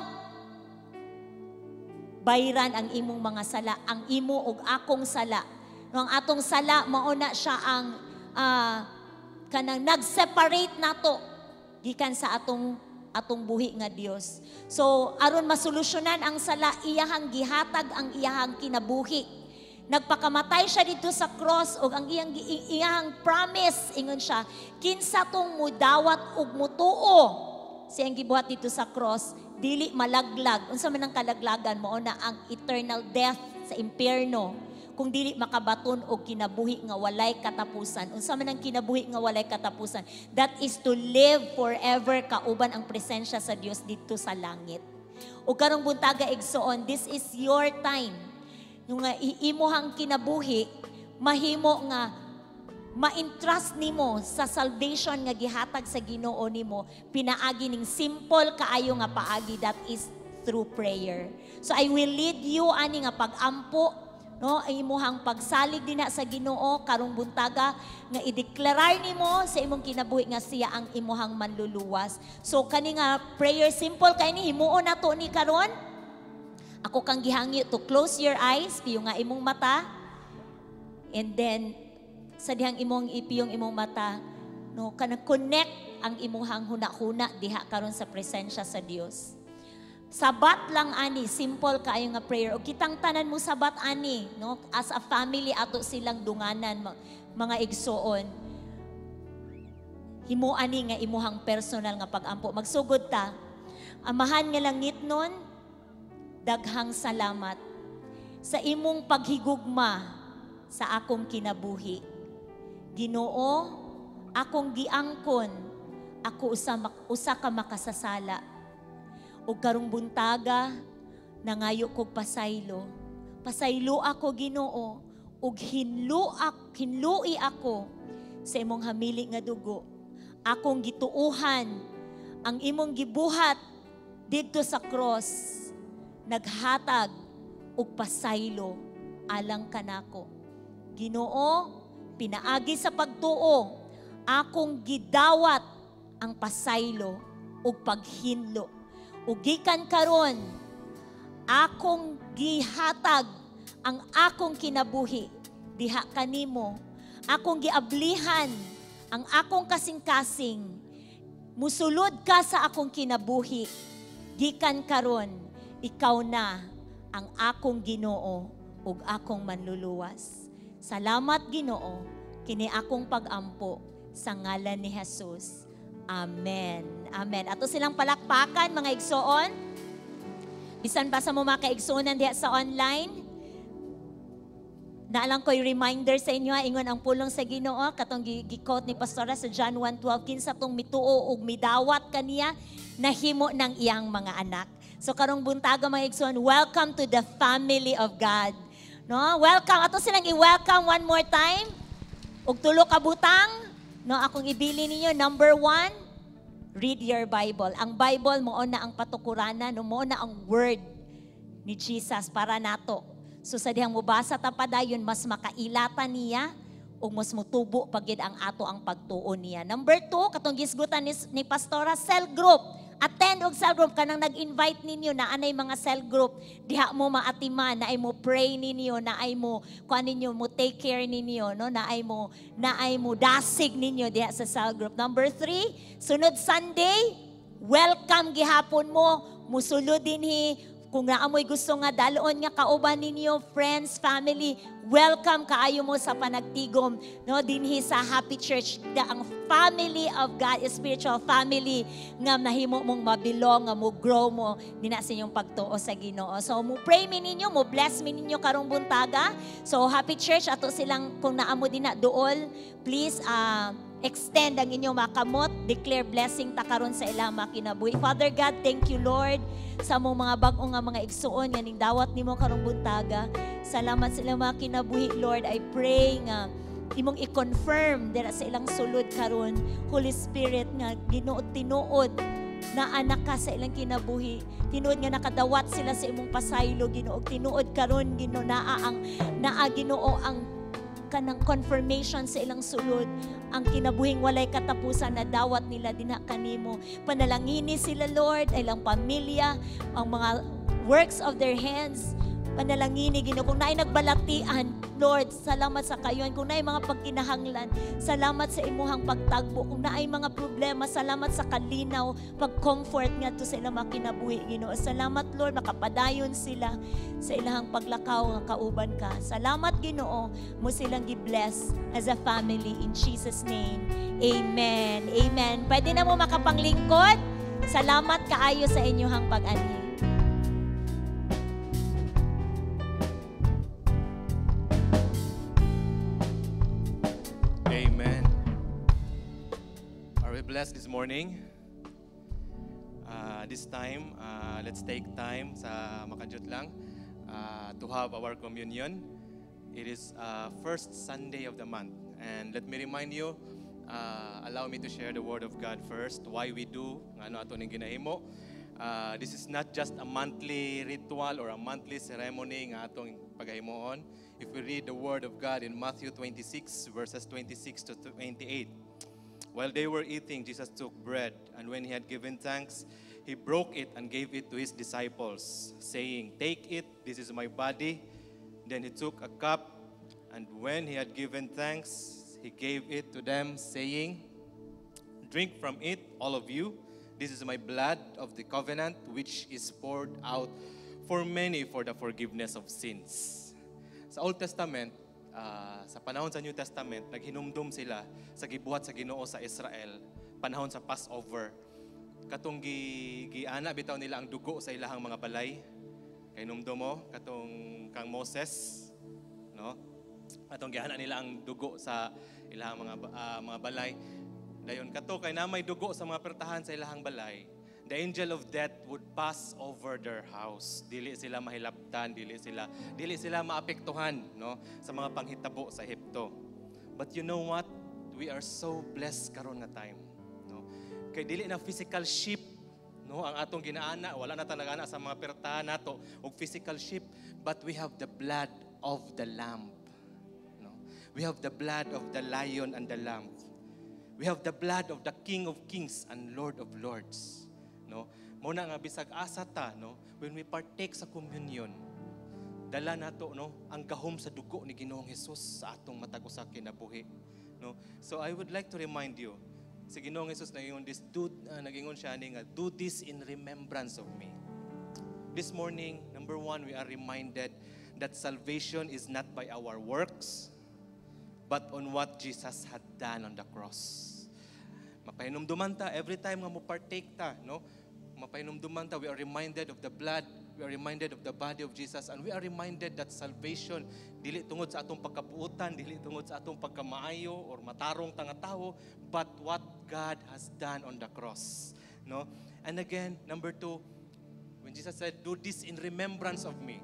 bayran ang imong mga sala, ang imo ug akong sala. No, ang atong sala mao na siya ang kanang nag-separate nato gikan sa atong atong buhi nga Dios. So aron masolusyonan ang sala, iyahang gihatag ang iyahang kinabuhi. Nagpakamatay siya dito sa cross ug ang iyang iyahang promise, ingon siya, kinsa tong mudawat ug mutuo siyang gibuhat dito sa cross, dili malaglag. Unsa man ang kalaglagan? Mao na ang eternal death sa impyerno kung dili makabaton og kinabuhi nga walay katapusan. Unsa man ang kinabuhi nga walay katapusan? That is to live forever kauban ang presensya sa Dios dito sa langit. Ug karong buntaga, igsoon, this is your time. Yung nga imuhang kinabuhi mahimo nga ma-entrust nimo sa salvation nga gihatag sa Ginoo nimo pinaagi ning simple kaayo nga paagi, that is through prayer. So I will lead you ani nga pag-ampo, no, ay imuhang pagsalig dinha sa Ginoo karong buntaga nga ideklarar nimo sa imong kinabuhi nga siya ang imuhang manluluwas. So kani nga prayer, simple kay ni, himuon nato ni karon. Ako kang gihangyo to close your eyes, piyo nga imong mata. And then sa dihang imong ipiyong imong mata, no, kanang connect ang imuhang huna-huna diha karon sa presensya sa Dios. Sabat lang ani, simple kaayo nga prayer. O kitang tanan mo sabat ani, no? As a family ato silang dunganan, mga igsoon. Himo ani nga imuhang personal nga pagampo. Magsugod ta. Amahan nga langitnon, daghang salamat sa imong paghigugma sa akong kinabuhi. Ginoo, akong giangkon, ako usa ka makasasala. Ug karong buntaga, nangayo kog pasaylo. Pasaylo ako, Ginoo, ug hinlui ako sa imong hamili nga dugo. Akong gituuhan ang imong gibuhat didto sa cross, naghatag og pasaylo alang kanako. Ginoo, pinaagi sa pagtuo, akong gidawat ang pasaylo ug paghinlo. Ug gikan karon, akong gihatag ang akong kinabuhi diha kanimo. Akong giablihan ang akong kasing-kasing. Musulod ka sa akong kinabuhi. Gikan karon, ikaw na ang akong Ginoo ug akong manluluwas. Salamat, Ginoo, kini akong pag-ampo sa ngalan ni Jesus. Amen. Amen. Ato silang palakpakan, mga igsoon. Bisan pa sa mo mga kaigsuonan diha sa online, naalang ko'y reminder sa inyo, ha, ingon ang pulong sa Ginoo, katong gi-quote ni Pastora sa John 1:12, kinsa tong mituo ug midawat kaniya, nahimo ng iyang mga anak. So karong buntaga, mga igsoon, welcome to the family of God. No? Welcome. Ato silang i-welcome one more time. Ug tulo ka butang, no, akong ibili ninyo. Number 1, read your Bible. Ang Bible mao na ang patukuranan, no, mao na ang word ni Jesus para nato. So sa dihang mubasa ta padayon, mas makailata niya ug mas mutubo pagid ang ato ang pagtuo niya. Number 2, katong gisgutan ni Pastora, cell group. Attend og cell group, kanang nag-invite ninyo na anay mga cell group diha mo maatiman, naay mo pray ninyo, naay mo kuan ninyo, mo take care ninyo, no, naay mo dasig ninyo diha sa cell group. Number 3, sunod Sunday, welcome gihapon mo, musulod dinhi. Kung naamoy gusto nga daloon nga kauban ninyo, friends, family, welcome kaayo mo sa panagtigom, no, dinhi sa Happy Church, ang family of God, spiritual family nga nahimo mong mabilong, nga mo grow mo dinha sa inyong pagtuo sa Ginoo. So mo pray mi ninyo, mo bless mi ninyo karong buntaga. So Happy Church, ato silang kung naamo dinha duol, please extend ang inyong mga kamot, declare blessing ta karon sa ilang mga kinabuhi. Father God, thank you, Lord, sa among mga bag-o nga mga igsuon nga ning dawat nimo karong buntaga. Salamat sa ilang mga kinabuhi, Lord. I pray nga imong i-confirm dira sa ilang sulod karon, Holy Spirit, nga Ginoo, tinuod na anak ka sa ilang kinabuhi. Tinuod nga nakadawat sila sa imong pasaylo, Ginoo. Tinuod karon, Ginoo, naa Ginoo ang kanang confirmation sa ilang sulod ang kinabuhing walay katapusan na dawat nila dinha kanimo. Panalangini sila, Lord, ilang pamilya, ang mga works of their hands. Panalangini, Ginoo. Kung naay nagbalatian, Lord, salamat sa kayuan. Kung naay mga pagkinahanglan, salamat sa imuhang pagtagbo. Kung naay mga problema, salamat sa kalinaw, pag-comfort ngadto sa ilang mga kinabuhi, Ginoo. Salamat, Lord, makapadayon sila sa ilang paglakaw nga kauban ka. Salamat, Ginoo, imo silang gi-bless as a family in Jesus' name. Amen. Amen. Pwede na mo makapanglingkod. Salamat kaayo sa inyong pag-anhi. Amen. Are we blessed this morning? This time, let's take time sa makadyot lang to have our communion. It is first Sunday of the month. And let me remind you, allow me to share the word of God first. Why we do, ngano ato ning ginahimo. This is not just a monthly ritual or a monthly ceremony nga atong paghimuon. If we read the word of God in Matthew 26, verses 26 to 28. While they were eating, Jesus took bread, and when he had given thanks, he broke it and gave it to his disciples, saying, "Take it, this is my body." Then he took a cup, and when he had given thanks, he gave it to them, saying, "Drink from it, all of you. This is my blood of the covenant, which is poured out for many for the forgiveness of sins." Sa Old Testament, sa panahon sa New Testament, naghinumdum sila sa gibuhat sa Ginoo sa Israel, panahon sa Passover. Katong giana bitaw nila ang dugo sa ilahang mga balay. Kay hinumdum mo, katong kang Moses, no? Atong giana nila ang dugo sa ilahang mga balay. Dayon kato kay na may dugo sa mga pertahan sa ilahang balay, the angel of death would pass over their house. Dili sila mahilabtan, dili sila maapektuhan, no, sa mga panghitabo sa Ehipto. But you know what? We are so blessed karon nga time, no? Kay dili na physical ship, no, ang atong ginaana, wala na talaga na sa mga pertahan nato og physical ship, but we have the blood of the lamb, no? We have the blood of the lion and the lamb. We have the blood of the King of Kings and Lord of Lords, no? Mao na nga bisag asa ta, no, when we partake sa communion, dala nato, no, ang gahom sa dugo ni Ginoong Hesus sa atong matag usa kinabuhi, no? So I would like to remind you, si Ginoong Hesus nagingon this, do, nagingon siya ani nga, "Do this in remembrance of me." This morning, number one, we are reminded that salvation is not by our works, but on what Jesus had done on the cross. Mapahinumduman ta every time nga mo partake ta, no? Mapahinumduman ta, we are reminded of the blood, we are reminded of the body of Jesus, and we are reminded that salvation dili tungod sa atong pagkabuotan, dili tungod sa atong pagkamaayo or matarong ta nga tawo, but what God has done on the cross, no? And again, number two, when Jesus said, "Do this in remembrance of me,"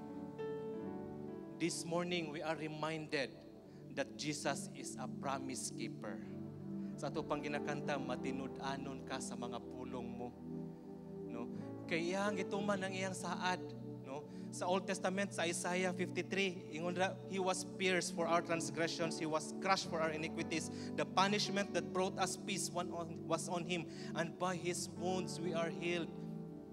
this morning we are reminded that Jesus is a promise keeper. Sa ato pang ginakanta, "Matinud-anon ka sa mga pulong mo." No? Kay iyang gituman ang iyang saad, no? Sa Old Testament, sa Isaiah 53, ingon ra, "He was pierced for our transgressions, He was crushed for our iniquities. The punishment that brought us peace was on Him, and by His wounds we are healed."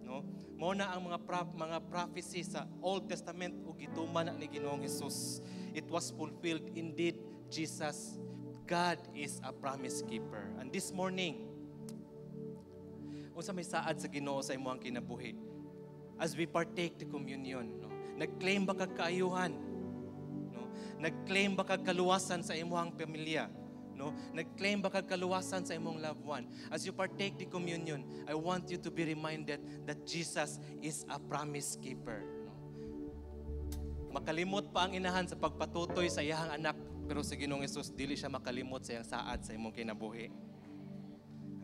No? Mao na ang mga prophecy sa Old Testament ug gituman na ni Ginoong Hesus. It was fulfilled indeed. Jesus, God is a promise keeper. And this morning, unsa may saad sa Ginoo sa imong kinabuhi? As we partake the communion, no? Nag-claim ba kag kaayuhan? No? Nag-claim ba kag kaluwasan sa imong pamilya? No? Nag-claim ba kag kaluwasan sa imong loved one? As you partake the communion, I want you to be reminded that Jesus is a promise keeper. No? Makalimot pa ang inahan sa pagpatutoy sa iyahang anak, pero si Ginoong Hesus dili siya makalimot sa iyang saad sa imong kinabuhi.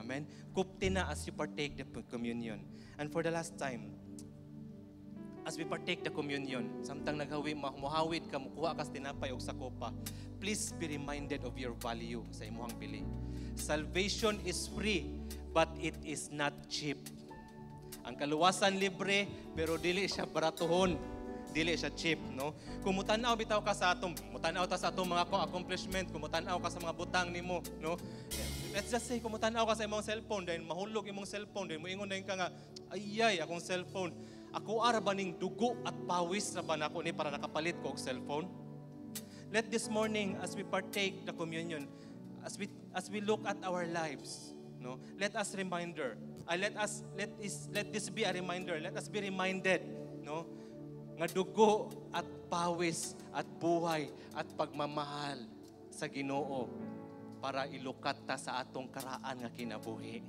Amen? Kupti na as you partake the communion. And for the last time, as we partake the communion, samtang naghawi, muhawid ka, mukuha ka sa tinapay og sa kopa, please be reminded of your value sa imong bili. Salvation is free, but it is not cheap. Ang kaluwasan libre, pero dili siya baratuhon. Dili siya cheap, no? Kung mutan-aw bitaw ka sa atong, mutan-aw ta sa atong mga accomplishment, kung mutan-aw ka sa mga butang nimo, no? Let's just say kung mutan-aw ka sa imong cellphone, dahil mahulog imong cellphone, dahil moingon dayon ka nga, ayay, akong cellphone. Ako ara ba ning dugo at pawis ra ba nako ni para nakapalit ko og cellphone? Let this morning, as we partake the communion, as we look at our lives, no? Let us reminder, let us let is let this be a reminder. Let us be reminded, no? Nga dugo at pawis at buhay at pagmamahal sa Ginoo para ilukat ta sa atong karaan nga kinabuhi.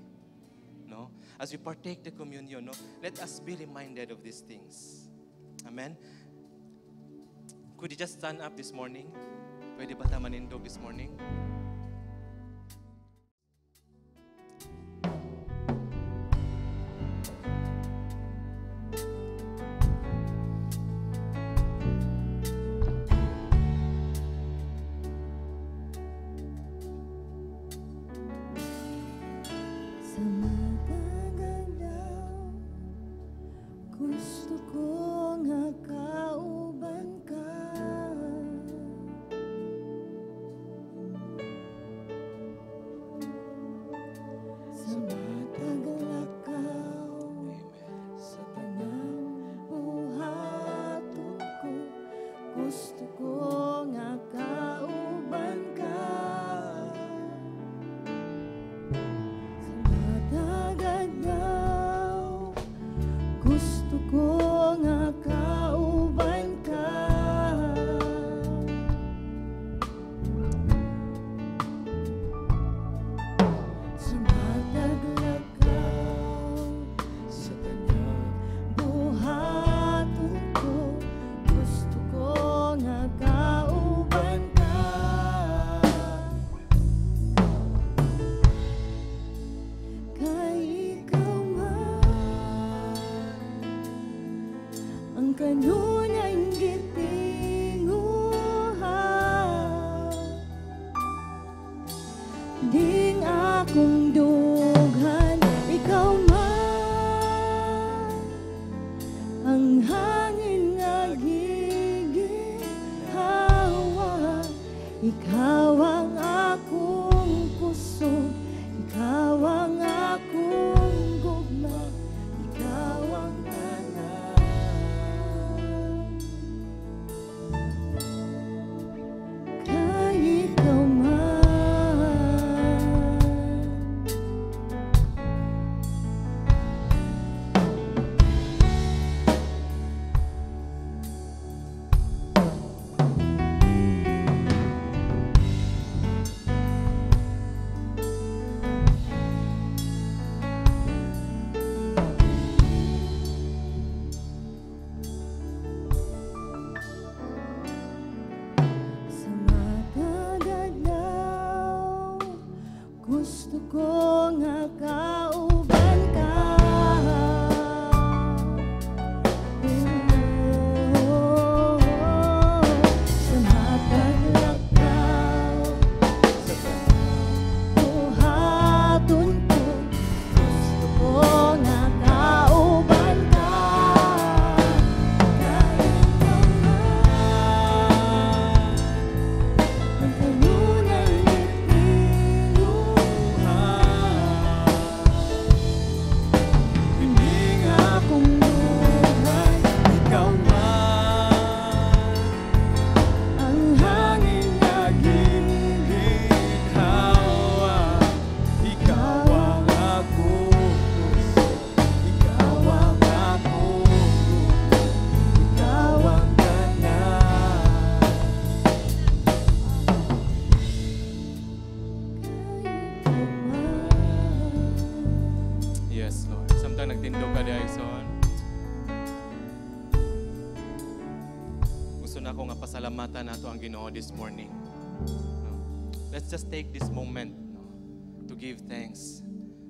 No? As we partake the communion, no, let us be reminded of these things. Amen. Could you just stand up this morning? Pwede ba ta manindog this morning? Sa matag adlaw, gusto ko nga kauban ka. Sa matag lakaw, sa tanang buhaton ko, gusto ko nga kauban ka. Sa matag adlaw, gusto ko nga kauban ka. Sa matag lakaw, sa tanang buhaton ko, gusto ko nga kauban ka. Kay ikaw man ang kanunay gitinguha, ding akong dughan. Ikaw man ang hangin nga giginhawa, ikaw ang akong kusog, ikaw ang akong gugma, ikaw ang tanan. Kay ikaw man. Sa matag adlaw, gusto ko nga kauban ka. Oh, sa matag lakaw, sa buhaton ko, gusto ko nga kauban ka. Kay ikaw man ang kanunay gitinguha, Pining akong buhay, ikaw man ang hangin nga giginhawa, ikaw ang akong kusog, ikaw ang akong gugma, ikaw ang tanan. Kay ikaw man. Yes, Lord. Samtang nagtindog ka diha, Igsoon. Gusto na ako nga pasalamatan nato ang Ginoo this morning. No? Let's just take this moment, no, to give thanks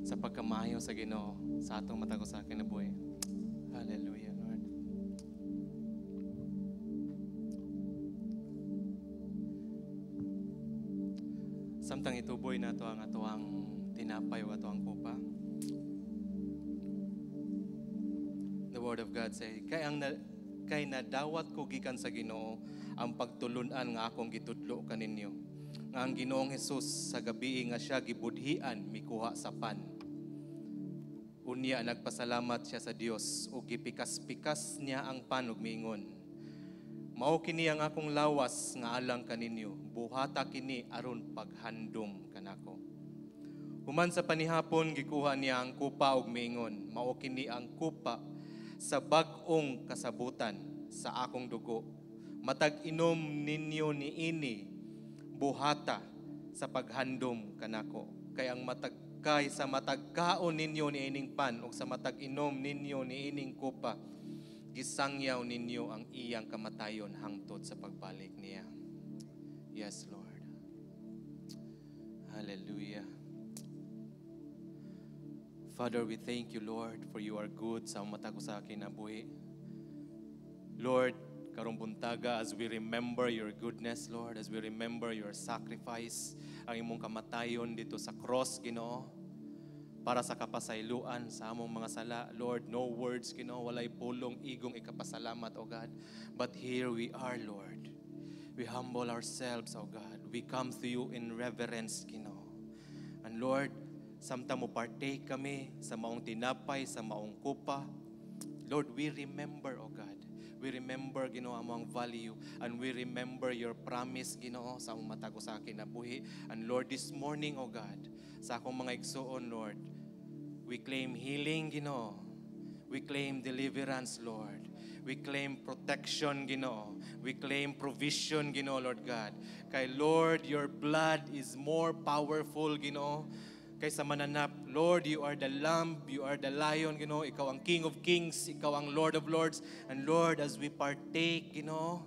sa pagkamayo sa Ginoo sa atong matag usa kinabuhi. Hallelujah, Lord. Samtang ituboy nato ang atoang tinapay o atoang kopa. The word of God say, kay ang Kay nadawat ko gikan sa Ginoo ang pagtulunan nga akong gitudlo kaninyo. Nga ang Ginoong Hesus sa gabii nga siya gibudhian mikuha sa pan. Unya nagpasalamat siya sa Dios ug gipikas-pikas niya ang pan ug miingon, "Mao kini ang akong lawas nga alang kaninyo, buhata kini aron paghandom kanako." Human sa panihapon gikuha niya ang kupa ug miingon, "Mao kini ang kupa sa bag-ong kasabutan sa akong dugo. Matag inom ninyo niini, buhata sa paghandom kanako. Kay ang matag kay sa matag kaon ninyo niining pan ug sa matag inom ninyo niining kupa, gisangyaw ninyo ang iyang kamatayon hangtod sa pagbalik niya." Yes, Lord. Hallelujah. Father, we thank you, Lord, for you are good sa matag usa kinabuhi. Lord, karong buntaga, as we remember your goodness, Lord, as we remember your sacrifice, ang imong kamatayon dito sa cross, Ginoo, para sa kapasayloan sa among mga sala. Lord, no words, Ginoo, walay pulong igong ikapasalamat, O God. But here we are, Lord. We humble ourselves, O God. We come to you in reverence, Ginoo. And Lord, samtang mo partake kami sa maong tinapay, sa maong kupa, Lord, we remember, O God. We remember, Ginoo, among value, and we remember your promise, Ginoo, sa among matag usa kinabuhi. And Lord, this morning, O God, sa akong mga igsuon, Lord, we claim healing, Ginoo. We claim deliverance, Lord. We claim protection, Ginoo. We claim provision, Ginoo, Lord God. Kay Lord, your blood is more powerful, Ginoo, kaysa mananap. Lord, you are the Lamb, you are the Lion, Ginoo. Ikaw ang King of Kings, ikaw ang Lord of Lords. And Lord, as we partake, Ginoo,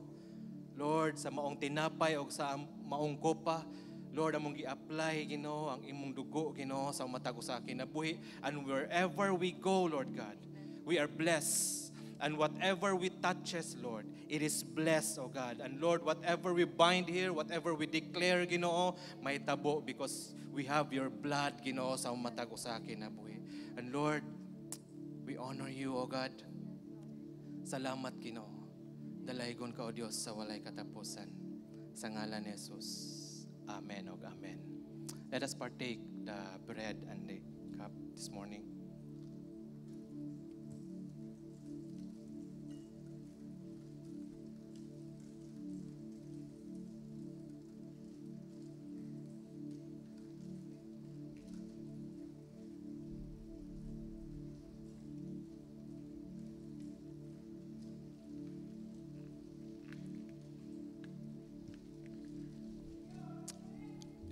Lord, sa maong tinapay o sa maong kopa, Lord, among gi-apply, Ginoo, ang imong dugo, Ginoo, sa matag usa kinabuhi. And wherever we go, Lord God, we are blessed. And whatever we touches, Lord, it is blessed, O God. And Lord, whatever we bind here, whatever we declare, Ginoo, mahitabo because we have your blood, Ginoo, sa matag usa kinabuhi. And Lord, we honor you, O God. Salamat, Ginoo. Dalaygon ka, O Dios, sa walay katapusan. Sa ngalan ni Jesus. Amen og amen. Let us partake the bread and the cup this morning.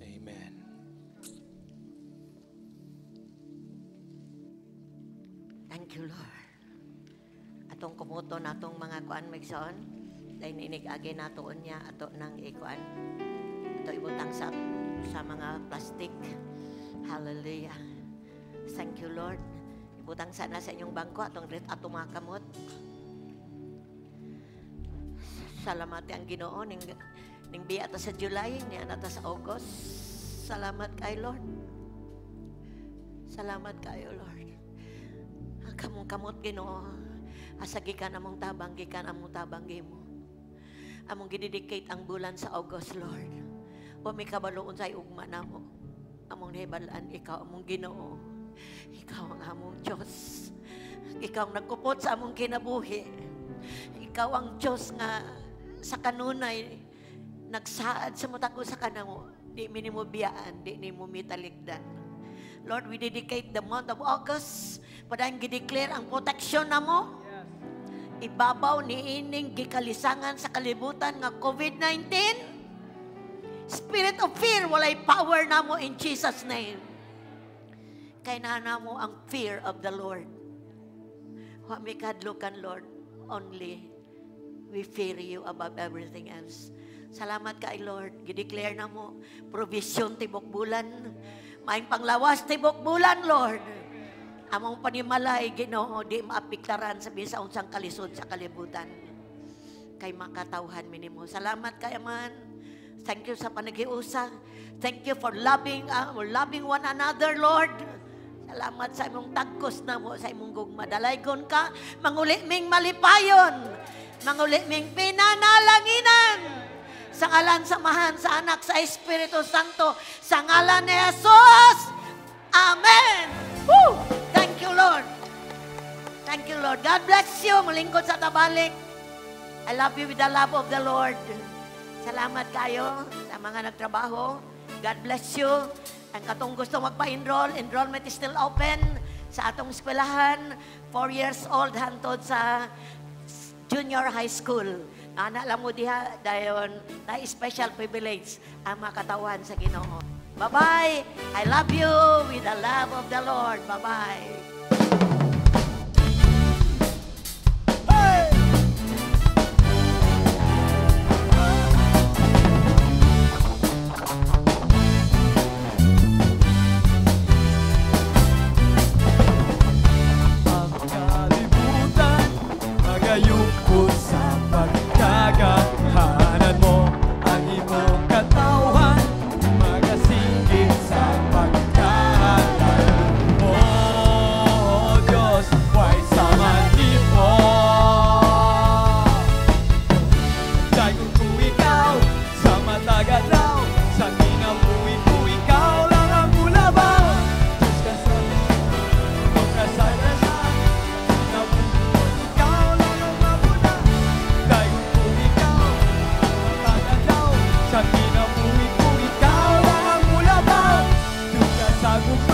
Amen. Thank you, Lord. Atong kumuton atong mga kuan migsoon, dahil inig agi nato niya ato nang ikuan. Ato ibutang sa mga plastic. Hallelujah. Thank you, Lord. Ibutang sana sa inyong bangko atong atong mga kamot. Salamat ang Ginoo ning ning biya ta sa July, niya na ta sa August. Salamat kay Lord. Salamat kayo, Lord. Ang kamong kamot Ginoo, asa gikan among tabang, gikan among tabang gimo. Among gidedicate ang bulan sa August, Lord. Wa mi kabalo unsay ugma namo. Among nahibal-an ikaw among Ginoo. Ikaw ang among Dios. Ikaw ang nagkupot sa among kinabuhi. Ikaw ang Dios nga sa kanunay nagsaad sa matag usa kanamo. Di mi nimo biyaan, di nimo mitalikdan. Lord, we dedicate the month of August. Padayon gideclare ang protection namo. Ibabaw ni ining gikalisangan sa kalibutan nga COVID-19. Spirit of fear, walay power namo in Jesus' name. Kay naa namo ang fear of the Lord. Wa mi kadlukan, Lord. Only we fear you above everything else. Salamat kay Lord. Gideclare namo provision tibok bulan. Maayong panglawas tibok bulan, Lord. Among panimalay, Ginoo, di maapektaran sa bisa unsang kalisod sa kalibutan. Kay makatawhan mi nimo. Salamat kay Amahan. Thank you sa panaghiusa. Thank you for loving one another, Lord. Salamat sa imong tagkos namo, sa imong gugma. Dalaygon ka, manguli ming malipayon. Manguli ming pinanalanginan. Sa ngalan sa Amahan, sa Anak, sa Espiritu Santo, sa ngalan ni Jesus. Amen. Woo! Thank you, Lord. Thank you, Lord. God bless you. Mulingkod sa tabalik. I love you with the love of the Lord. Salamat kayo sa mga nagtrabaho. God bless you. Ang katong gusto magpa-enroll, enrollment is still open sa atong eskwelahan. 4 years old hantod sa junior high school. Ana lang mo diha dayon na special privilege ang makatawan sa Ginoo. Bye-bye. I love you with the love of the Lord. Bye-bye. Ang kalibutan magayuko sa pagkagahanan mo, ang imong katawhan magasinggit sa pagkahalal mo. Diyos, way sama nimo. Dahil kung ikaw sa matag adlaw, sa kinabuhi ko ikaw lang ang mulabaw. Diyos ka sa kasagasa, ikaw lang ang mabula. Dahil kung ikaw matag adlaw, sa kinabuhi ko ikaw lang ang mulabaw. Diyos ka sa gugma.